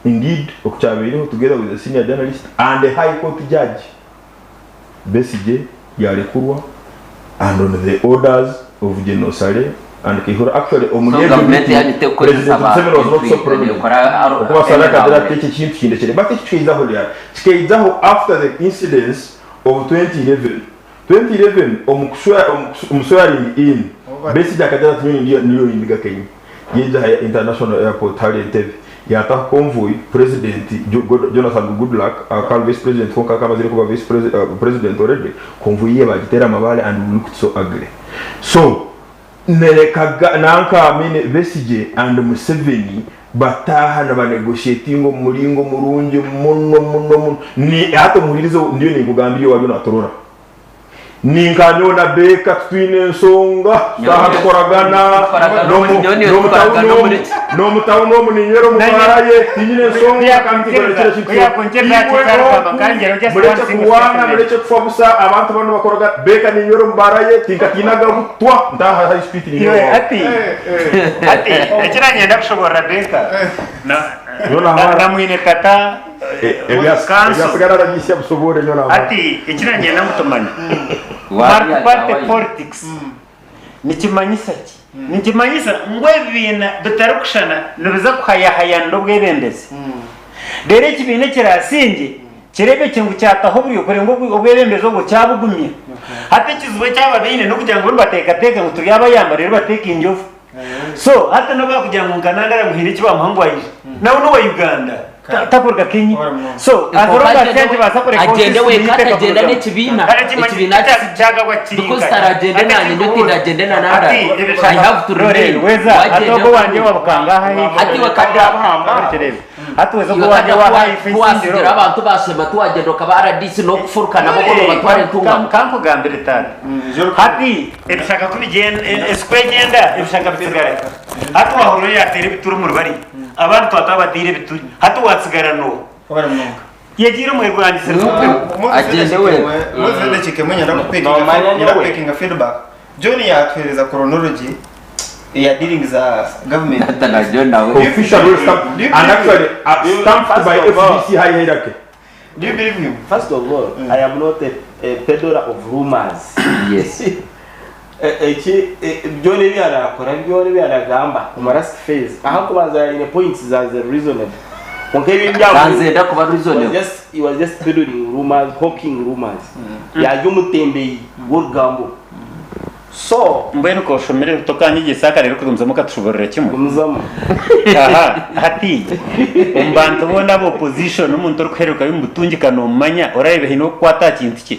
Indeed, okukyabaireho together with a senior journalist and a high court judge Besigye yarekurwa and on the orders of General Saleh and Kaihura actually omuri So egyo gavumenti meeting yanyu tekukozesa President ba Museveni was not so MP prominent ekora okuba Saleh akagira ati NRA. eki ekintu kindekere but eki kikaijaho ryari kikaijaho after the incidents of 2011 2011 omu kushwe- omu kush- omu swearing in Besigye akagira ati nyowe ndiyo ndiyo nindiga Kenya yaija aha International Airport hariya Entebbe Yaataho convoy, President Jonathan Goodluck akaba ari Vice President kwonka akaba amazire kuba Vice President already, convoy ye baagiteera amabaare and we looked so ugly. So nanka I mean Besigye and Museveni bataaha nibanegotiatinga omu muringo murungi muno muno muno. Hati omuhuririze ndiyo ninkugambira iwe wariyo naaturora. Ninka nyowe na Baker titwine ensonga, tutaaha tukoragana, n'omu tawuni omu ninywera omu baara ye, tinyine ensonga kandi tinkora kiro ekintu kyona. Iwe oku, murekye kurwana, murekye kufa busa, abantu banu nibakoragana. Baker ninywera omu baara ye, tinkatiinaga butwa, ntaaha aha High Street ninywera owaawe. Hati, ekiranyenda kushoboorora Baker na mwine tata Ebyasigara arabyitsya busoboore nyowe naamara. Hati eki nanyenda ngu tumanye, multiparty politics nikimanyisa ki? Nikimanyisa ngu ebibiina bitarikushushana nibiza kuhayahayanira obwebembezi. Reero ekibiina ekirasingye kireebekye ngu kyataho oburyo kurenga obwebembezi obwo kyabugumya. Hati ekizibu eki aba baine n'okugira ngu bo nibateekateeka ngu turyabayamba reero bateeke enjovu. So hati nobu bakugira ngu nka Nandala ngu haine eki bamuha ngu aije, nawe n'owa Uganda takuruga Kenya. So as long as kyakibaasa kureka Agyende office wenka niyo atagyenda ekakurugamu. n'ekibiina Kare kimanye ekibiina kyagabwa kiri because nka taragyende Hati nanye nyowe ekikubuuza tindagende na Nandala hati I have to Rorero remain weza hati wagyenda ogwo wangye nka wabukanga aha hati iwe kada hati weza iwe ogwo wangye kada waha ife kuwasigira isingiro abantu bashema tiwagyenda okaba RDC n'okufuruka nabo bo nobatwara entungamo Kankugambire taata hati ebishaka ku bigyenda ensi ku egyenda ebishaka bitsigara hati wahurira oyateera ebituri omuri bariya abandi twaba twabateire ebituri hati watsigara n'oha Wabare munonga. Yagiire omu irwangisirizo kupeho. Agyende wenka. Moses edakiika emwe nyenda Noomanya nyenda nyowe. kupekinga feedback. John yatuhereza chronology ya dealings za government. Hata na John nawe Official rule stamp and actually stamped by First of all- FDC high hierarchy. Do you believe him? First of all, I am not a peddler of rumors. yes Eki byona ebi arakora byona ebi aragamba omu last phase ahakubanza yaine points za reasonable kwonka ebi Kanze enda kuba reasonable. He was just peddling rumors, hawking rumors. Yarya omutembeyi w'orugambo. So Mbwenu koshomire tokanyegyesa akareero kugumizamu okatushoborera kimwe. Gumizamu. Aha, hati omu bantu boona aba opposition omuntu orikuhererukayo omu butungi ka nomumanya orareeba haine orikukwata aha kintu kye.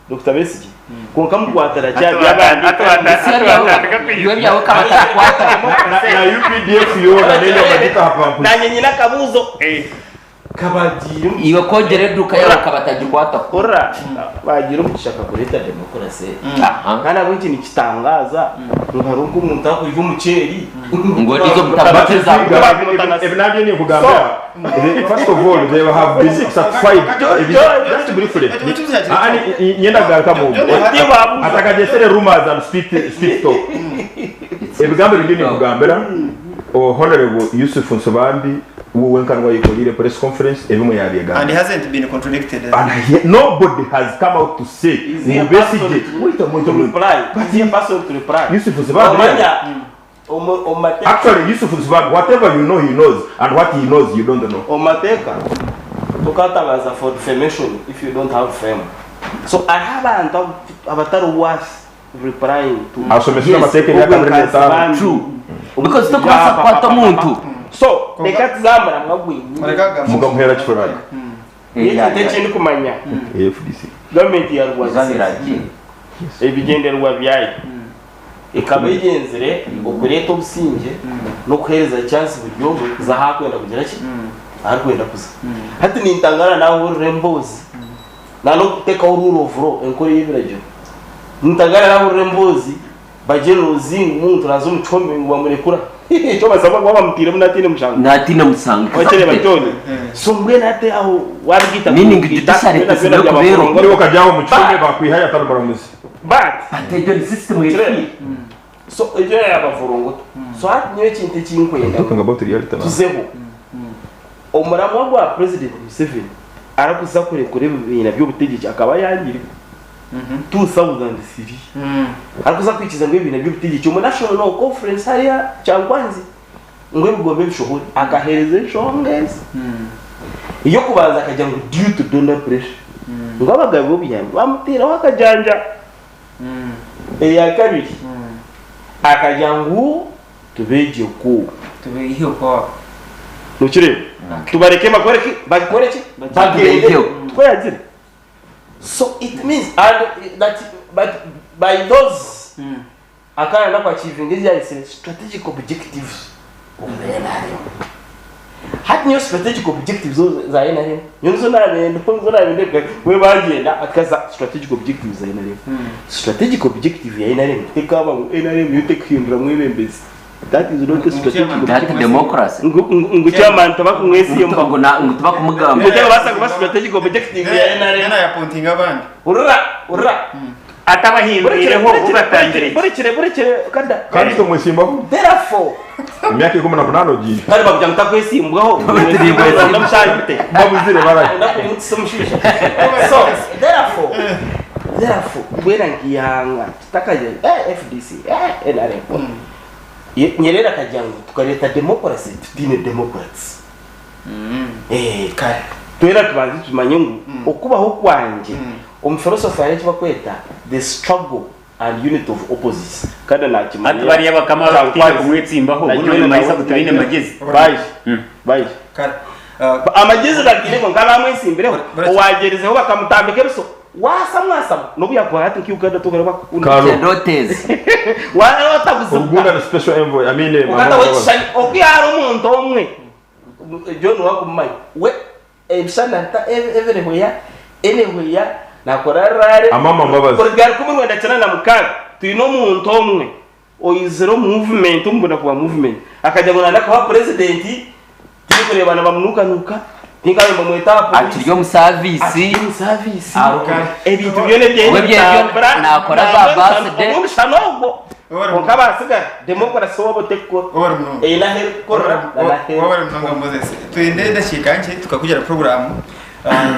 Dokita Besigye kwonka mukwatira ki Hati watandika Iwe ebyawe kabatarikwata. Na UPDF yoona n'enyama gita aha pampuzi. Nanye nyine akabuuzo. Kabagiire omugisha. Iwe ku ogira eduuka yaawe okaba atagikwataho. Hurira, bagiire omugisha kakureeta democracy. Aha. Kandi ahabw'enki nikitangaaza ngu hariho nk'omuntu arikurya omuceeri. Ngu oriize omutabakiza. Ebi nabyo ninkugambira first of all they have been certified just briefly Ah, nyenda kugarukamu atakagyesere rumors and speed talk ebigambo ebyo ninkugambira honorable Yusuf Nsibambi we wenka niwe ayekoriire press conference ebimwe And yabyegamba he hasn't been contradicted. And nobody has come out to say Is he a ngu person Besigye to- wait a to minute reply? Is he a person to reply? Yusuf Nsibambi Omanya, omu mateeka Actually, Yusuf Nsibambi, whatever you know, he knows, and what he knows, you don't know. omu mateeka tokatangaza for defamation if you don't have fame. So hariho abantu abatari worth replying to. Asomesibwe Yes, amateeka emyaka abiri n'etaano. True. Because tokubaasa kukwata omuntu. So reka tuzamura mwagwinyi. Mukamuheera kifuraaga. Ekintu ekindikumanya AFDC. gavumenti ya Rwanda ebigyendererwa byayo ekaba egyenzire okureeta obusingye n'okuheereza chance buri omwe kuza ahu arikwenda kugira ki aharikwenda kuza. Hati nintangara nahurira emboozi nan'okutekaho rule of law enkora y'ebiragiro. Nintangara nahurira emboozi bagenerozi ngu omuntu naza omu kihome ngu bamurekura. Ekyo basaba kuba bamutiiremu nataine mushango. Nataine mushango. Wakyereba kyona. So mbwenu hati aho wabigita Meaning judiciary tezine kubeera Niwe okajyaho omu kihome bakwihayo atari muramuzi. But But egyo ni system efiire. So egyo yabavurunguta. So hati nyowe ekintu ekinkwenda Talking about reality now. tuzeho. Omuramwa gwa President Museveni arakuza kurekura ebibiina by'obutegyeki akaba yangire 2003. Arikuza kwikiza ngu ebibiina by'obutegyeki omu National Conference hariya Kyankwanzi ngu ebigombe ebishohore akaheereza enshonga ezi. Ey'okubanza akagira ngu due to donor pressure. Ngu abagabi b'obuyambi bamuteeraho akajanja. Eya kabiri akagira ngu tubeegyeko. Tubeiheko. Nokireeba? Tubareke bakore ki? Bakore ki? Bagende. Tubeiheko. Tweyagire. So it means and that but by those akana na achieving these strategic objectives of the NRM. Hati niyo strategic objectives za NRM. Niyo nizo nabende, nizo nabende we bagenda akaza strategic objectives za NRM. Strategic objective ya NRM tekaba ngu NRM yo tekuhindura mwebembezi. That is not a strategic That objective. democracy. Ngu chairman tabakumwesiye Ngu na ngu tubakumugamba. Ngu basa kuba strategic objective ya NRM. Yana yapontinga abandi. Urura, urura. Atabahindurireho ubatangire. Burekire, burekire kada. Kandi tumwesimbaho. Therefore, Emyaka 18 ogiire. kandi bakugira ngu takwesimbwaho. Ndamushayite. Babuzire barahi. Ndakumutisa omushaija. So, therefore, therefore, mbwena nkihanga tutakaje FDC, NRM. Nyerere akagira ngu tukareeta democracy tutiine democrats. Kare. Twena tubanze tumanye ngu okubaho kwangye omu philosophy hariho eki bakweta the struggle and unity of opposites. Kandi nakimanya. Hati bariya bakama bakutiina kumwetsimbaho buno nimanyisa ngu tibaine magezi. Baije. Baije. Kare. Amagezi bagiire ngu nk'abamwetsimbireho owagyerizeho bakamutambika ebiso. Wasamwasama n'obu yakuba hati nka Uganda tokora bakukunda. Karo. Ndotezi. Watabuzibuka. Orugunda ni special envoy. I mean, Ukata wekishani okuyara omuntu omwe. John wakumanya. We ebishana nta everywhere anywhere nakora rare. Amama Mbabazi. Kuruga 1996 twine omuntu omwe oizire movement ombona kuba movement akajya ngo nanda kuba president tikurebana bamunukanuka tinkabe bamweta police Akiri omu service. akiri omu service. Ebintu byona We byenda byebyo nakora za birthday. Omushana ogwo. Konka basigara democracy wabo tekukora. Obari munonga. Eyina kukora Wabari munonga Moses. Twine edakika nkye tukakugira program.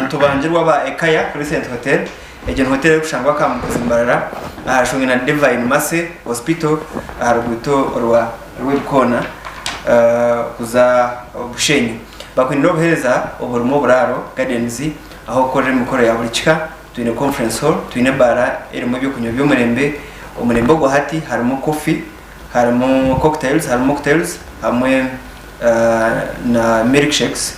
Tubangirwa ba Ekaya Crescent Hotel. Egyo ni hotel erikushangwa Kamukuzi Mbarara ahashungi na Divine Mercy Hospital aha ruguuto rwa Rwebikoona kuza Bushenyi. Bakwinire obuheereza oburimu oburaaro, gardens, ahu okukorera emikoro ya buri kika. Twine conference hall, twine ebaara erimu ebyokunywa by'omurembe. Omurembe ogwa hati harimu coffee, harimu cocktails, harimu mocktails hamwe na milkshakes.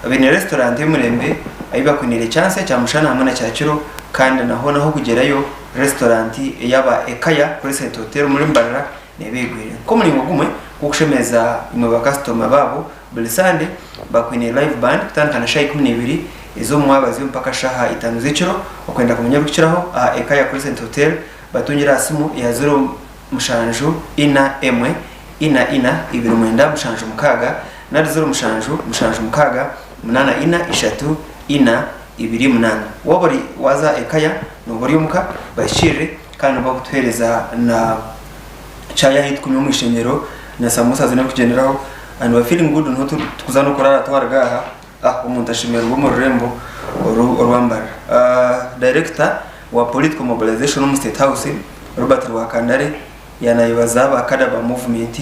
Baine restaurant y'omurembe ahu bakwiniire kyansa, kyamushana hamwe na kyakiro kandi naho naho kugyerayo restaurant eyaba Ekaya Crescent Hotel omuri Mbarara neeba egwire. Nk'omuringo gumwe gw'okushemeza imwe bakasitoma baabo. Buri Sande bakwine live band kutandika na shaaha 12 ez'omu mwabazyo mpaka shaaha itaano z'ekiro. Okwenda kumanya ebirikukiraho aha Ekaya Crescent Hotel batungire aha simu ya ziro mushanju ina emwe ina ina ibiri mwenda mushanju mukaaga nari ziro mushanju mushanju mukaaga munaana ina ishatu ina ibiri munaana. Waaba ori waaza Ekaya nooba ori omuka bahikiirire kandi nibakutuheereza na chai ahu tukunywa omu ishengero na samosa zine kugyenderaho and we are feeling good niho tukuza n'okuraara twaruga aha ah omuntu ashemererwa omu rurembo oru orwa Mbarara. Ah, director wa political mobilization omu State House Robert Rwakandare yanayebaza ba kada ba movement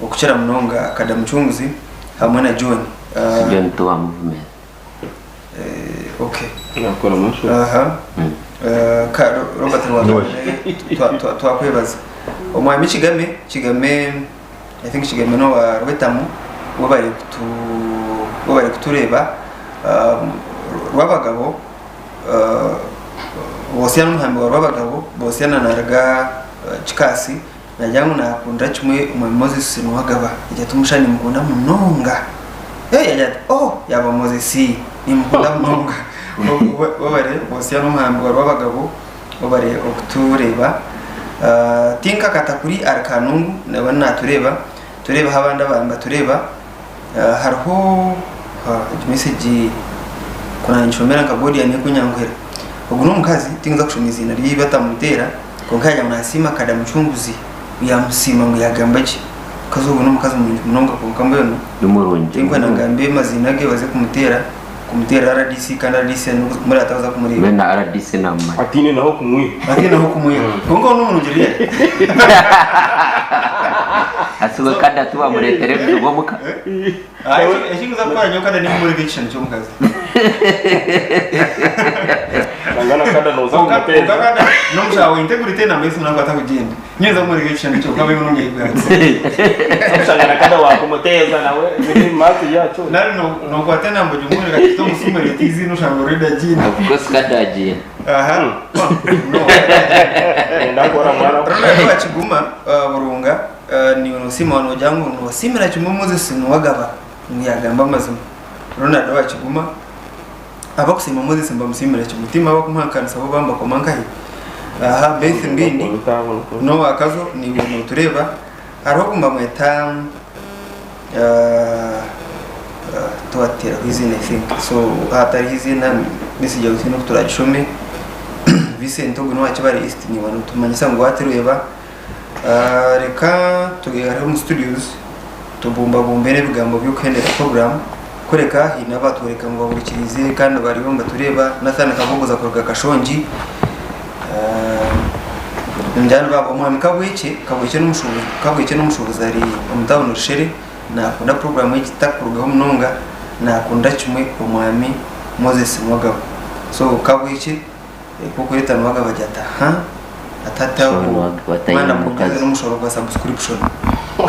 okukira munonga Kada Mucunguzi hamwe na John ah, John Tuwa movement. eh, okay Nakora amasho. aha Eh, ka Robert Rwakandare twakwebaza omwami Kigame Kigame I think Kigame n'owa Rwetamu webare kutu webare kutureeba um, Rwabagabo uh, Bosya n'omuhambi wa Rwabagabo Bosya na naruga uh, Kikaasi nagira ngu nakundira kimwe omwami Moses Nuwagaba yagira ati omushaija nimukunda munonga hey, yagira ati oh yaba Moses nimukunda munonga webare Bosya n'omuhambi wa Rwabagabo Webare okutureeba. Tinka Katakuri ari Kanungu nawe natureeba. Tureebeho abandi abandi nibatureeba. Hariho egi message ku nangishomera nka Godian ekunyanguhira. Ogu n'omukazi tinkuza kushoma eiziina rye batamuteera kwonka yagira ngu nasiima Kada Mucunguzi ngu yamusiima ngu yagamba gye. Omukazi ogu n'omukazi murungi munonga kwonka mbwenu Ni murungi. tinkwenda ngambe maziina ge baze kumuteera. Kumuteera rdc kandi rdc muri ataza kumureeba. Mbwenu na rdc namumanya. Atiine naho kumwiha. Atiine aho kumwiha. Kwonka onu omurungi really. Hati we kada tiwamureetera ebizibu omuka. Ekinkuza kukora nyowe kada ninkumureka ekishushani ky'omukazi. Nangana kada noza kumuteeza. Kwonka kada n'omushaho wa integrity enamba esimu nakwata kugyenda. Nyinza kumureka ekishushani kyonka abe n'omunyayuganda. Oshanga na kada wakumuteeza nawe biri matu yacho. Nari nokwata enamba ogimworeka kito omusumure tiziina oshanga already agiine. Of course kada agiine. Aha. No. Enda kora mwana. Ronald Wakiguma Burunga niiwe nosiima nogira ngu nosiimira kimwe Moses Nuwagaba ngu yagamba amazima. Ronald Wakiguma Abakusiima Moses nibamusiimira kimwe, tiimwe abakumuhakanisa bo bambakoma nkahi? Aha Beth Mbindi n'owa Kazo naiwe notureeba hariho ogu nibamweta tiwatuteeraho eiziina I think so hatariho eiziina message yaawe tihaine oku turagishome Vincent ogu n'owa Kibale East naiwe notumanyisa ngu watureeba Reka tugaruke omu studios tubumbabumbe n'ebigambo by'okuhendera program kureka haine abatworeka ngu bahurikiriize kandi bariyo nibatureeba. Nathan Kabogoza kuruga Kashongi ningira nibo abo. Omwami Kabwekye, Kabwekye n'omushuubuzi Kabwekye n'omushuubuzi ari omu tawuni Rushere nakunda program egi takurugaho munonga nakunda kimwe omwami Moses Mwagaba. So Kabwekye Kw'okureeta nibaga bagira ati aha ati hati aho mwana mukazi n'omushoro gwa subscription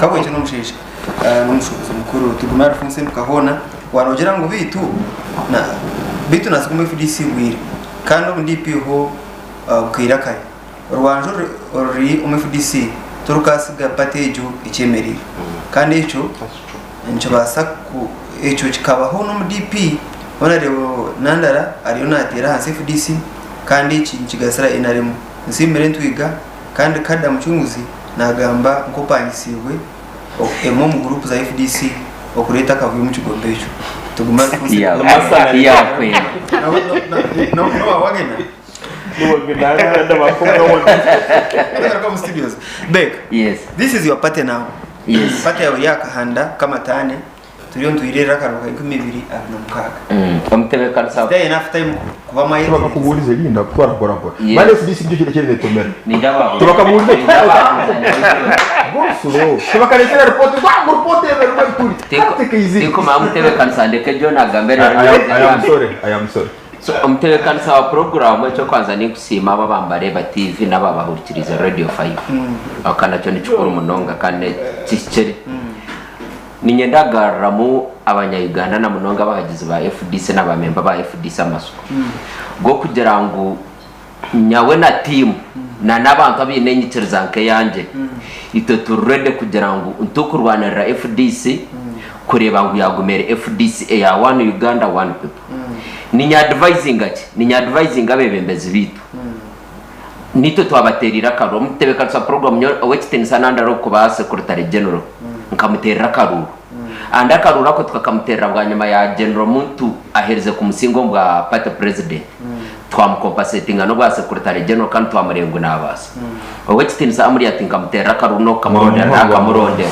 kabwekye n'omushaija n'omushubuzi mukuru tugume Alphonse mpaka hoona wanogira ngu beitu na beitu nasiga omu FDC bwire kandi obu DP ho bukaire akare orwanja oruri omu FDC torukasiga party egyo ekyemereire kandi ekyo Nikibaasa ku ekyo kikabaho n'omu DP, hoona reeba Nandala ariyo naateera ahansi FDC kandi eki nikigasira nrm. Nsiimire Ntwiga kandi Kada Mucunguzi naagamba nk'opangisiibwe emwe omu guruupu za FDC okureeta akavuyo omu kigombe ekyo. Tugume Alfonse. Tiyakwenda. N'owa Wagner? Omu studios. Bek, Yes. this is your party now. Yes. Party yawe yakahanda kamatane turiyo nitwirira akaruhuko 2026. Omutebeekanisa Is there enough time kuba mwayetegyereza? Tibakakubuurize linda kutwara mpora mpora. Yes. Mani FDC nikyo kintu ekiri netomera. Nindababuuza. Tibakabuurize Nindababuuza. Go slow. Tibakareetera report ngo report ebe turi. Tactic is it. Tinkumanya mutebeekanisa ndeke John agambe I am, I am reero sorry. I am sorry. So omutebeekanisa wa puroguraamu eky'okubanza ninkusiima abo abambareeba TV n'abo abahurikiriize Radio 5. Aka nakyo ni kikuru munonga kandi kihikire. Niinyenda kugaruramu abanya-Uganda na munonga abahagizi ba FDC na baamemba ba FDC amatsiko g'okugira ngu nyawe na tiimu na n'abantu abaine enyikiriza nk'eyangye, itwe turi ready kugira ngu nitukurwanirira FDC kureeba ngu yaguma eri FDC eya one Uganda one people. Ninye advisinga ki? Ninye advisinga abebembezi baitu. Nitwe twabateerire akaruuru. Omutebeekanisa wa puroguraamu nyowe Ow'ekitiinisa Nandala orikuba Secretary General nkamuteerera akaruuru. And akaruuru ako tukakamuteerera bwanyima ya General Muntu aherize kumusinga omu bwa party president. Twamukompasetinga n'obwa Secretary General kandi twamureeba ngu naabaasa. Ow'ekitiinisa Amuriat nkamuteerera akaruuru n'okukamurondera naakamurondera.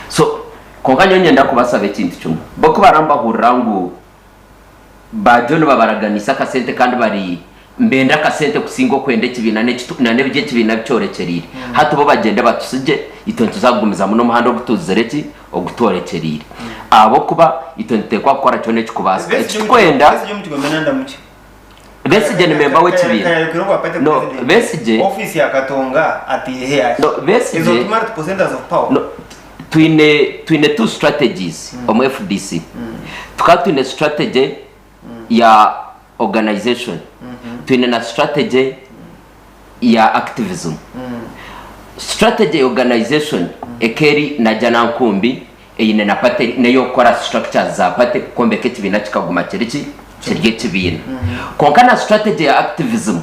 So kwonka nyowe niinyenda kubasaba ekintu kimwe. Bo ku baraba nibahurira ngu Ba John babaraganiise akasente kandi bari mbenda akasente kusinga okwenda ekibiina na n'ebi ekibiina bikyorekyereire. Hati bo bagyende batusigye, itwe nituza kugumizamu n'omuhanda ogu tuzire ki? Ogu tworekyereire. Ahabw'okuba itwe nituteekwa kukora kyona ekikubaasika. Eki tukwenda. Besigye omu kigombe nandamuki? Besigye ni memba w'ekibiina. No, Besigye. Ofiisi ya Katonga ataireho eyaki? No, Besigye. Ezo automatic centers of power. No, Twine twine tu strategies omu FDC. Tukaba twine strategy ya organization, twine na strategy ya activism. Strategy ya organization eka eri Najjanankumbi eine na party n'ey'okukora structures za party kwombeka ekibiina kikaguma kiri ki? Kiri ekibiina. Kwonka na strategy ya activism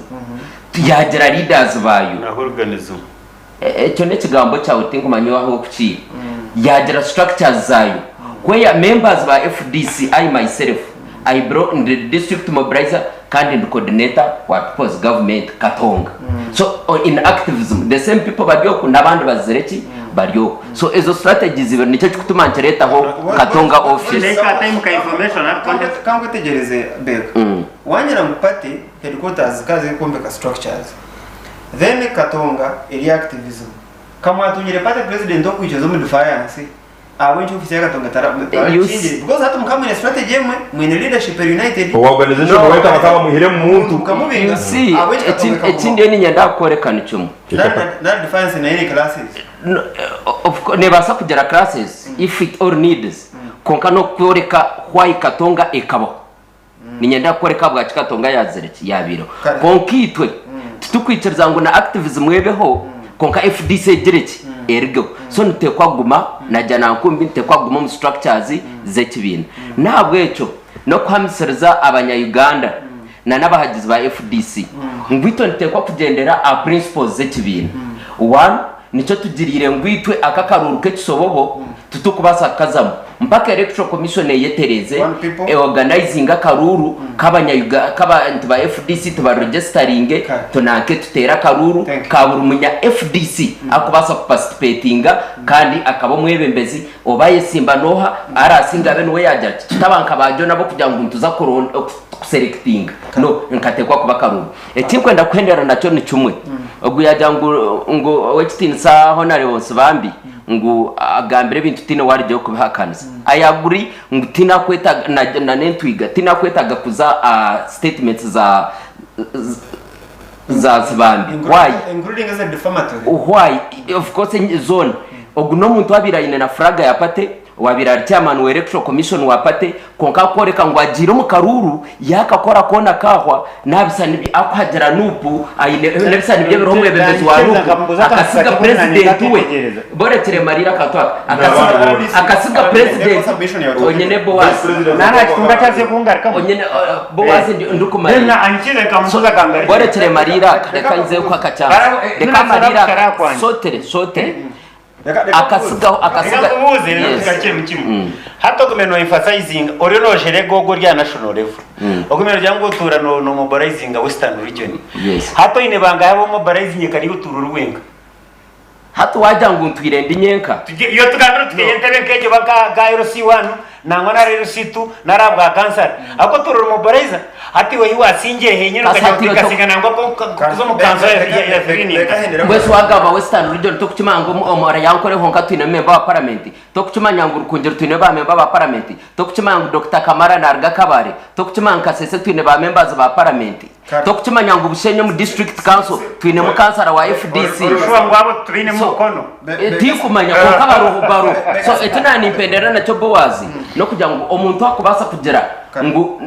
yaagira leaders baayo. Na hooliganism. Ekyo n'ekigambo kyawe tinkumanya ahu orikukiiha. Yaagira structures zaayo where members ba FDC, I myself, I bro ndi district mobilizer kandi ndi coordinator wa People's Government Katonga. So in activism the same people bari oku n'abandi bazire ki? Bari oku. So ezo strategies ibiri nikyo kikutuma nkireetaho Katonga office. Kankwetegyereze Beka. Wangira ngu party headquarters zikaba ziri kwombeka structures. Then Katonga eri activism. Ka mwatungire party president okwikiriza omu defiance ahabw'enki office ya Katonga tarakiingire because hati mukaba mwine strategy emwe mwine leadership eri united. Owa organization No. weka bakaba bamwihire omu muntu. Mukamubinga You see, ahabw'enki Katonga eki ekagumaho? eki ndiyo niinyenda kukworeka ni kimwe. Nari defiance nayo eine classes. No, of course, nebaasa kugira classes if it all needs kwonka n'okworeka why Katonga ekabaho. Niinyenda kukworeka ahabwaki Katonga yaazire ki? Yaabaireho. Kare. Kwonka itwe titurikwikiriza ngu na activism ebeho kwonka FDC egire ki? Erugeho. So nituteekwa kuguma na Janankumbi, nituteekwa kuguma omu structures z'ekibiina. N'ahabw'ekyo n'okuhamisiriza abanya Uganda na n'abahagizi ba FDC ngu itwe nituteekwa kugyendera aha principles z'ekibiina. One, nikyo tugiriire ngu itwe aka akaruuru k'ekisobobo Titukubaasa kukazamu mpaka Electoral Commission eyetereeze, One people. eorganizinge akaruuru k'abanya k'abantu ba FDC tubaregisitaringe Kare. tunanke tuteere akaruuru Thank you. ka buri munya FDC akubaasa kupasitipetinga kandi akaba omwebembezi oba ayesimba n'oha araasinge abe niwe yaagira ki tutaba nka ba John ab'okugira ngu nituza kuron- kuselectinga no nikateekwa kuba akaruuru. Ekinkwenda kuhendera nakyo ni kimwe ogu yaagira ngu ngu ow'ekitiinisa Honarebo Nsibambi ngu agambire ebintu tihaine owarugyeho kubihakanisa. I agree ngu tihaine akwetaaga na na n'entwiga tihaine akwetaaga kuza aha statements za za Nsibambi. Why? Including eza defamatory. Why? Of course zoona. Ogu n'omuntu owabaire aine na flag ya party Owaabaire ari chairman wa Electoral Commission wa party kwonka akworeka ngu agiire omu karuuru yaakakora koona kaahwa naabisani bye akuhagira Nup aine n'ebisani bye biriho omwebembezi wa Nup akasiga purezidenti we borekire Mariira akantu aka akasiga akasiga purezidenti onyine Boaz onyine Boaz ndikumariira borekire Mariira aka reka nze kuha akachance reka Mariira aka sotere sotere Akasigaho akasiga Reka nkubuuze yes. tugarukire mu kimwe. Hati ogume no emphasizinga oriyo nojerega ogwo ori aha national level. Ogume nogira ngu otuura no no mobilizinga western region. Yes. Hati oine bangahi abu omobilizinge kare iwe otuura ori wenka? Hati wagira ngu ntwire ndi nyenka. Tugye iwe tugambire oti tukeeya entebe nk'egyo oba nka nka LC1 nangwa nari LC2 nari aha bwa kansara. Ahabw'okuba otuura ori mobilizer hati iwe ahi waasingire henyine Kasi okagira hati oti iwe to- nkasinga nangwa kuza omu kanso ya ya ya Mbwenu shi wagamba Western Region tokukimanya ngu omu Oryankore honka twinemu memba wa paramenti? Tokukimanya ngu Rukungiri twine ba memba ba paramenti? Tokukimanya ngu Dokita Kamara naruga Kabale? Tokukimanya ngu Kasese twine ba members ba paramenti? Tokukimanya ngu Bushenyi omu district council twinemu kansara wa FDC? Orishuba ngu abo tubainemu So, omukono? Tinkumanya kwonka baruho baruho. So eki naanimpendera nakyo Boaz n'okugira ngu omuntu akubaasa kugira ngu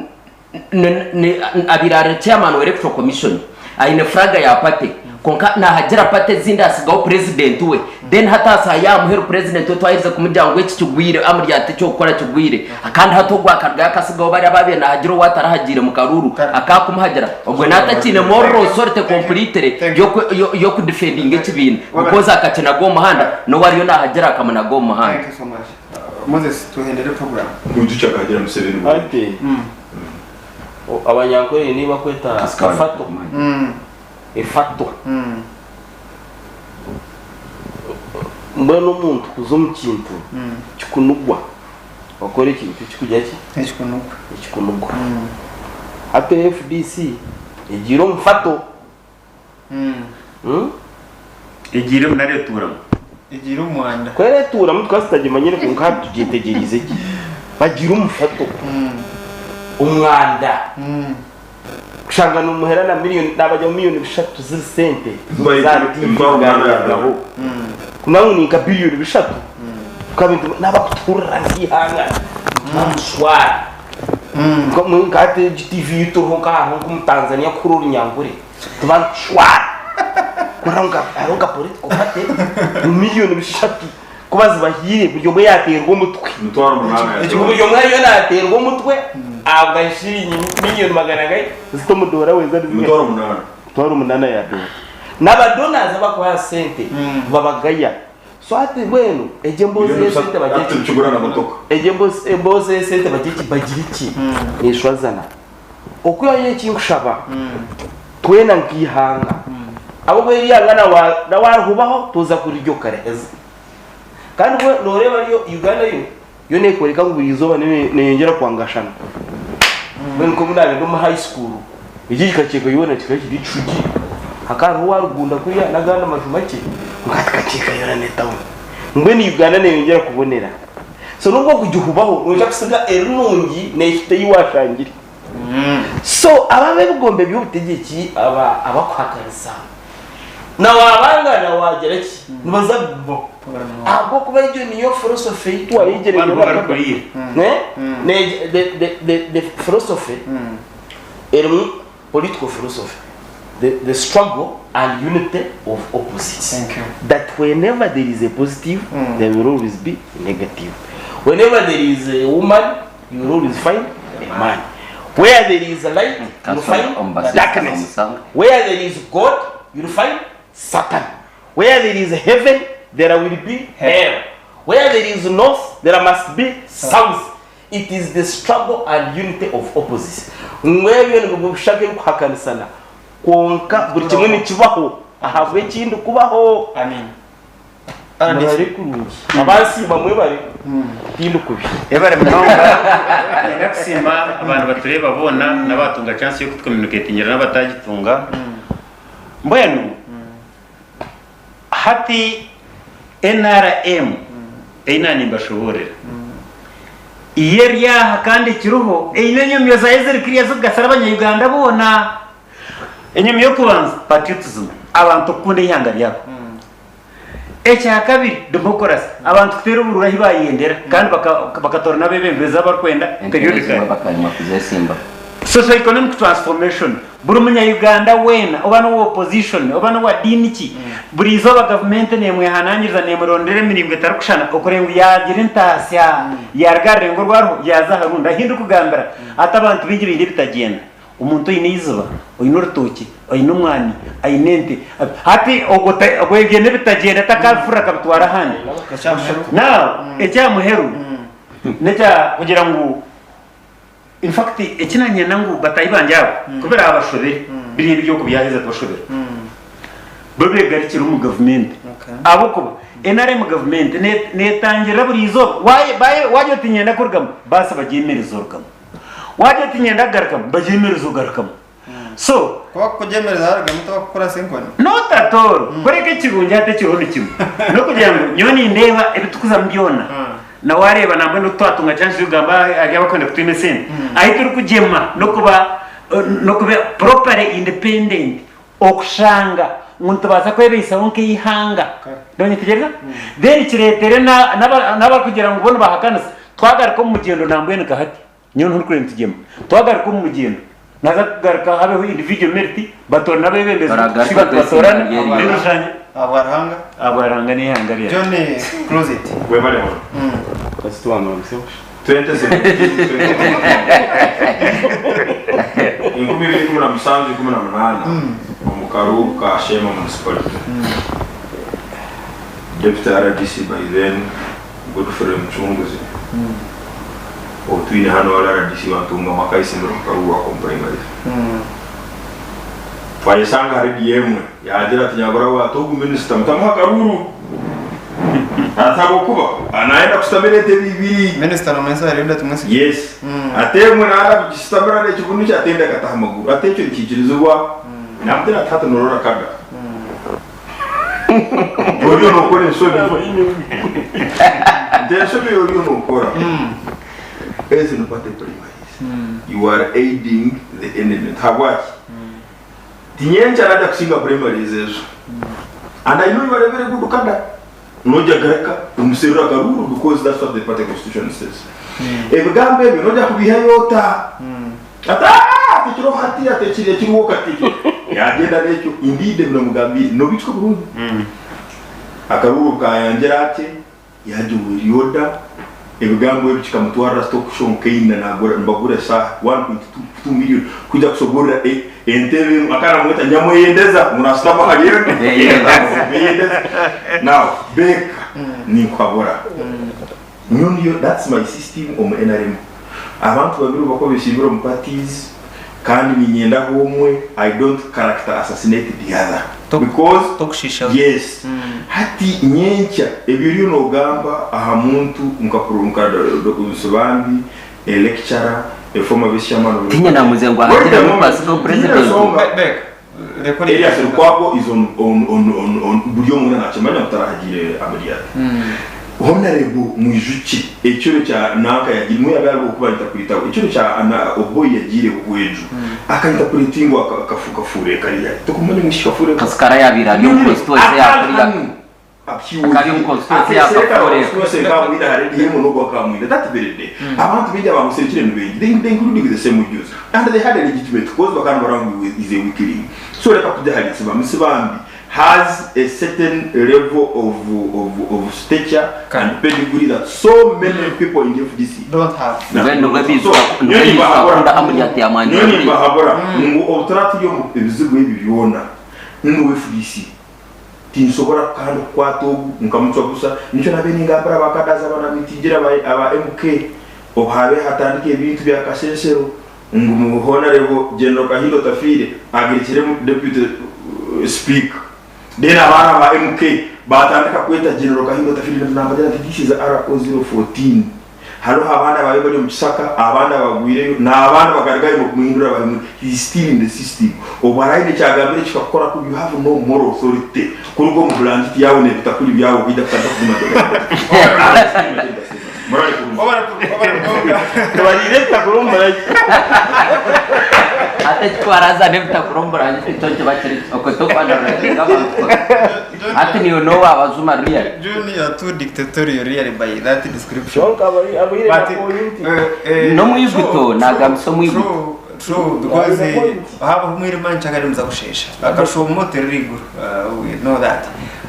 abaire ari chairman wa electoral commission aine flag ya party. Kwonka nahagira party ezindi asigaho president we then hati aha saaha yahamuheru president we twaherize kumugira ngu eki kigwire amuri ati ekyokukora kigwire kandi hati ogwo akarugayo akasigaho bari ababaire nahagira ou atarahagiire mukaruuru akakumuhagira ogwe natakiine moral authority completely yoku defendinga ekibiina because akakinaga omu muhanda nowu ariyo nahagira akamunaga omu muhanda. Thank you so much. Moses tuhendere program. Mwijukye akahagira Museveni bwingi. Ati abanyankore nibakweta kafato. Efato. Mbwenu omuntu kuza omu kintu kikunugwa, okora ekintu ekikugira ki? Ekikunugwa. Ekikunugwa. Hati FDC egiire omu fato. Egiiremu nari etuuramu? Egiire omu mwanda. Ku eretuuramu tukaba tutagimanyire kwonka hati tugyetegyereize gye. Bagiire omu fato. Omwanda. Kushanga nomuhera na million nabagya mu million bishatu ziri sente za TV kuganiragaho kunga ngu ninka billion bishatu nabakutuhurira nk'eihanga nitubamushwara nka hati egi TV eyi turiho nka hariho nk'omu Tanzania kuhurira orunyankore tuba nitushwara kurira ngu hariho nka political party million bishatu Kuba zibahiire buri omwe yaateerwa omutwe. Emitwaro munaana ya Buri doora. omwe ariyo naateerwa omutwe ahabwa shiringi miliyoni 400 zita omu doora weza nizingahi? 8,000. 8,000 ya doora. N'abadonazi abakubaha sente nibabagaya. So hati mbwenu egyo emboozi Miliyoni y'esente bishatu bagire hati ki? nikigura na motoka. Egyo emboozi emboozi y'esente bagire ki? Bagire ki? Neeshwazana. Okwihaho nyowe eki nkushaba, twena nk'eihanga, ahabw'okuba eri ihanga na waarihubaho toza kurirya okariheza. Kandi bwo nooreeba ryo Uganda yo, yo neekworeka ngu buri izooba neeyongyera kwangashana. Mbwenu nk'obu naabaire ndi omu high school, eki kikakyeka yoona kikaba kiri ekishugi, hakaba hariho owaarugunda kuriya n'agandi amaju makye, kwonka hati kakyeka yoona n'etawuni. Mbwenu Uganda neeyongyera kubonera. So nubwo okugihubaho noija kusiga eri nungi nehita ei washangire. So aba ab'ebigombe by'obutegyeki aba abakuhakanisa na wabangana wagira ki nibaza kugumaho ahabw'okuba egyo niyo philosophy ei twayegire Abantu barikuriira. The philosophy erimu political philosophy the, the struggle and unity of opposites Thank you. that whenever there is a positive mm. there will always be a negative whenever there is a woman you will always find a man where there is a light you will find darkness where there is god you will find satan where there is heaven there will be hell where there is north there must be south It is the struggle and unity of opposites. Ngu ebyo nibwo bushaka ebikuhakanisana kwonka buri kimwe nikibaho ahabw'ekindi kubaho. Amen. Murare kurungi. Abansiima mwebare tindi kubi. Yebare munonga. Niinyenda kusiima abantu batureeba boona n'abaatunga chance y'okutucommunicatingira n'abatagitunga. Mbwenu Hati nrm ei naanimbashoboorera yo eri aha kandi ekiriho eine enyomyo zaayo eziri kiriya ezirikugasira abanya-Uganda boona. Enyomyo y'okubanza patriotism, abantu kukunda eihanga ryabo. Ekyakabiri democracy, abantu kuteera oburuuru ahu baayendera kandi bakatoorana abeebembezi abu barikwenda Entebe periodically. ezimwe bakaremwa kuzesimba. Socio-economic transformation, Buri munya-Uganda weena, oba n'owa opposition, oba n'owa diini ki, buri izooba gavumenti neemwehanangiriza, neemurondera emiringo etarikushushana okureeba ngu yaagira entaasya, yaaruga aha rurengo oru ariho yaaza aha rundi. Ahi ndikugambira hati abantu baingi baine ebitagyenda. Omuntu oine eiziba, oine orutookye, oine omwani, aine ente, hati ogwo ogwo ebyo n'ebitagyenda takaabifurura akabitwara ahandi. Now eky'aha muheru n'ekya kugira ngu In fact eki nanyenda ngu bataahi bangye abo ku biraabashobere biri ebi by'oku byaheza kubashobera bo beegarukire omu gavumenti ahabw'okuba NRM gavumenti neetangirira buri izooba waagira oti niinyenda kurugamu baasi bagyemereze orugamu waagira oti niinyenda kugarukamu bagyemereze ogarukamu so Ku bakukugyemereza warugamu tibakukurasa enkoni? Not at all. Kureka ekirungi hati ekiriho ni kimwe. N'okugira ngu nyowe nindeeba ebi turikuzamu byona na waareeba nambwenu obu twatunga chance y'okugamba ahari abarikwenda kutwima esente, ahu turikugyema n'okuba n'okuba properly independent okushanga ngu nitubaasa kwebaisaho nk'eihanga. Noyetegyereza? Then kireetere n'abarikugira ngu bo nibahakanisa twagaruka omu mugyendo nambwenu nka hati. Nyowe nturikureba nitugyema. Twagaruka omu mugyendo. Naza kugaruka habeho individual merit batorane abebembezi Baragaruka shi bantu batorane kwesiga then oshangye Ahabwa Ruhanga. Ahabwa Ruhanga n'eihanga ryangye. John close it. Webale muno. 2017, 2017, 18 omu karuuru ka Sheema Municipality. Deputy RDC by then Godfrey Mucunguzi ou twine hanu ari RDC wa Ntungamo akayesimbira omu karuuru ako omu primaries. Twayeshanga ahari DM yaagira ati nyabura we ati ogu minisita mutamuha akaruuru ati ahabw'okuba nayenda kushutamira entebe ibiri. Minisita nomanyisa ahari Yuda Tumwesigye? Yes. Ati emwe naaba kugishutamira n'ekibunu kye ati endi akataho amaguru. Ati ekyo nikiikirizibwa? Namugira ati hati norora akaga. Oriyo nokora enshobi. Nti enshobi ei oriyo nokora ezi ni party primaries. You are aiding the enemy. Nti habwaki? Ti nyenkya naija kusinga primaries ezo. And I know you are a very good cadre. Noija garuka omuserure akaruuru because that's what the party constitution says. Ebigambo ebyo noija kubihayo ota? Ati aah tikiriho hati ati ekiri ekiriho kati ekyo. Yagyenda n'ekyo indeed ebi namugambiire nobiijuka burungi. Akaruuru kayangira ati yagiwa order ebigambo ebi kikamutwarira stock show nkaina nagura nibagura esaaha 1.2 million kwija kushoboorora entebe emwe akaba namweta nyamweyendeza ngu nashutama ahari emwe now Baker ninkuhabura nyowe niyo that's my system omu NRM abantu babiri obu bakuba besimbire omu parties kandi ninyendaho omwe I don't character assassinate the other because Tokushiisha. Yes. Hati nyenkya ebi oriyo nogamba aha muntu nka nka Nsibambi, a lecturer, a former vice chairman of Tinya namuze ngu Wait a ahagire moment. n'omubazi gwa Tiine president. nsonga. Bek, rekora Erias Lukwago is on on on on on buri omwe weena nakimanya ngu tarahagiire Amuriat. Honourable Mwijukye ekiro kya nanka yagiire mbwenu yaaba ahabw'okuba ntakwitaho ekiro kya na Oboi yagiire Buhweju akainterpretingwa kafuure kariya tokumanya ngu kafuure Kasikara yabaire ari omu constituency ya kuriya. Akaba ari omu constituency ya Kafuure. Abantu baingi abamuserukire ni baingi they, they including the same Jews and they had a legitimate cause bakaba nibareba ngu is a weakling so reka tujye ahari Nsibambi Nsibambi has a certain level of, of, of stature and pedigree that so many people in the FDC Don't have. Mbwenu nibwo So, biijuka nibwo nyowe biijuka nimbahabura kunda amuri ati yamwangira nyowe buriya. nimbahabura ngu obu turaba turi omu ebizibu ebi byona ngu FDC tinsobora kandi kukwata ogu nkamucwa busa nikyo nabaire ningambira aba cadres aba na mitingira aba, aba MK obu habaire hatandika ebintu bya kasensero ngu mu Honourable General Kahinda Otafiire agarukiremu Deputy Speaker then abaana ba MK batandika kweta General Kahinda Otafiire nambagira nti this is RO 014 hariho abaana babe bari omu kisaka abandi abagwireyo n'abandi bakarugayo kumuhindura bari he is still in the system obu araine ekyagambire kikakukora kubi you have no moral authority kuruga omu bulangiti yaawe n'ebitakuri byawe kwija kutandika kuguma Murare kurungi. Tubariire ebitakuri omu murage. Ate ekitwaraza n'ebitakuri omu burangiti nikyo kiba kiri okwo tokwandura abantu. Hati niiwe n'owaabajuma really. Junior too dictatorial really by that description. Kyonka abaire But, na point. N'omwiguto, true, naagambisa omwiguto. True, true, because Naagambisa point. habaho omwirima nkyakare muza kusheesha. Akashuuma oterera eiguru. We know that.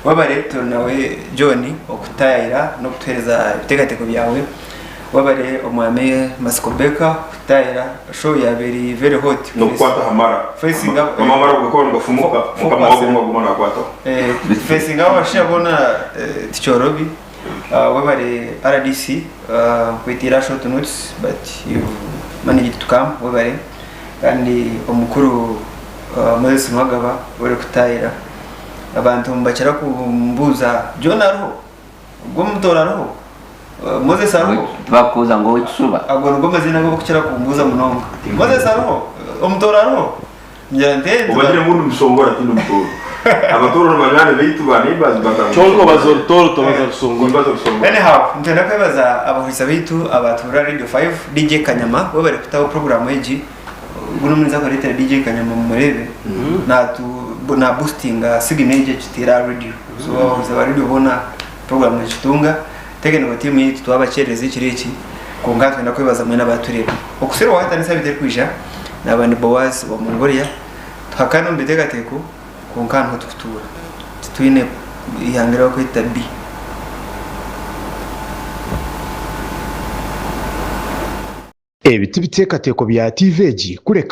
Webale turi nawe John okutaayira n'okutuheereza ebiteekateeko byawe. Webale omwami Masiko Baker kutaayira. Show yaaba eri very hot. N'okukwata aha mara. Facing up, Amara gakaba nigafumuka, mukama wago gumwe aguma nakwataho. Facing up abashaija boona tikyorobi. Webale RDC nkwetiire aha short notice but you managed to come. Webale. Kandi omukuru Moses Nuwagaba webale kutaayira. Abantu nibakira kumbuuza John ariho? Ogwo omutooro ariho? Moses ariho? Tibakubuuza ngu ow'ekishuba. Ago nigo maziina agu barikukira kumbuuza munonga. Moses ariho? Omutooro ariho? Ngira nti eh, Obagire ngu ndi mushongora tindi mutooro. Abatooro ni banywani baitu ba neighbors but Kyonka obaza orutooro tobaza rusongora. Nimbaza rusongora. Anyhow, nitwenda kwebaza abahuriza baitu abatuura Radio 5, DJ Kanyama, webare kutaho program egi. Ogu n'omurinzi arikureetera DJ Kanyama mumureebe. Natu na boostinga signal egi ekiteera aha radio. So abahuriza ba radio boona program nigitunga. Technical team yaitu twabakyereza ekiro eki, kwonka nitwenda kwebaza mwena abatureeba. Okusherwa wahatandisa sabiiti erikwija. Naaba ni Boaz wa Mongolia. Tuhakane omu biteekateeko kwonka aha niho turikutuura. Titwine eihanga eri barikweta B. Ebi tibiteekateeko bya tiivi egi kureka.